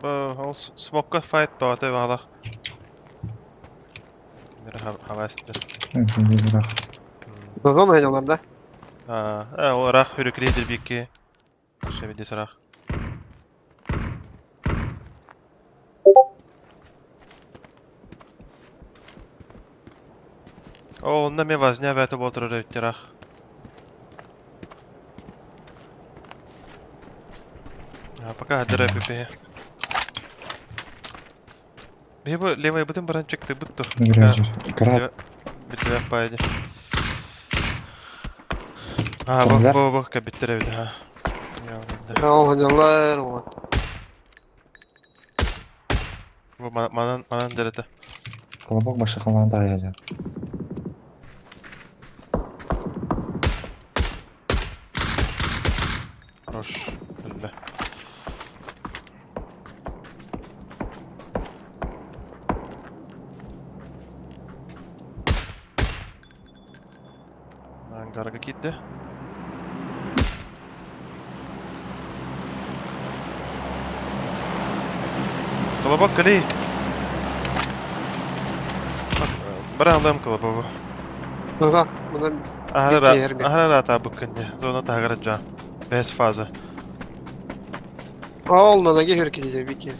Бу ол смокка файт баҕата баҕалах. Хавастер. Зона айналар да? Ол ыраах үрүкүлейдир бикки. Шебеди сарах. Ол онно ме возня бәті болтырыр өттерах. Пока хадыра пипе. Бе бу левый бытын баран чекты быттыр. Град. Битве пайды. А, бу бу бу кабиттер бит ha. Ол вот. Бу манан манан дерете. Колобок башы кылган да аяды. Хорош. Бля. Ангарга китте. Колобок кали. Баран колобогу. Ага, мына Ахара табыккынне. Зона тагара жа. Бес фаза. Ол на ноге хүркелейді бики.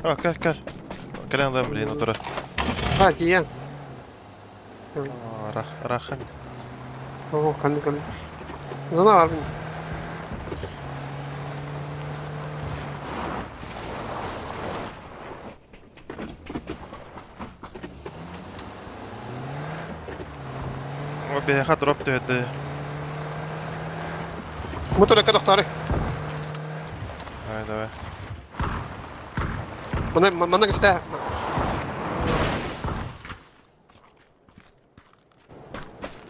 О, кел, кел. Кэлэн алым блин, отыра. А, тиен. Рах, рахан. О, канды канды. Зона бар. О, бэха дроп төһөдө. Моторка тохтары. Давай, давай. Мына мына кішті.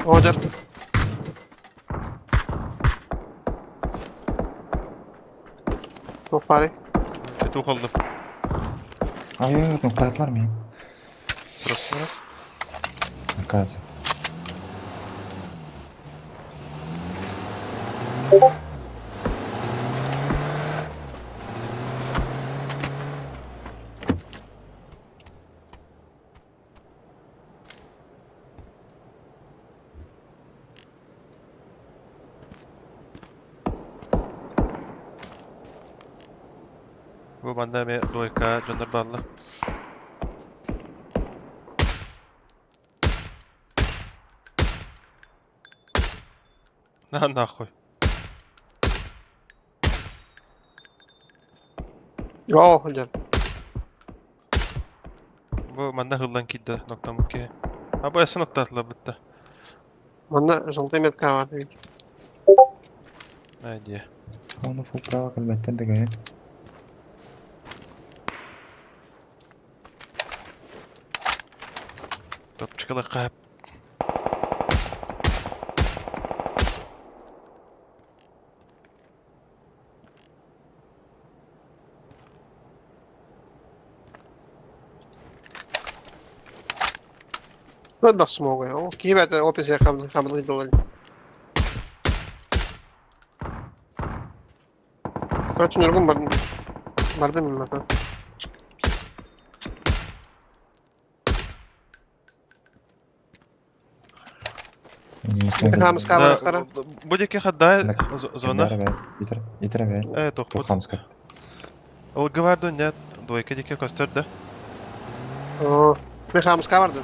Ожар. Тохтары. Биту қалдым. Ай, ноктатлар мен. Просто. Оказывается. Бу манда ме двойка дьоннор балла. На нахуй. О, ханжар. Бу манда хылдан кидде ноктам ки. А бу эсен ноктатла битте. Мына желтый метка бар. Айди. Оны фул право калбеттен деген. Топчикала кап. Вот бас смогу. О, кибет опис я хам хам дылы. Короче, нургун бар. Барды мен мата. Хамска бар қара. Бу дике хадда зона. Итер, итер бе. Э, тохпут. Хамска. Ол гварду нет, двойка дике костер да. О, мен хамска барды.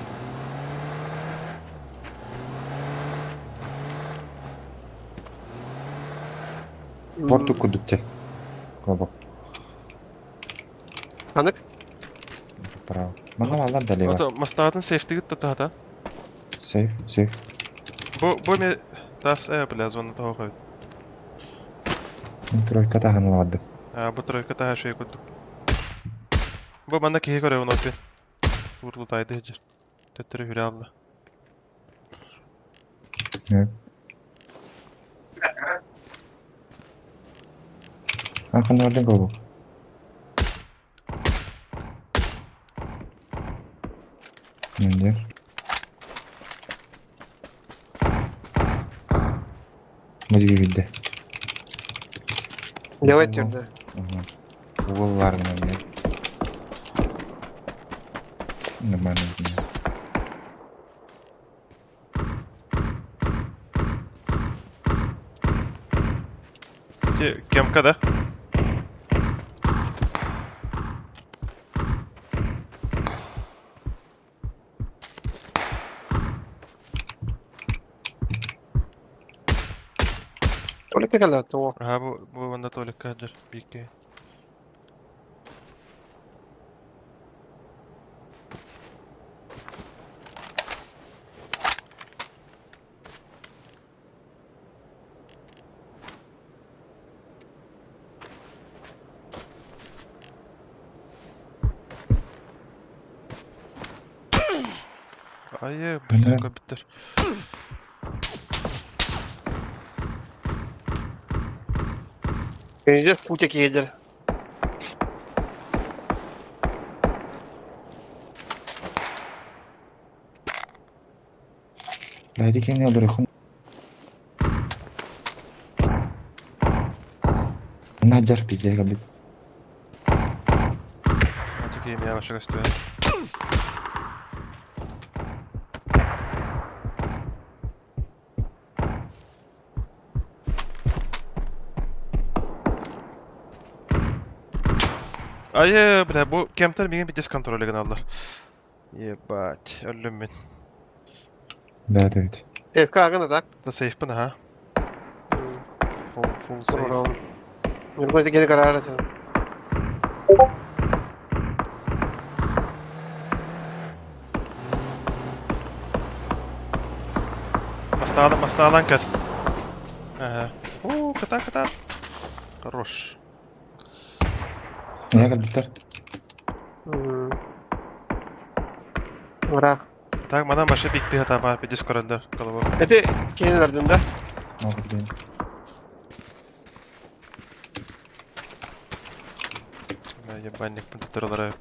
Порту кудукте. Колобок. Ханык? Вправо. Манна баллар да лево. Ото мастаатын сейфтигит тутаата. Сейф, сейф. Бу ме тас бля зона того хойт. Тройка таһын лабады. А бу тройка таһа шей курдук. Бу манна киһи көрө оны опи. Урлу тайды хеджер. Төттөрү хүрэ алла. Ахын орден колбу. Мендер. Мөдүгү билде. Левый түрдө. Угол бар гына Нормально. Те кемка да? Толик кэллэ туох. Ага, бу манна Толикка хеджер. Бикке. Айы, бля, Бля. көбүттер. Пиздец, путик едер. Лайди кеңе олор хум. Наджар пизде габит. Аты кийим я ваша гостю. Айы, бля, бу кемтер мигин бит дисконтроль аллар. Ебать, өллүм мин. Да, да, бит. ФК агына так. Да сейфпин, ага. Full, full safe. Нургой кели карар этен. Мастадан, мастадан кел. Ага. О, ката, ката. Хорош. Я габиттер. Ура. Так, манан башы бикти хата бар, бит дискореллер. Колобок. Эти кейнердин да? Могу. Ебальник пунктуралары.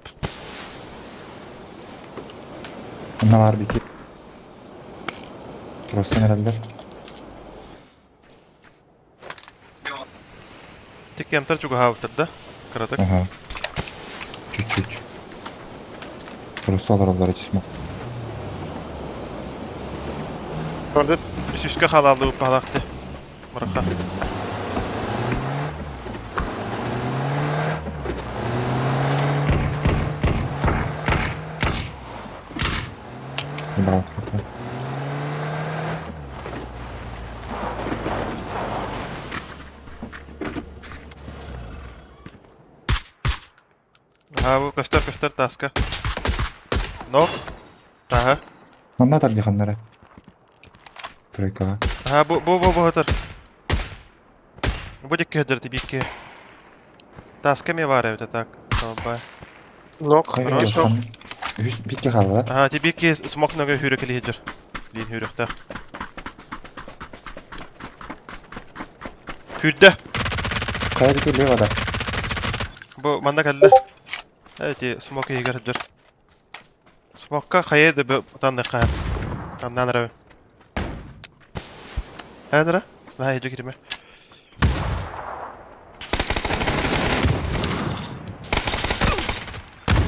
Анна бар бики. Просто нерелдер. Тик кемтер чуга да? Каратык. Ага. Чуть-чуть. Просто олор олор смог. Орды Үсүскө халалды упалакты. Мыраха. Бал. Ага, бу көстөр көстөр таска. Но. Ага. Манна тардиханнара. Тройка. Ага, бу бу бу бу хатыр. Бу дикке хадыр бикке. Таска ме бар это так. Бай. нок. Хорошо. Үс бикке халла. Ага, ти бикке смок нога хүрө кели хадыр. Лин хүрөктө. Хүрдө. Кайда ки левада. Бу манда калды. Эти смок игер хадыр. Смокка хаяды бу танны кар. Таннан рабы. Хәдра? Ла иди киреме.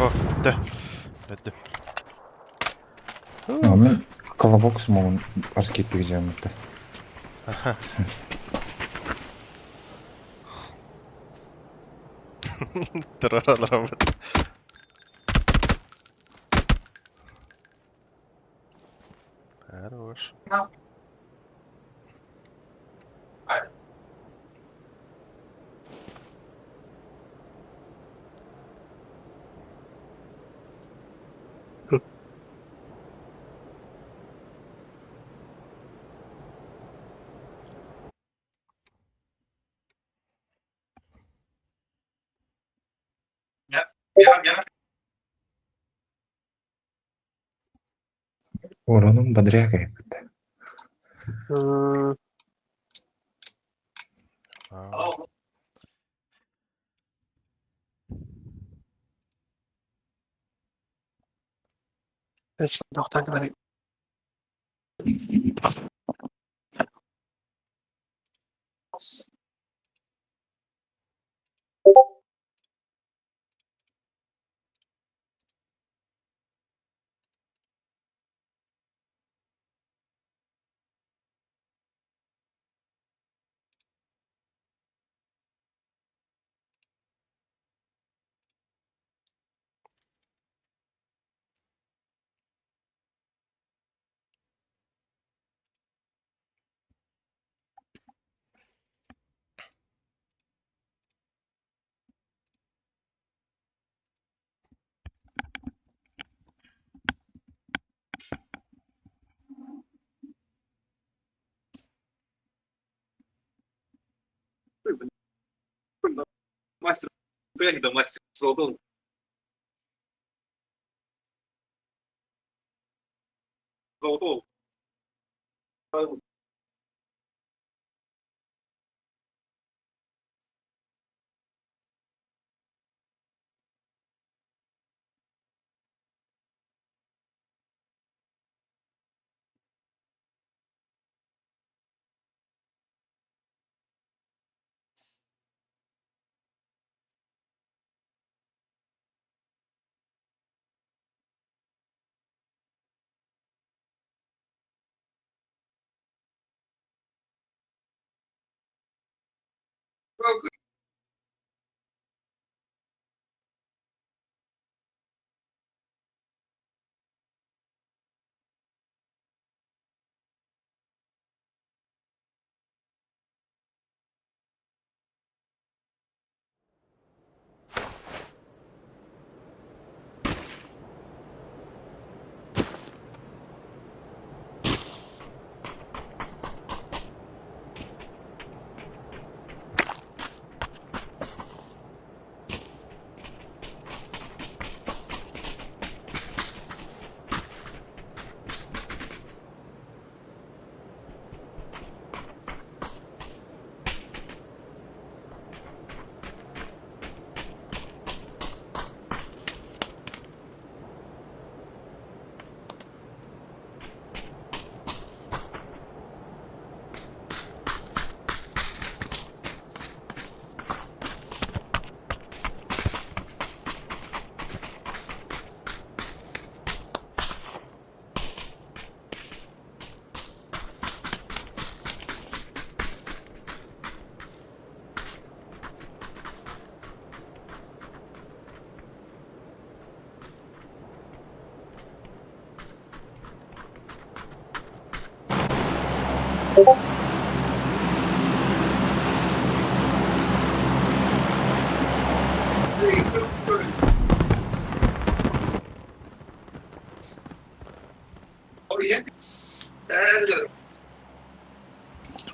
О, да. Өттүм. Мен колобок смогун арскетти жамытты. Аха. Террор Хорош. Уронум бодряк эбит. Аа.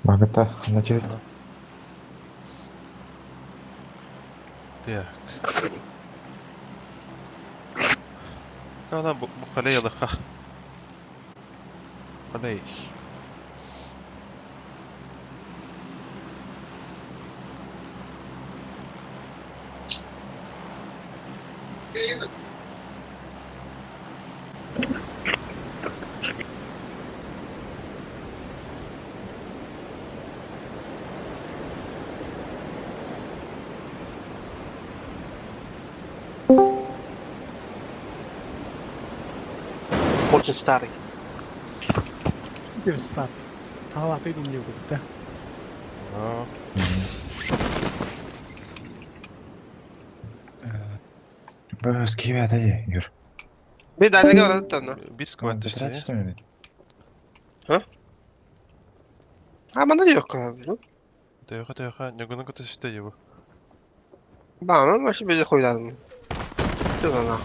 Магата, надеюсь. Так. Tamam bu, bu kaleye alır ha. Kaley. Очень старый. Супер старый. Ала, ты не да? Аа. Бөс кибет әй, юр. Bir daha ne kadar attı Bir squad düştü. Что ли? Ha bana yok abi. Тыга тыга, нягуна кыты сүтэ его. Bana başı bir koyalım. Dur ana.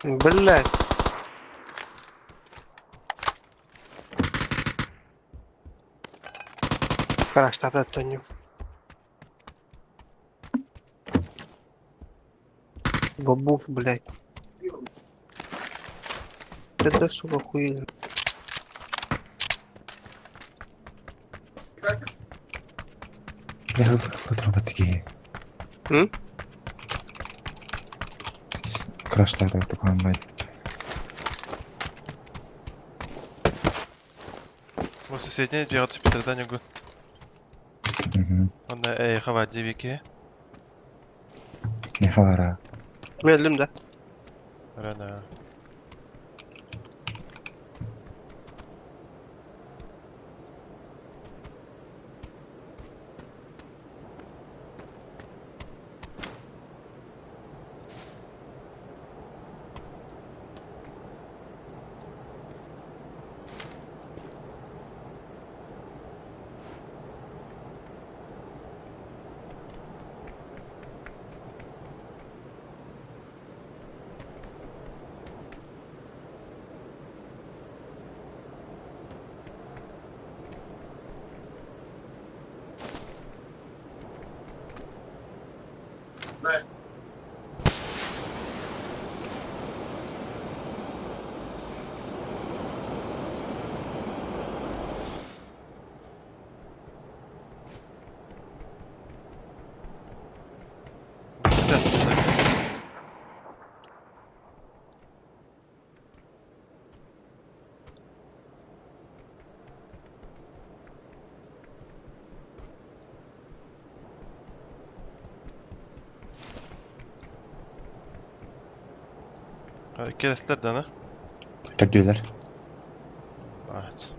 Блять. Краштата тоню. Бабуф, блядь. Это сука хуйня. Лы киһи. М? Краштаата tukан бай. Бу соседний дьиэҕэ түспүттэр да Ньургун. Онно эйиэхэ баар диэбикки. Миэхэ бара. Мэллим да. Рана. Тест музыка. Келестер дана. Төрдүөлэр. Evet.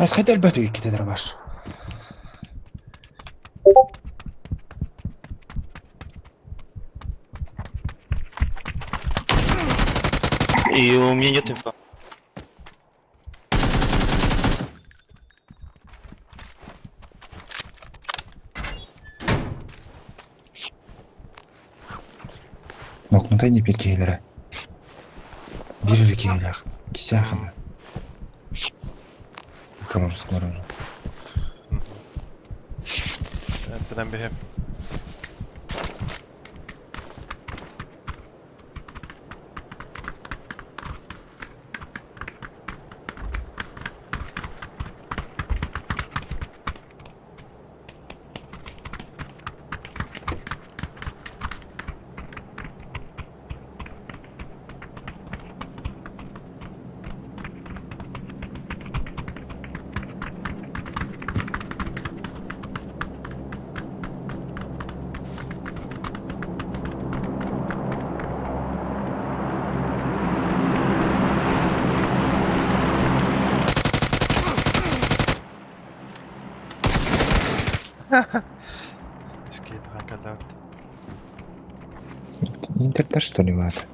Ас хайда өлбөтү иккитедер баш. И у меня нет инфа. Нокнутай не пиркейлere. Бир киһилээх. Кисяхана. Проростлар уже. Энтенен биһим. Скейт ханкалаат. Интердер что ли вата?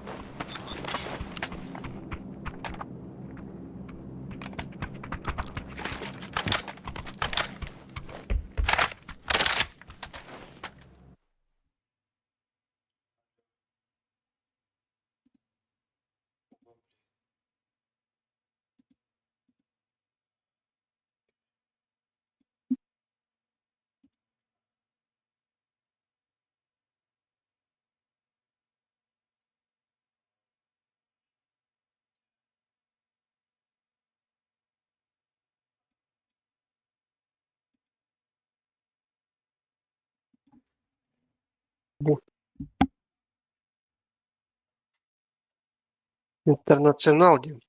Интернационал диэн.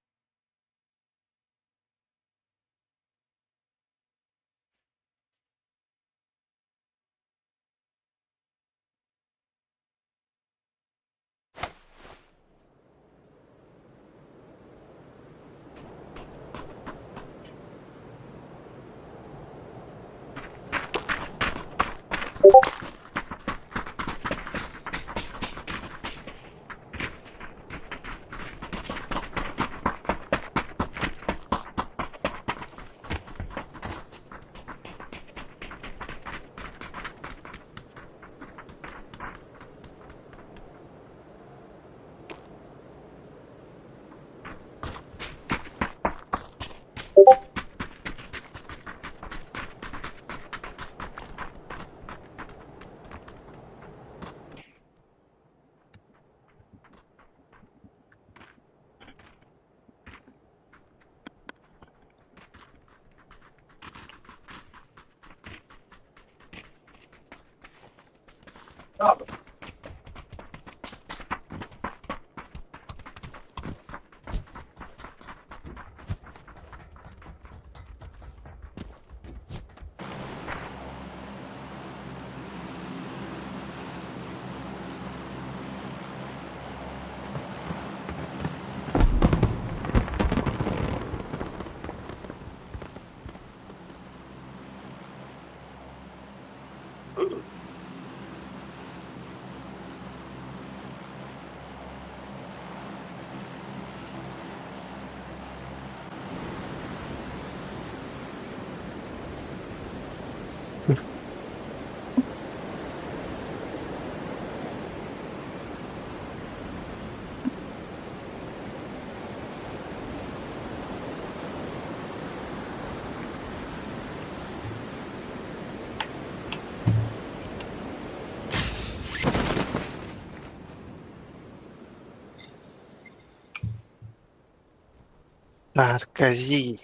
Наркози.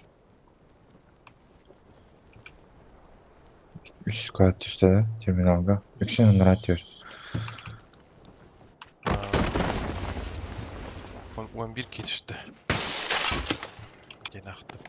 Үс квадрат түстэ да терминалга. Үксүн анараа түөр. 11 киһи түстэ. Диэн аахтым.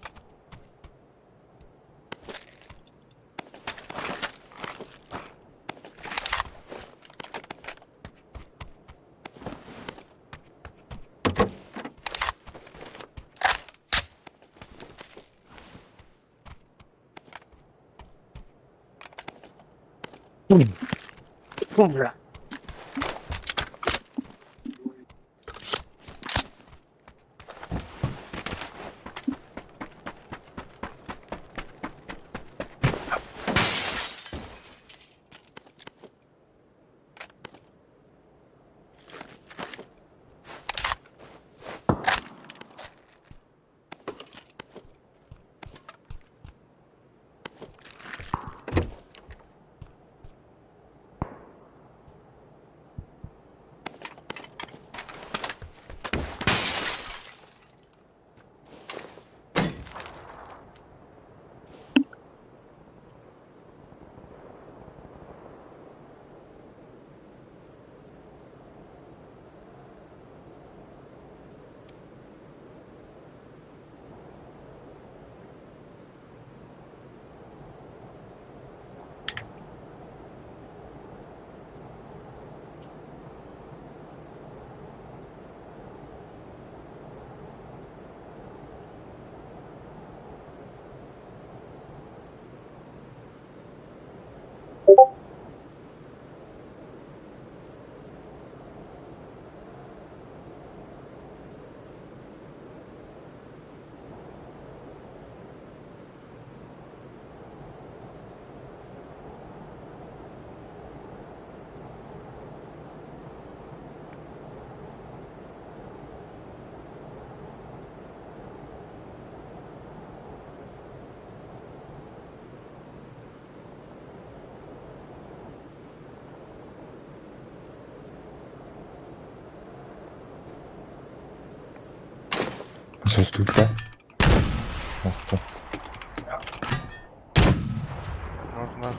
Состуйда. Охто. Можно.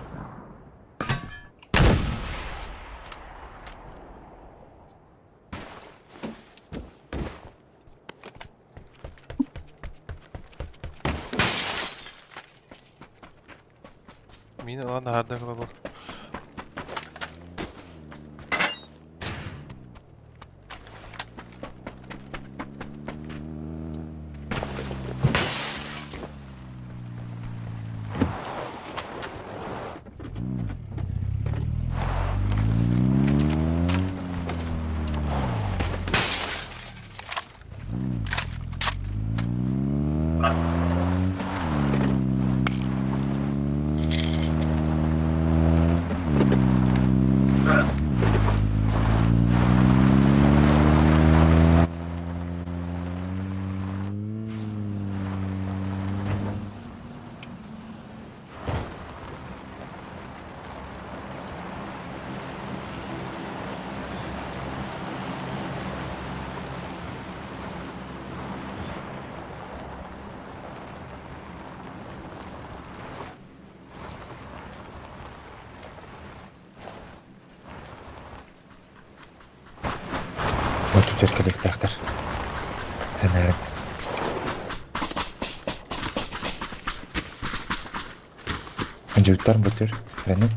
Мина, ладно, гадная голова. Отут кэлиэхтээхтэр. Энээрин. Дьуттар бутыр. Ренин.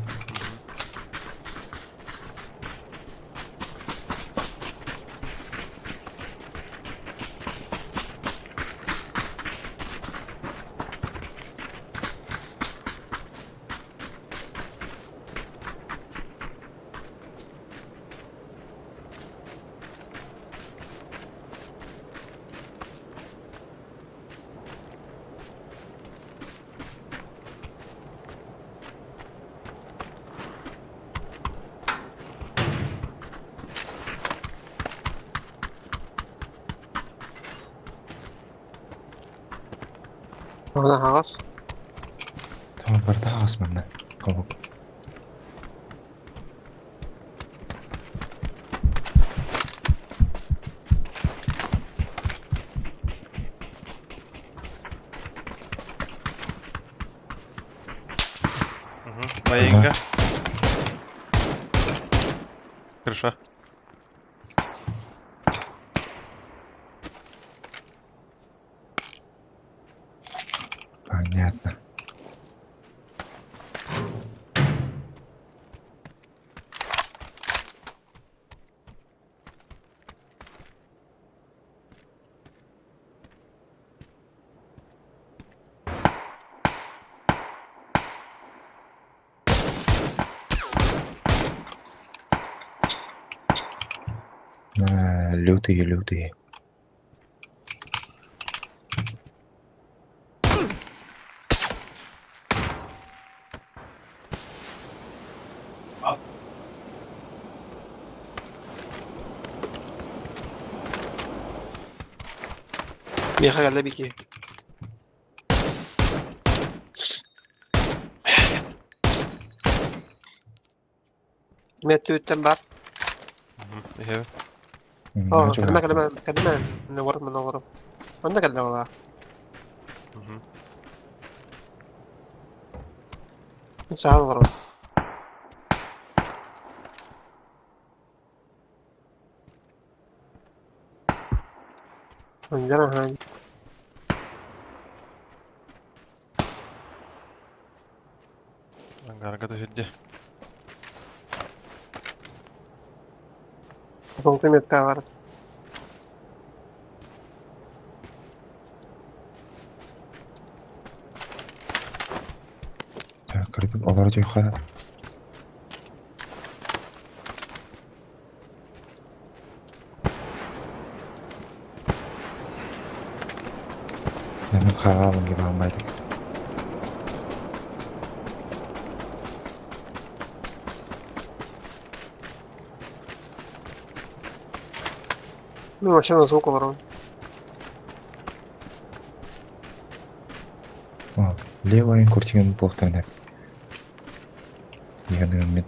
Она хаҕас. Tamam барда асманна. Колок. Маинга. Крыша. Понятно. А, лютые, лютые. Миэхэ кэллэ бики. Меттүүттэн бар. Иһэбин. Оо, кэлимэ кэлимэ кэлимэ. Новорым новорым. Онно кэллэ ола. Саан олорон. Ангара хаан. Ангарга да хүрдэ. Золотой метка бар. Так, кырдым. Олар жойхара. Наны хаалым gibi алмайдык. Ну, вообще на звук олорон. О, левая куртиган буохтарна. Иганын мен.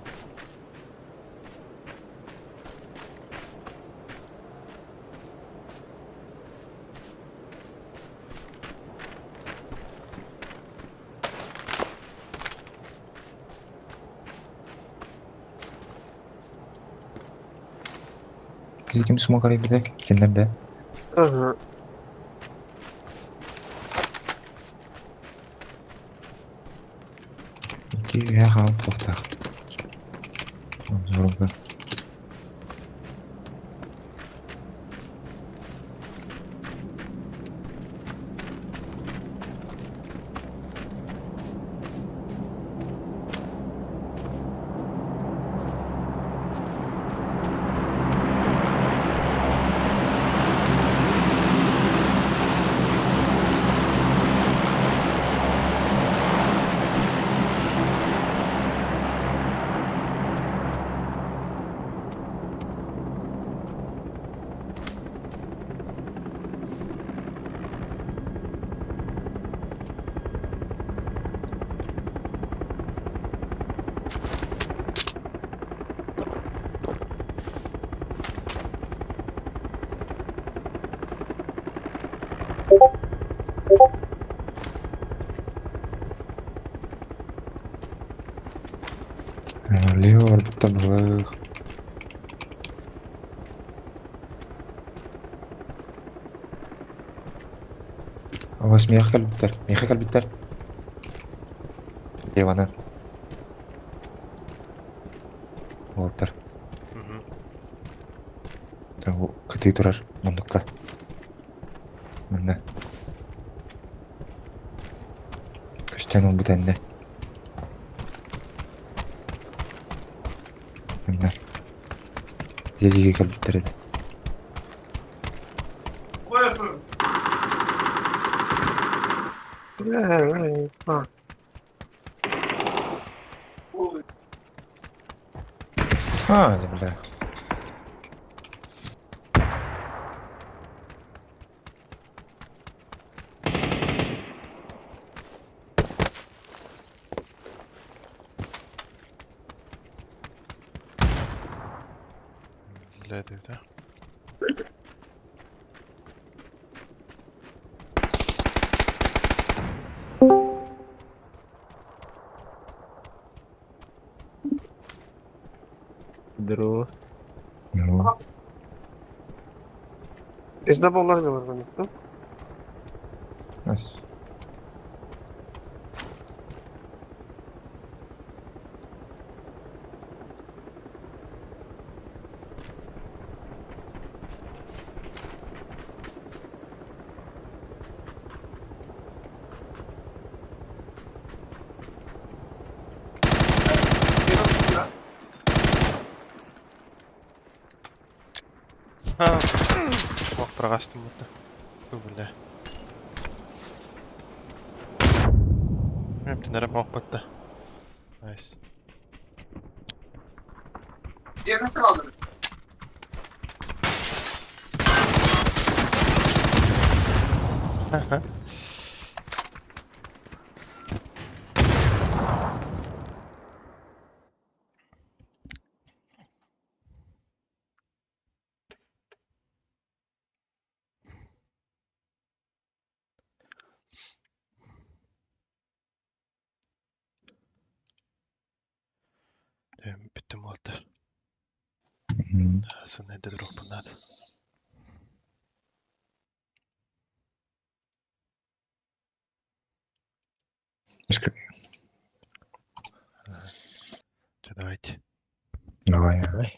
Ким смог арайбыда? Кеннерде. Ага. Ики үһэ хаалып туохтаах. Зоруга. Лево барбыттар былых. Ос миэхэ кэлбиттэр, миэхэ кэлбиттэр. Иванан. Уолтар. Кытыы турар муннукка. Манна. Көстөн ылбыт эннэ. Манна. Дьэ кэлбиттэр эбит. А, да бля. Бля, да. Здорово. Ну. Bizde bollar diyorlar bana. Nice. Смог прогастым будто. Бля. Блин, наверное, мог батта. Найс. Ага. Бүттүм уолтар. Сын эдэ дроппунат. Давайте. Давай. Давай.